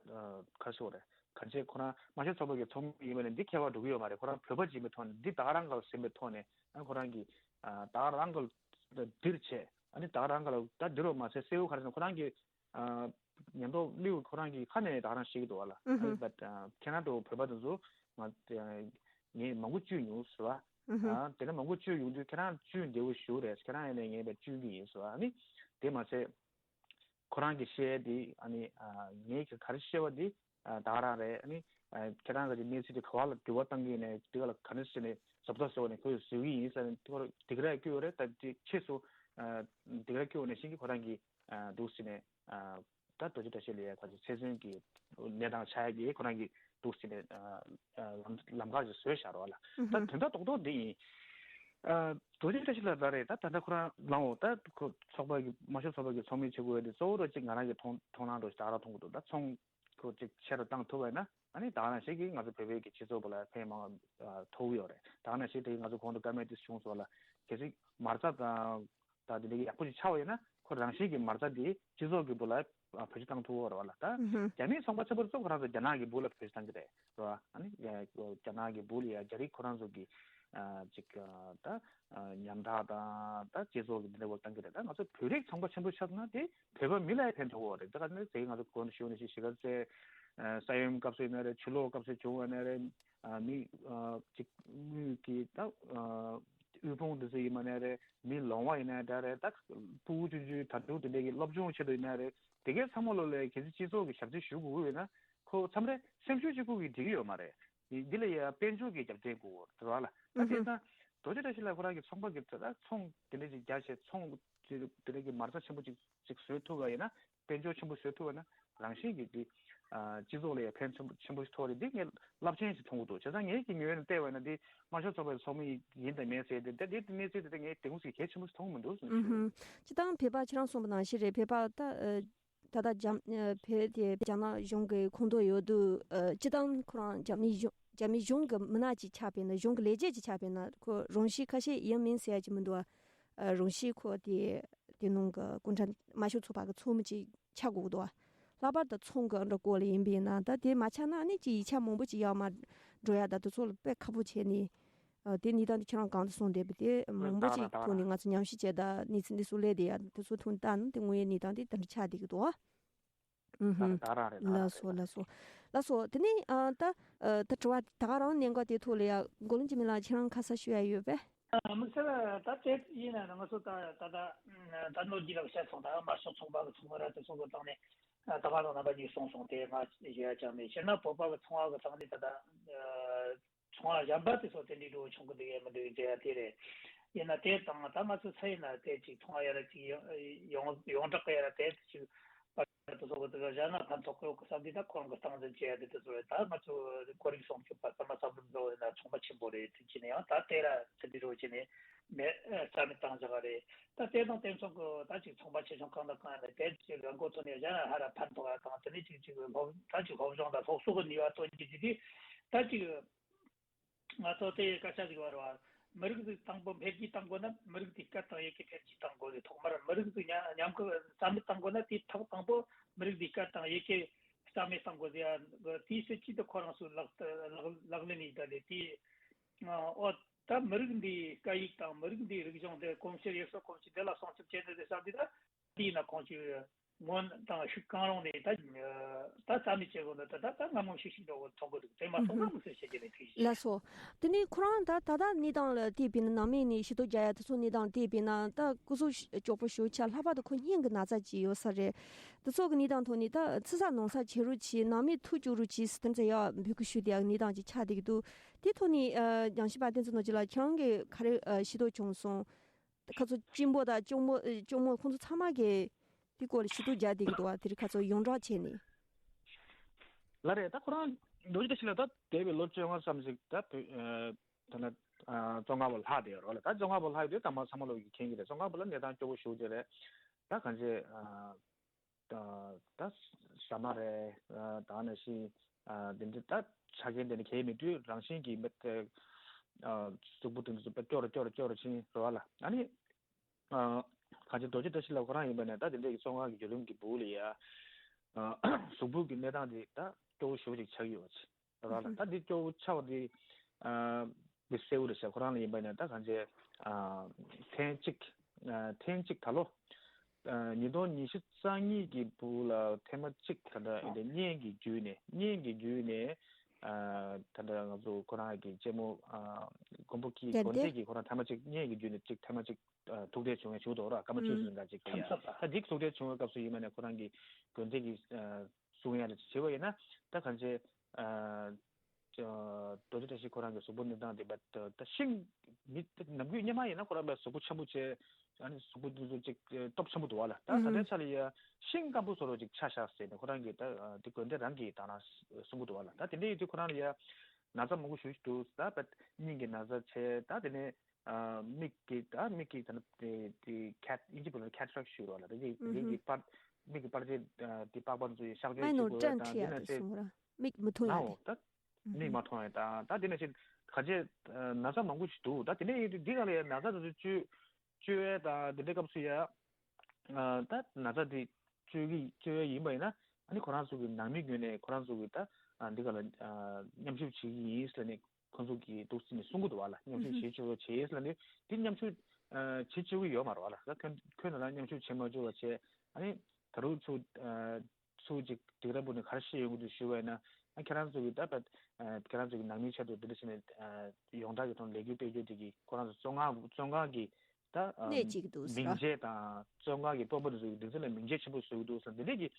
ག་རེ་ཟེར་དགོས་རེད། གང་བྱས་ཁོ་རང་དམར་ཤོག་ཚོགས་པ་གི་ཚོགས་མི་ཡིན་པ་ནས་འདི་ཁྱད་པར་འགྲོ་གི་ཡོད་མ་རེད། ཁོ་རང་བོད་པ་ཅིག་ཡིན་པའི་ཐོག་ནས་འདི་ད་ག་རང་ག་ལ་ཟིན་པའི་ཐོག་ནས་ཨ་ཁོ་རང་གི་ཨ་ད་ག་རང་ག་ལ་འདིར་བྱས། ཨ་ནི་ད་ག་རང་ག་ལ་ད་འདིར་བ་མ་ཟད་གསལ་བོ་ག་རེ་ཟེར་ན་ཁོ་རང་གི་ཨ་ཉེན་རྟོག་ཀླུ་ཁོ་རང་གི་ཁ་ནས་ད་ག་རང་བཤད་ཀྱི་འདུག་བ་ལ། ཨ་ནི་but ཁྱེད་རང་ཚོ་བོད་པ་དེ་ཚོ་ང་ངས་མང་པོ་བཅོས་མྱོང་ཟེར་བ། ཨ་དེ་ནས་མང་པོ་བཅོས་ཡོང་དུས་ཁྱེད་རང་བཅོས་བདེ་བོ་ཞུ་རེད། ཁྱེད་རང་ཡིན་ནའི་ངས་བཅོས་ཀྱི་ཡིན་ཟེར་བ། ཨ་ནི་དེ་མ་ཟད་ཁོ་རང་གི་བཤད་དེ་ཨ་ནི་ངས་ག་རེ་བཤད་པ་དེ་ད་ག་རང་རེད། ཨ་ནི་ཁྱེད་རང་གི་གནས་ཚུལ་དེ་ག་བ་ལ་འགྱུར་བ་གཏང་གི་ཡིན་ནའི་དེ་ག་ལ་ག་ནས་བྱས་ནས་བཟོ་ལྟ་བཟོ་ནས་ཁོས་བཟོ་གི་ཡིན་ཟེར་ནས་དེ་ག་རང་སྐྱོ་བ་རེད། ད་དེ་ཕྱིས་སུ་དེ་ག་རང་སྐྱོ་བ་ནས་ཤིང་གི་ཁོ་རང་གི་འདུག་ཟེར་ནས། ད་རྡོ་རྗེ་བཀྲ་ཤིས་ལ་ཡ་ཁ་ཅིག་ཚེ་བཙོན་གྱི་གནས་སྟངས་ཆགས་ཡ་གི་ཁོ་རང་གི་འདུག་ཟེར་ནས་ལམ་ལམ་ཁ་ཅིག་བཟོས་བཞག་རོགས་ལ། ད་དོན་དག་རྡོག་རྡོག་འདི་ཡིན། རྡོ་རྗེ་བཀྲ་ཤིས་ལགས་ད་རེད། ད་ད་ལྟ་ཁོ་རང་ལའོ་ད་ཁོ་ཚོགས་པ་གི་དམར་ཤོག་ཚོགས་པ་གི་ཚོགས་མི་བྱེད་དགོས་ཡ་དེ་གཙོ་བོ་རོ་གཅིག་ང་རང་གི་མཐོང་མཐོང་སྣང་འགྲོ་ཞིག་ད་རང་མཐོང་གི་འདུག་ད་ཚོང་ཁོ་གཅིག་ཆེ་རུ་བཏང་ཐུབ་པ་ཡིན་ན་ཨ་ནི་ད་ག་ནང་བཞིན་གྱི་ང་ཚོ་བོད་པའི་གི་སྤྱི་ཚོགས་པ་ལ་ཕན་མང་ཐོགས་ཡོད་རེད། ད་ག་ནང་བཞིན་དེ་ང་ཚོ་གོང་དུ་བཀའ་མོལ་དེ་བྱུང་སོང་ལ། གལ་སྲིད་མ་རྩ་དང་ད་དེ་འདྲའི་ཡག་པོ་ཞིག་ཆགས་པ་ཡིན་ན་ཁོ་རང་བཞིན་གྱིས་མ་རྩ་འདི་སྤྱི་ཚོགས་ཀྱི་སྦུག་ལ་བེད་སྤྱོད་བཏང་ཐུབ་ཡོད་རེད་བ་ལ། ད་ཧུམ་ཧུམ། རྒྱ་མིའི་ཚོང་པ་ཆེན་པོ་ཚོ་ཁོ་རང་ཚོ་རྒྱ་ནག་གི་སྦུག་ལ་བེད་སྤྱོད་བཏང་གི་རེད་བ། ཨ་ནི་རྒྱ་ནག་གི་སྦུག་ལ་ཡ་རྒྱ་རིགས་ཁོ་རང་ཚོ་གི་ཅིག་ད་ཉམ་ཐག་དང་ད་སྤྱི་ཚོགས་ཀྱི་འདི་འདྲ་བོ་བཏང་གི་རེད། ད་ང་ཚོ་བོད་རིགས་ཚོང་པ་ཆེན་པོ་ཆགས་ན་དེ་བོད་པ་མི་ལ་ཡ་ཕན་ཐོགས་ཡོད་རེད། ད་ག་ནི་དེ་ང་ཚོ་གོང་དུ་ཞུས་ནས་ཞིག་གཞིས་ཀ་རྩེ་ས་ཡོམ་སྐབས་སུ་ཡིན་ན་རེད། ཆུ་ལོག་སྐབས་སུ་བྱུང་བ་ཡིན་ན་རེད། མི་ཅིག་དངུལ་གྱི་ད་དབུལ་ཕོངས་དེ་ཚོ་ཡིན་མ་ནས་རེད། མི་ལོང་བ་ཡིན་ན་འདྲ་རེད། ད་ཕྲུ་གུ་ཆུང་ཆུང་ད་དུང་དེ་འདྲས་ཀྱི་སློབ་སྦྱོང་ཆེད་དུ་ཡིན་ན་རེད། དེ་གའི་ཚང་མ་ལོ་ལས་གལ་སྲིད་སྤྱི་ཚོགས་ཀྱི་ཞབས་ཕྱི་ཞུ་དགོས་ཀྱི་ཡོད་ན་ཁོ་མཚམས་རེ་སེམས་ཤུགས་གཅིག་པུ་གིས་འགྲིག་གི་ཡོད་མ་རེད། འདི་ལ་ཡ་དཔལ་འབྱོར་གྱི་རྒྱབ་རྟེན་དགོས་རེད་བ་ལ། ད་དེ་ལྟ་རྡོ་རྗེ་བཀྲ་ཤིས་ལགས་ཁོ་རང་གི་ཚོང་པ་གི་ད་ཚོང་དེ་འདྲས་ཅིག་རྒྱག་བྱས་ཚོང་དེ་འདྲས་ཀྱི་མ་རྩ་ཆེན་པོ་ཅིག་ཅིག་བཟོས་ཐུབ་པ་ཡིན་ན། དཔལ་འབྱོར་ཆེན་པོ་བཟོས་ཐུབ་པ་ན་རང་བཞིན་གྱིས་འདི་ཨ་སྤྱི་ཚོགས་ལ་ཡང་ཕན་ཆེན་པོ་ཆེན་པོ་ཞིག་ཐོགས་རེད། འདི་ངས་རླབས་ཆེན་ཞིག་མཐོང་གི་འདུག་བྱས་ཙང་ངའི་གི་ངོས་ནས་བལྟས་པ་ན་འདི་དམར་ཤོག་ཚོགས་པའི་ཚོགས་མི་ཡིན་དང་མིན་ཟེར་ཏེ་ད་འདི་གནས་ཚུལ་དེ་ད་ངས་དེ་འུ་ཟིག་གལ་ཆེན་པོ་ཞིག་མཐོང་གི་མི་འདུག་ཟེར་ནས་ཞུ། ཨུ་ཧུམ། སྤྱི་བཏང་བོད་པ་ཁྱེད་རང་གསུངས་པ་ནང་བཞིན་རེད། བོད་པ་ད་ཨ་ད་ལྟ་འཇམ་ཨ་བོད་དེ་རྒྱ་ནག་གཞུང་གི་ཁོངས་གཏོགས་ཡོད་དུས་ཨ་སྤྱི་བཏང་ཁོ་རང་རྒྱ་མི་གཞུང་རྒྱ་མི་གཞུང་གི་མི་སྣ་ཅིག་ཆགས་པས་ན་གཞུང་གི་ལས་བྱེད་ཅིག་ཆགས་པས་ན་ཁོ་རང་གཤིས་ཁ་ཤས་ཡིན་མིན་ཟེར་ཡ་ཅིག་མི་འདུག་ཨ་རང་གཤིས་ཁོ་དེ་དེ་ནང་གི་གུང་ཁྲན་དམར་ཤོག་ཚོགས་པ་གི་ཚོགས་མི་ཅིག་ཆགས་དགོས་ཀྱི་འདུག་ལྷག་པར་དུ་ཚོང་གི་འདྲ་སྐོར་ལ་ཡིན་པས་ན་ད་དེ་མ་ཆགས་ན་ཨ་ནི་ཅིག་ཡིག་ཆ་མང་པོ་ཅིག་ཡར་མར་འགྲོ་ཡ་ད་དེ་ཚོ་ལ་དཔེ་ཁག་པོ་བྱས་ནས་ཨ་དེ་གནས་སྟངས་དེ་ཁྱེད་རང་གོང་དུ་གསུངས་བསྡད་པ་དེ་མང་པོ་ཅིག་ཐོག་ནས་ང་ཚོ་ཉམས་ཞིབ་བྱས་ད་གནས་ཚུལ་འདི་ཚོ་སླེབས་བསྡད་ཡ་དེ་ཚོ་ཐོག་ནས་ལྟ་ན་དེ་དངོས་ཡོད་གནས་སྟངས་དེ་དེ་འདྲ་ཆགས་བསྡད་ཀྱི་འདུག་ད་རང་རེད། ད་རང་ལགས་སོ་རེད། ལགས་སོ། ལགས་སོ། དེ་ནས་ཨ་ད་ཨ་ད་དྲི་བ་ད་ག་རང་གནད་འགག་དེ་ཐོག་ལ་ཡ་མགོ་ལོག་འཇིགས་མེད་ལགས་ཁྱེད་རང་ཁ་གསལ་ཞུ་ཡ་ཡོད་པས། དམིགས་བསལ་ད་དེ་ཡིན་ན་ང་ཚོ་ད་ད་ད་ད་ནོར་གྱི་ལག་ཤ་ཚོང་ད་དམར་ཤོག་ཚོང་པ་གི་ཚོང་ར་དེ་ཚོ་གི་སྟེང་ནས་ད་ག་རང་རྣམ་པ་གཉིས་གསུངས་སོང་། དེ་ང་ཞུ་ཡ་ཅང་མེད། སྤྱིར་ན་བོད་པ་གི་ཚོང་བ་གི་སྟེང་ནས་ད་ད། ཚོང་བ་གཞན་པ་དེ་ཚོ་དེ་འདྲའི་འགྲོ་བྱུང་གི་འདུག་ཡང་མི་འདུག་ཟེར་ཡ་དེ་རེད། ཡིན་ན་དེ་དང་ད་ང་ཚོ་ཚེ་ཡིན་ན་དེ་ཅིག་ཚོང་བ་ཡ་ར་ཅིག་ཡོང་ཡོང་ཡོངས་གྲགས་ཡ་ར་དེ་ཅིག་པ་དེ་ཚོ་གི་དེ་གཞན་ན་ཕན་ཐོགས་ཡོད་གི་བསམ་དུས་ད་ཁོ་རང་གི་སྟངས་འཛིན་བྱེད་ཡ་དེ་དེ་ཚོ་རེད། ད་ང་ཚོ་ཁོར་ཡུག་སྲུང་སྐྱོབ་པ་ཚང་མ་བསམ་བློ་འགྲོ་ཡིན་ན་ཚོང་པ་ཆེན་པོ་རེད། དེ་ཅི་ནས་ཡང་ད་དེ་ར་དེ་འདྲའི་འགྲོ་བྱས་ནས་མེད་རྩ་མེད་བཏང་བཞག་ག་རེད། ད་དེ་དང་དེ་མཚུངས་གི་ད་ཅིག་ཚོང་པ་ཆེ་ཆུང་གང་དང་གང་ཡིན་ན་དེ་ཅིག་རང་མགོ་ཐོན་ནས་གཞན་ལ་ཧ་ར་ཕན་ཐོགས་ཡ་དང་དེ་ནས་ཅིག་ཅིག་སློབ་ད་ཅིག་སློབ་སྦྱོང་དང་སློབ་གསོ་གི་ནུས་པ་ཐོན་གྱི་ཅིག་དེ་ད་ཅིག་ང་ཚོ་དེ་སྐད་ཆ་ཞིག་བར་བ། མི་རིགས་ཤིག་དང་པོ་འཕེལ་རྒྱས་གཏང་དགོས་ན་མི་རིགས་དེའི་སྐད་དང་ཡི་གེ་འཕེལ་རྒྱས་གཏང་དགོས་ཟེར། ཐོག་མར་མི་རིགས་དེ་ཉམས་ཉམས་ཀྱི་རྩ་མེད་གཏང་དགོས་ན་དེའི་ཐོག་དང་པོ་མི་རིགས་དེའི་སྐད་དང་ཡི་གེ་རྩ་མེད་གཏང་དགོས་ཟེར་ཡ་དེའི་སྲིད་ཇུས་དེ་ཁོ་རང་ཚོས་ལག་ལག་ལག་ལེན་ཡིན་ད་ལས་དེའི་ཨོ་ད་མི་རིགས་འདིའི་སྐད་ཡིག་དང་མི་རིགས་འདིའི་རིག་གཞུང་དེ་གོམས་གཤིས་ཡུལ་སྲོལ་གོམས་གཤིས་དེ་ལ་སྲུང་སྐྱོབ་བྱེད་འདོད་དེ་བསམ་དུས་ད་དེའི་ན་ཁོང་ཚོས། སྔོན་དང་ཤུགས་གང་རུང་ནས་ད་ད་རྩ་མེད་བྱེད་དགོས་འདུག་ད་ད་ད་ང་མང་ཤིག་ཤིག་འགྲོ་དགོས་ཐོག་གི་འདུག་དེ་མ་ཐོག་ན་མི་སེར་བྱེད་ཀྱི་རེད་ཐིག་ལ་སོ། དེ་ནས་ཁོ་རང་ད་ད་ལྟ་གནས་སྟངས་ལ་དེ་བས་ན་ནང་མི་ནས་ཤི་ཏོ་རྒྱ་ཡ་དེ་ཚོ་གནས་སྟངས་དེ་བས་ན་ད་སྐུ་གཟུགས་སྐྱོ་པོ་ཞུ་ཆ་ལྷག་པར་དུ་ཁོ་སྙིང་གི་ན་ཚ་ཅིག་ཡོད་ས་རེད། དེ་ཚོ་གི་གནས་སྟངས་ཐོག་ནས་ད་ཚི་ས་ནང་ས་བྱེད་རོགས་བྱེད་ནང་མི་ཐུག་བཅུག་རོགས་བྱེད་སི་ཐན་ཚ་ཡ་འབོད་སྐུལ་ཞུ་དེ་ཡ་གནས་སྟངས་ཅིག་ཆགས་བསྡད་ཀྱི་འདུག་དེ་ཐོག་ནས་ཨ་རྒྱང་ཤེས་པ་བསྟན་འཛིན་ནོར་གྱི་ལགས་ཁྱེད་རང་གི་ག་རེ་ཨ་ཤེས་རྟོགས་བྱུང་སོང་། ཁ་ཚོ་གཅེན་པོ་དང་གཅུང་མོ་ཨེ་གཅུང་མོ་ཁོང་ཚོ་ཚང་མ་གིས་དེ་སྐོར་ལ་ཤེས་རྟོགས་རྒྱག་བསྡད་ཀྱི་འདུག་བ། དེ་རིང་ཁ་ཚོ་ཡོངས་གྲགས་བྱས་ནས། ལགས་རེད། ད་ཁོ་རང་རྡོ་རྗེ་བཀྲ་ཤིས་ལགས་ད་འདས་པའི་ལོ་བཅོ་ལྔ་ཙམ་ཞིག་ད་བོད་ཨེ་ད་ལ་ ཨ་བཙོན་ཁང་པ་ལྷག་བསྡད་ཡོད་རེད་བ་ལ། ད་བཙོན་ཁང་པ་ལྷག་ཡོད་དུས་ད་མ་ཚང་མ་ལོག་གི་མཁྱེན་གྱི་རེད། བཙོན་ཁང་པ་ལ་གནས་སྟངས་སྐྱོ་བོ་ཞེ་པོ་ཅིག་རེད། ད་གང་ཅི་ཨ་ད་ད་ཟ་མ་རེད། ཨ་ད་ནང་བཞིན་ཨ་དེ་འདྲ་ད་ཆ་རྐྱེན་དེ་འདྲ་གང་ཡང་མེད་དུས་རང་བཞིན་གྱིས་མི་ཨ་གཟུགས་པོ་དེ་འདྲ་ཚོ་དཔེ་སྐྱོ་རུ་སྐྱོ་རུ་སྐྱོ་རུ་ཕྱིན་རེད་བ་ལ། ཨ་ནི། ཨ་གང་ཅི་རྡོ་རྗེ་བཀྲ་ཤིས་ལགས་ཁོ་རང་ཡིན་པ་ནས་ད་དེ་འདྲའི་གི་བཙོན་ཁང་གི་བརྒྱུད་རིམ་གྱི་སྦུག་ལ་ཡ། ཨ་གཟུགས་པོ་གི་གནས་སྟངས་དེ་ད་སྐྱོ་བོ་ཞེ་པོ་ཅིག་ཆགས་ཡོད་པ་ཅིག་རེད་བ་ལ། ད་འདི་སྐྱོ་བོ་ཆགས་པ་དེ་ཨ་འདི་གསལ་བོ་རེད་ཤག་ཁོ་རང་ལ་ཡིན་པ་ནས་ད་གང་ཅི་ཨ་ཐེངས་གཅིག་ཨ་ཐེངས་གཅིག་ད་ལོ་ཨ་ཉིས་སྟོང་ཉི་ཤུ་རྩ་གཉིས་ཀྱི་སྦུག་ལ་ཐེངས་མ་གཅིག་ད་ལྟ་འདི་བརྙན་གྱི་བརྒྱུད་ནས་བརྙན་གྱི་བརྒྱུད་ནས་ཨ་ད་ལྟ་ང་ཚོ་ཁོ་རང་གི་གཅེན་མོ་ཨ་མགོན་པོ་སྐྱིད་དགོན་སྡེ་གི་ཁོ་རང་ཐེངས་མ་གཅིག་བརྙན་གྱི་བརྒྱུད་ནས་གཅིག་ཐེངས་མ་གཅིག་ཨ་ཐུག་འཕྲད་བྱུང་བའི་བྱུང་འདུག་ར། སྐར་མ་བཅུ་ཙམ་རིང་ག་ཅིག་ཡ། ད་འདི་ཐུག་འཕྲད་བྱུང་བའི་སྐབས་སུ་ཡིན་མ་ནས་ཁོ་རང་གི་དགོན་སྡེ་གི་ཨ་གསུང་ཡ་ལ་བྱེད་པ་ཡིན་ན་ད་གང་ཅི་ཨ་རྡོ་རྗེ་བཀྲ་ཤིས་ཁོ་རང་གི་གཟུགས་པོ་གནས་སྟངས་དེ་བ་ད་ཤིང་མི་ནམ་རྒྱུན་སྔོན་མ་ཡིན་ན་ཁོ་རང་བས་གཟུགས་པོ་ཆེན་པོ་བྱས། ཨ་ནི་གཟུགས་པོ་འདི་ཚོ་ཅིག་སྟོབས་ཆེན་པོ་འདུག་བ་ལ། ད་ད་ལྟའི་ཆ་ལ་ཡ་ཤིང་སྐམ་པོ་བཟོ་རོགས་ཅིག་ཆ་བཞག་ཟེར་ནས་ཁོ་རང་གིས་ད་འདི་དགོན་སྡེ་རང་གིས་ད་རང་གསུང་གི་འདུག་བ་ལ། ད་དེ་འདྲ་ཡིན་དུས་ཁོ་རང་ལ་ཡ་ན་ཚ་མང་པོ་ཞེ་པོ་ཅིག་འདུག་ད་བས་སྙིང་གི་ན་ཚ་བྱས། ད་དེ་ནས། ཨ་མིག་གི་ད་མིག་གི་ད་ནི་དེ་དེ་ཁེ་ཨིན་ཇི་བར་ན་ཁེ་ཊ་རེག་ཞུ་རོགས་ལ། ད་དེ་དེ་གི་པར་མིག་གི་པར་ཆས་དེ་པགས་པ་ཚོ་ཡི་གཤག་བཅོས་ཨའི་ནོ་བྱེད་དགོས་ཡ་ཊན་དང་ཁྲི་དེ་ཡ་ནས་དེ་ཆེ་སོང་ར། མིག་མི་མཐོང་ཡ་ནའོ་དེ། ད་མིག་མ་མཐོང་ཡ་དང་ད་དེ་ནས་ཆེ་ག་ཅེ་ན་ཚ་མང་པོ་ཞིག་འདུག་ད་དེ་ནས་ཡིན་དུས་འདི་ག་ལ་ཡ་ན་ཚ་དེ་ཚོ་བཅོས་བཅོས་ཡ་དང་དེ་འདྲའི་སྐབས་སུ་ཡ་ད་ན་ཚ་དེ་བཅོས་ཀྱི་བཅོས་ཡ་ཡིན་པ་ཡིན་ན་ཨ་ནི་ཁོ་རང་ཚོ་གི་ནང་མི་ངོས་ནས་ཁོ་རང་ཚོ་གི་ད་འདི་ག་ལ་མཉམ་ཞུགས་བྱེད་ཀྱི་ཡིན་ཟེར་ནས། ཁོང་ཚོ་གིས་འདུག་སེ་ནས་གསུང་གི་འདུག་བ་ལ། མཉམ་ཞུགས་བྱེད་ཆོག་བྱེད་ཟེར་ལ་ནི་དེ་མཉམ་ཞུགས་ཨ་བྱེད་བཅུག་གི་ཡོད་མ་རེད་བ་ལ། ད་ཁོས་ཁོས་ན་རང་མཉམ་ཞུགས་བྱེད་མ་བཅུག་པ་བྱས། ཨ་ནི་ད་རུང་ཚུར་ཨ་ཚུར་ཅིག་སྒྲིག་ར་པུ་ནས་ག་རེ་བཤད་ཡོང་གི་འདུག་ཞུས་པ་ཡིན་ན། ཨ་ཁྱེད་རང་ཚོ་གིས་ད་ད་ཨ་ཁྱེད་རང་ཚོ་གི་ནང་མིའི་ཆེད་དུ་འདི་འདྲ་བྱས་ནས་ཨ་ཡོངས་གྲགས་ཀྱི་ཐོག་ལས་འགུལ་སྤེལ་རྒྱུ་དེ་གིས་ཁོ་རང་ཚོ་བཙོན་ཁང་བཙོན་ཁང་གི་ད་ཨ་གནད་གཅིག་འདུག་ཟེར་མིང་བརྗེ་དང་བཙོན་ཁང་གི་དཔོན་པོ་དེ་ཚོ་གི་སྡིངས་ཆ་ལ་མིང་བརྗེ་ཆེན་པོ་བཟོ་གི་འདུག་ཟེར་འདི་འདྲས་ཀྱི་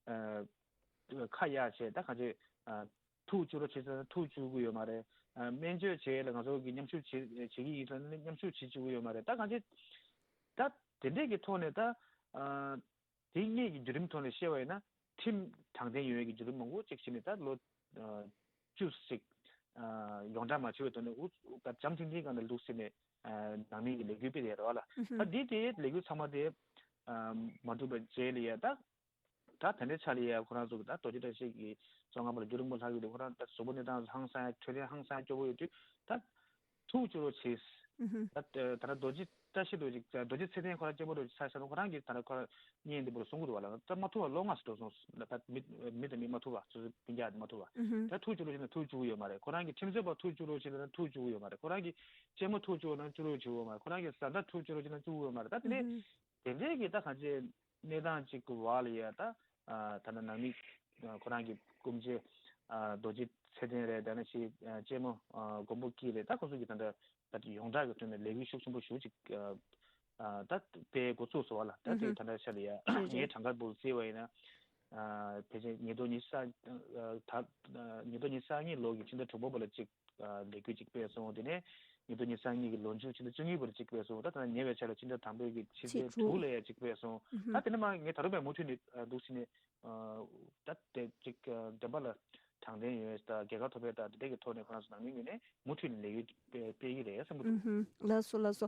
ཨ་ཁ་གཡར་བྱས་ད་གང་ཅི་ཨ། ཐུགས་བཅུག་རོགས་བྱེད་ཟེར་ན་ཐུགས་བཅུག་གི་ཡོད་མ་རེད། ཨ་སྨན་བཅོས་བྱེད་ལ་ང་ཚོ་གི་མཉམ་ཞུགས་བྱེད་བྱེད་ཀྱི་ཡིན་ཟེར་ན་མཉམ་ཞུགས་བྱེད་བཅུག་གི་ཡོད་མ་རེད། ད་གང་ཅི་ད་དེ་འདྲས་ཀྱི་ཐོག་ནས་ད་ཨ་དེ་སྔས་ཀྱི་བརྒྱུད་རིམ་ཐོག་ནས་བཤད་པ་ཡིན་ན་ཁྲིམས་དྲང་བདེན་ཡོད་ཡས་ཀྱི་བརྒྱུད་རིམ་མང་པོ་ཅིག་བྱས་ནས་ད་ལོ་ཨ་བཅུ་ཞིག་ཨ་ཡོངས་གྲགས་མ་བྱས་པའི་ཐོག་ནས་འུ་ད་འཇམ་ཐིང་ཐིང་སྒང་ནས་ལུགས་སྲིད་ནས་ཨ་ནང་མི་གི་ལས་འགུལ་སྤེལ་ཡས་རེད་བ་ལ། ཨུ་ཧུ། ད་དེ་དེ་ལས་འགུལ་ཚང་མ་དེ་ཨ་མ་ཐུབ་པ་རྗེས་ལ་ཡ་ད། ད་དེ་འདྲའི་ཆ་ལ་ཡ་ཁོ་རང་ཚོ་གི་ད་རྡོ་རྗེ་བཀྲ་ཤིས་ཀྱི་བཙོན་ཁང་པ་ལ་རྒྱུན་རིང་པོ་ལྷག་གི་འདུག་ཁོ་རང་ད་གཟུགས་པོ་གནས་སྟངས་ཧང་སང་ཡ་འཕྲོད་བསྟེན་ཧང་སང་ཡ་སྐྱོ་པོ་ཡོད་དུས་ད་ཐུགས་བཅུག་རོགས་བྱེད། ཨུ་ཧུ། ད་ད་ད་རྡོ་རྗེ་བཀྲ་ཤིས་རྡོ་རྗེ་རྡོ་རྗེ་ཚེ་བརྟན་ཁོ་རང་སྐྱེ་བོ་རྡོ་རྗེ་ཚ་ཤ་ལོ་ཁོ་རང་གིས་ད་ལྟ་ཁོ་རང་བརྙན་འདི་པོ་ལ་གསུང་གི་འདུག་བ་ལ་ད་མ་ཐུབ་པ་ལོ་ལྔ་ཙམ་འགྲོ་སོང་། ད་མི་མི་དང་མི་མ་ཐུབ་པ་སོ་སོ་སྤུན་ཀྱག་མ་ཐུབ་པ། ཨུ་ཧུ། ད་ཐུགས་བཅུག་རོགས་བྱེད་ན་ཐུགས་བཅུག་གི་ཡོད་མ་རེད། ཁོ་རང་གི་ཁྲིམས་རྩོད་པ་ཐུགས་བཅུག་རོགས་བྱེད་ན་ཐུགས་བཅུག་གི་ཡོད་མ་རེད། ཁོ་རང་གི་གཅེན་མོ་ཐུགས་བཅུག་ན་བཅུག་རོགས་བྱེད་ཀྱི་ཡོད་མ་རེད། ཁོ་རང་གི་བཟའ་ཟླ་ཐུགས་བཅུག་རོགས་བྱེད་ན་བཅུག་གི་ཡོད་མ་རེད། ད་དེ་ནས་ཨུ་ཧུ། དེ་འདྲའི་གི་ད་གང་ཅི་གནས་སྟངས་ཅིག་གི་བར་ལ་ཡ་ད་ཨ་ད་ལྟ་ནང་མི་ཨ་ཁོ་རང་གི་སྐུ་མཆེད་ཨ་རྡོ་རྗེ་ཚེ་བརྟན་རེད། ད་ནང་བཞིན་ཨ་གཅེན་མོ་ཨ་མགོན་པོ་སྐྱིད་རེད། ད་ཁོ་ཚོ་གི་ད་ལྟ་ད་ཡོངས་གྲགས་ཀྱི་ཐོག་ནས་ལས་འགུལ་ཤུགས་ཆེན་པོ་ཞེ་པོ་ཅིག་ཨ་ཨ་ད་སྤེལ་འགོ་ཚུགས་སོང་བ་ལ། ད་དེ་ཨུ་ཧུ། ད་ལྟ་ཤར་ལ་ཡ་རེད་ངའི་རེད། གྲངས་ཀ་བོ་བརྩིས་པ་ཡིན་ན་ཨ་ཕལ་ཆེར་ཉིས་སྟོང་ཉི་ཤུ་རྩ་ཨ་ད་ཨ་ཉིས་སྟོང་ཉི་ཤུ་རྩ་གཉིས་ལོ་གི་ཕྱི་ཟླ་དྲུག་པ་བར་ལ་ཅིག་ཨ་ལས་འགུལ་ཅིག་སྤེལ་སོང་། དེ་ནས་ཉིས་སྟོང་ཉི་ཤུ་རྩ་གཉིས་ཀྱི་ལོ་མཇུག་ཕྱི་ཟླ་བཅུ་གཉིས་བར་ཅིག་སྤེལ་སོང་། ད་ད་ཉེ་བའི་ཆར་ལ་ཕྱི་ཟླ་དང་པོའི་གི་ཕྱི་ཚེས་ཚེས་དྲུག་དྲུག་ལ་ཡ་ཅིག་སྤེལ་སོང་། ཨུ་ཧུ། ད་དེ་ནས་མ་ངས་ད་རུང་པའི་མུ་མཐུད་ནས་ཨ་འདུག་སེ་ནས་ཨ་ད་དེ་ཅིག་ཨ་འགྲེམས་པ་ལ་དྲང་བདེན་ཡོད་ད་རྒྱལ་ཁ་ཐོབ་པའི་ད་དེ་འདྲ་གི་ཐོག་ནས་ཁོ་རང་ཚོ་ནང་མི་ངོས་ནས་མུ་མཐུད་ནས་ལས་འགུལ་སྤེལ་སྤེལ་གྱི་རེད་བསམ་གྱི་འདུག་ཨུ་ཧུ། ལགས་སོ་ལགས་སོ་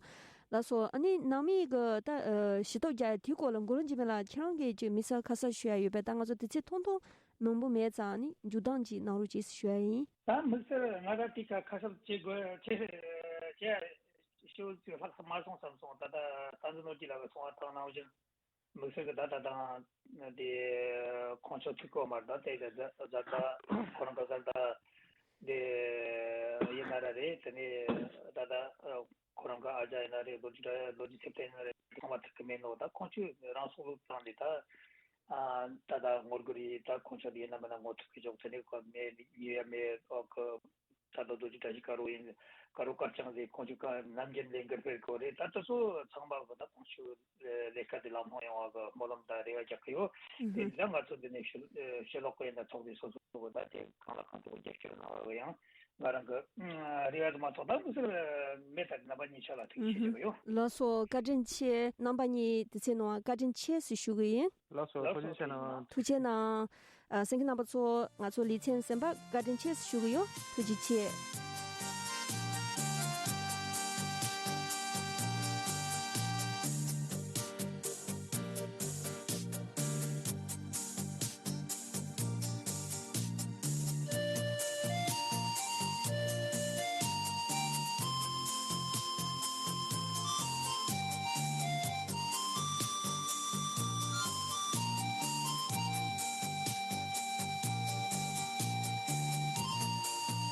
ལགས་སོ། ཨ་ནི་ནང་མི་གི་ད་ཨ་ཞུ་གཏུག་རྒྱག་དེའི་སྐོར་ལ་མགོ་རུ་འཇིགས་མེད་ལགས་ཁྱེད་རང་གིས་ཅིག་དམིགས་བསལ་ཁ་གསལ་ཞུ་ཡ་ཡོད་པས། ད་ང་ཚོ་དུས་ཚོད་ཐུང་ཐུང་མང་པོ་མེད་ཙང་ནི་མཇུག་སྡོམ་ཅིག་གནང་རོགས་གྱིས་ཞུ་ཡ་ཡིན། ད་དམིགས་བསལ་ང་རང་ཏིག་ཁ་ཁ་གསབ་བྱེད་དགོས་བྱེད་བྱེད་ཤེས་ཚོད་ལྷག་ཙམ་མ་སོང་བསམ་སོང་། ད་ལྟ་བསྟན་འཛིན་ནོར་གྱི་ལགས་ཀྱིས་གསུངས་པ་དང་ནང་བཞིན་དམིགས་བསལ་གྱི་ད་ལྟ་དང་དེ་ཁོང་ཚོ་ཐུག་གོ་མར་ད་དེ་ག་བཟའ་ཟླ་ཁོ་རང་གི་བཟའ་ཟླ་དེ་ཡིན་ན་ར་རེད། དེ་ནས་ད་ལྟ་ཁོ་རང་གི་ཨ་ཅག་ཡིན་ན་རེད། རྡོ་རྗེ་རྡོ་རྗེ་ཚེ་བརྟན་ཡིན་ན་རེད། ཚང་མ་ཐུག་གི་མེད་ནོ། ད་ཁོང་ཚོས་རང་སྲོག་བློས་བཏང་ནས་ད། ཨ་ད་ད་ངོ་རྒོལ་ཡིན། ད་ཁོང་ཚོ་ཡིན་ན་མིན་ན་ངོ་ཐུག་གི་ཆོག་ཚེ་ནི་ཁོ་མེད་ཡོད་ཡ་མེད། ཨོ་ཁོ་ད་ད་རྡོ་རྗེ་བཀྲ་ཤིས་དཀར་པོ་ཡིན། དཀར་པོ་དཀར་རྐྱང་ཟེར་ཁོང་ཚོ་ཀ་ནམ་རྒྱུན་ལས་འགུལ་སྤེལ་གོ་རེད། ད་དེ་ཚོ་ཚང་མ་གོ་ད་ཁོང་ཚོ་ལས་ཀ་དེ་ལམ་ལྷོང་ཡོང་བ་གི་སྨོན་ལམ་དང་རེ་བ་རྒྱག་གི་ཡོད། དེ་ཡིན་ཙང་ང་ཚོ་འདི་ནས་ཕྱི་ཕྱི་ལོགས་གི་ཡིན་ན་ཚོགས་སྡེ་སོ་སོ་གོ་ད་དེ་གང་ལ་གང་འཚམ་རྒྱབ་སྐྱོར་གནང་བ་གི་ཡང་། ང་རང་གི་ཨ་རེ་བ་དུ་མ་ཐོག་ད་མི་སེར་མེད་ད་རྣམ་པ་གཉིས་ཆ་ལ་ཐུགས་རྗེ་ཆེ་ཞུ་གི་ཡོད། ལགས་སོ། བཀའ་དྲིན་ཆེ། རྣམ་པ་གཉིས་དུས་ཚོད་གནང་བ་བཀའ་དྲིན་ཆེ་ཞུ་གི་ཡིན། ལགས་སོ། ལགས་སོ། ཐུགས་རྗེ་ཆེ་གནང་། ཐུགས་རྗེ་གནང་། ཨ་གསན་མཁན་རྣམ་པ་ཚོ་ང་ཚོ་ལེ་ཚན་གསན་པར་བཀའ་དྲིན་ཆེ་ཞུ་གི་ཡོད། ཐུགས་རྗེ་ཆེ།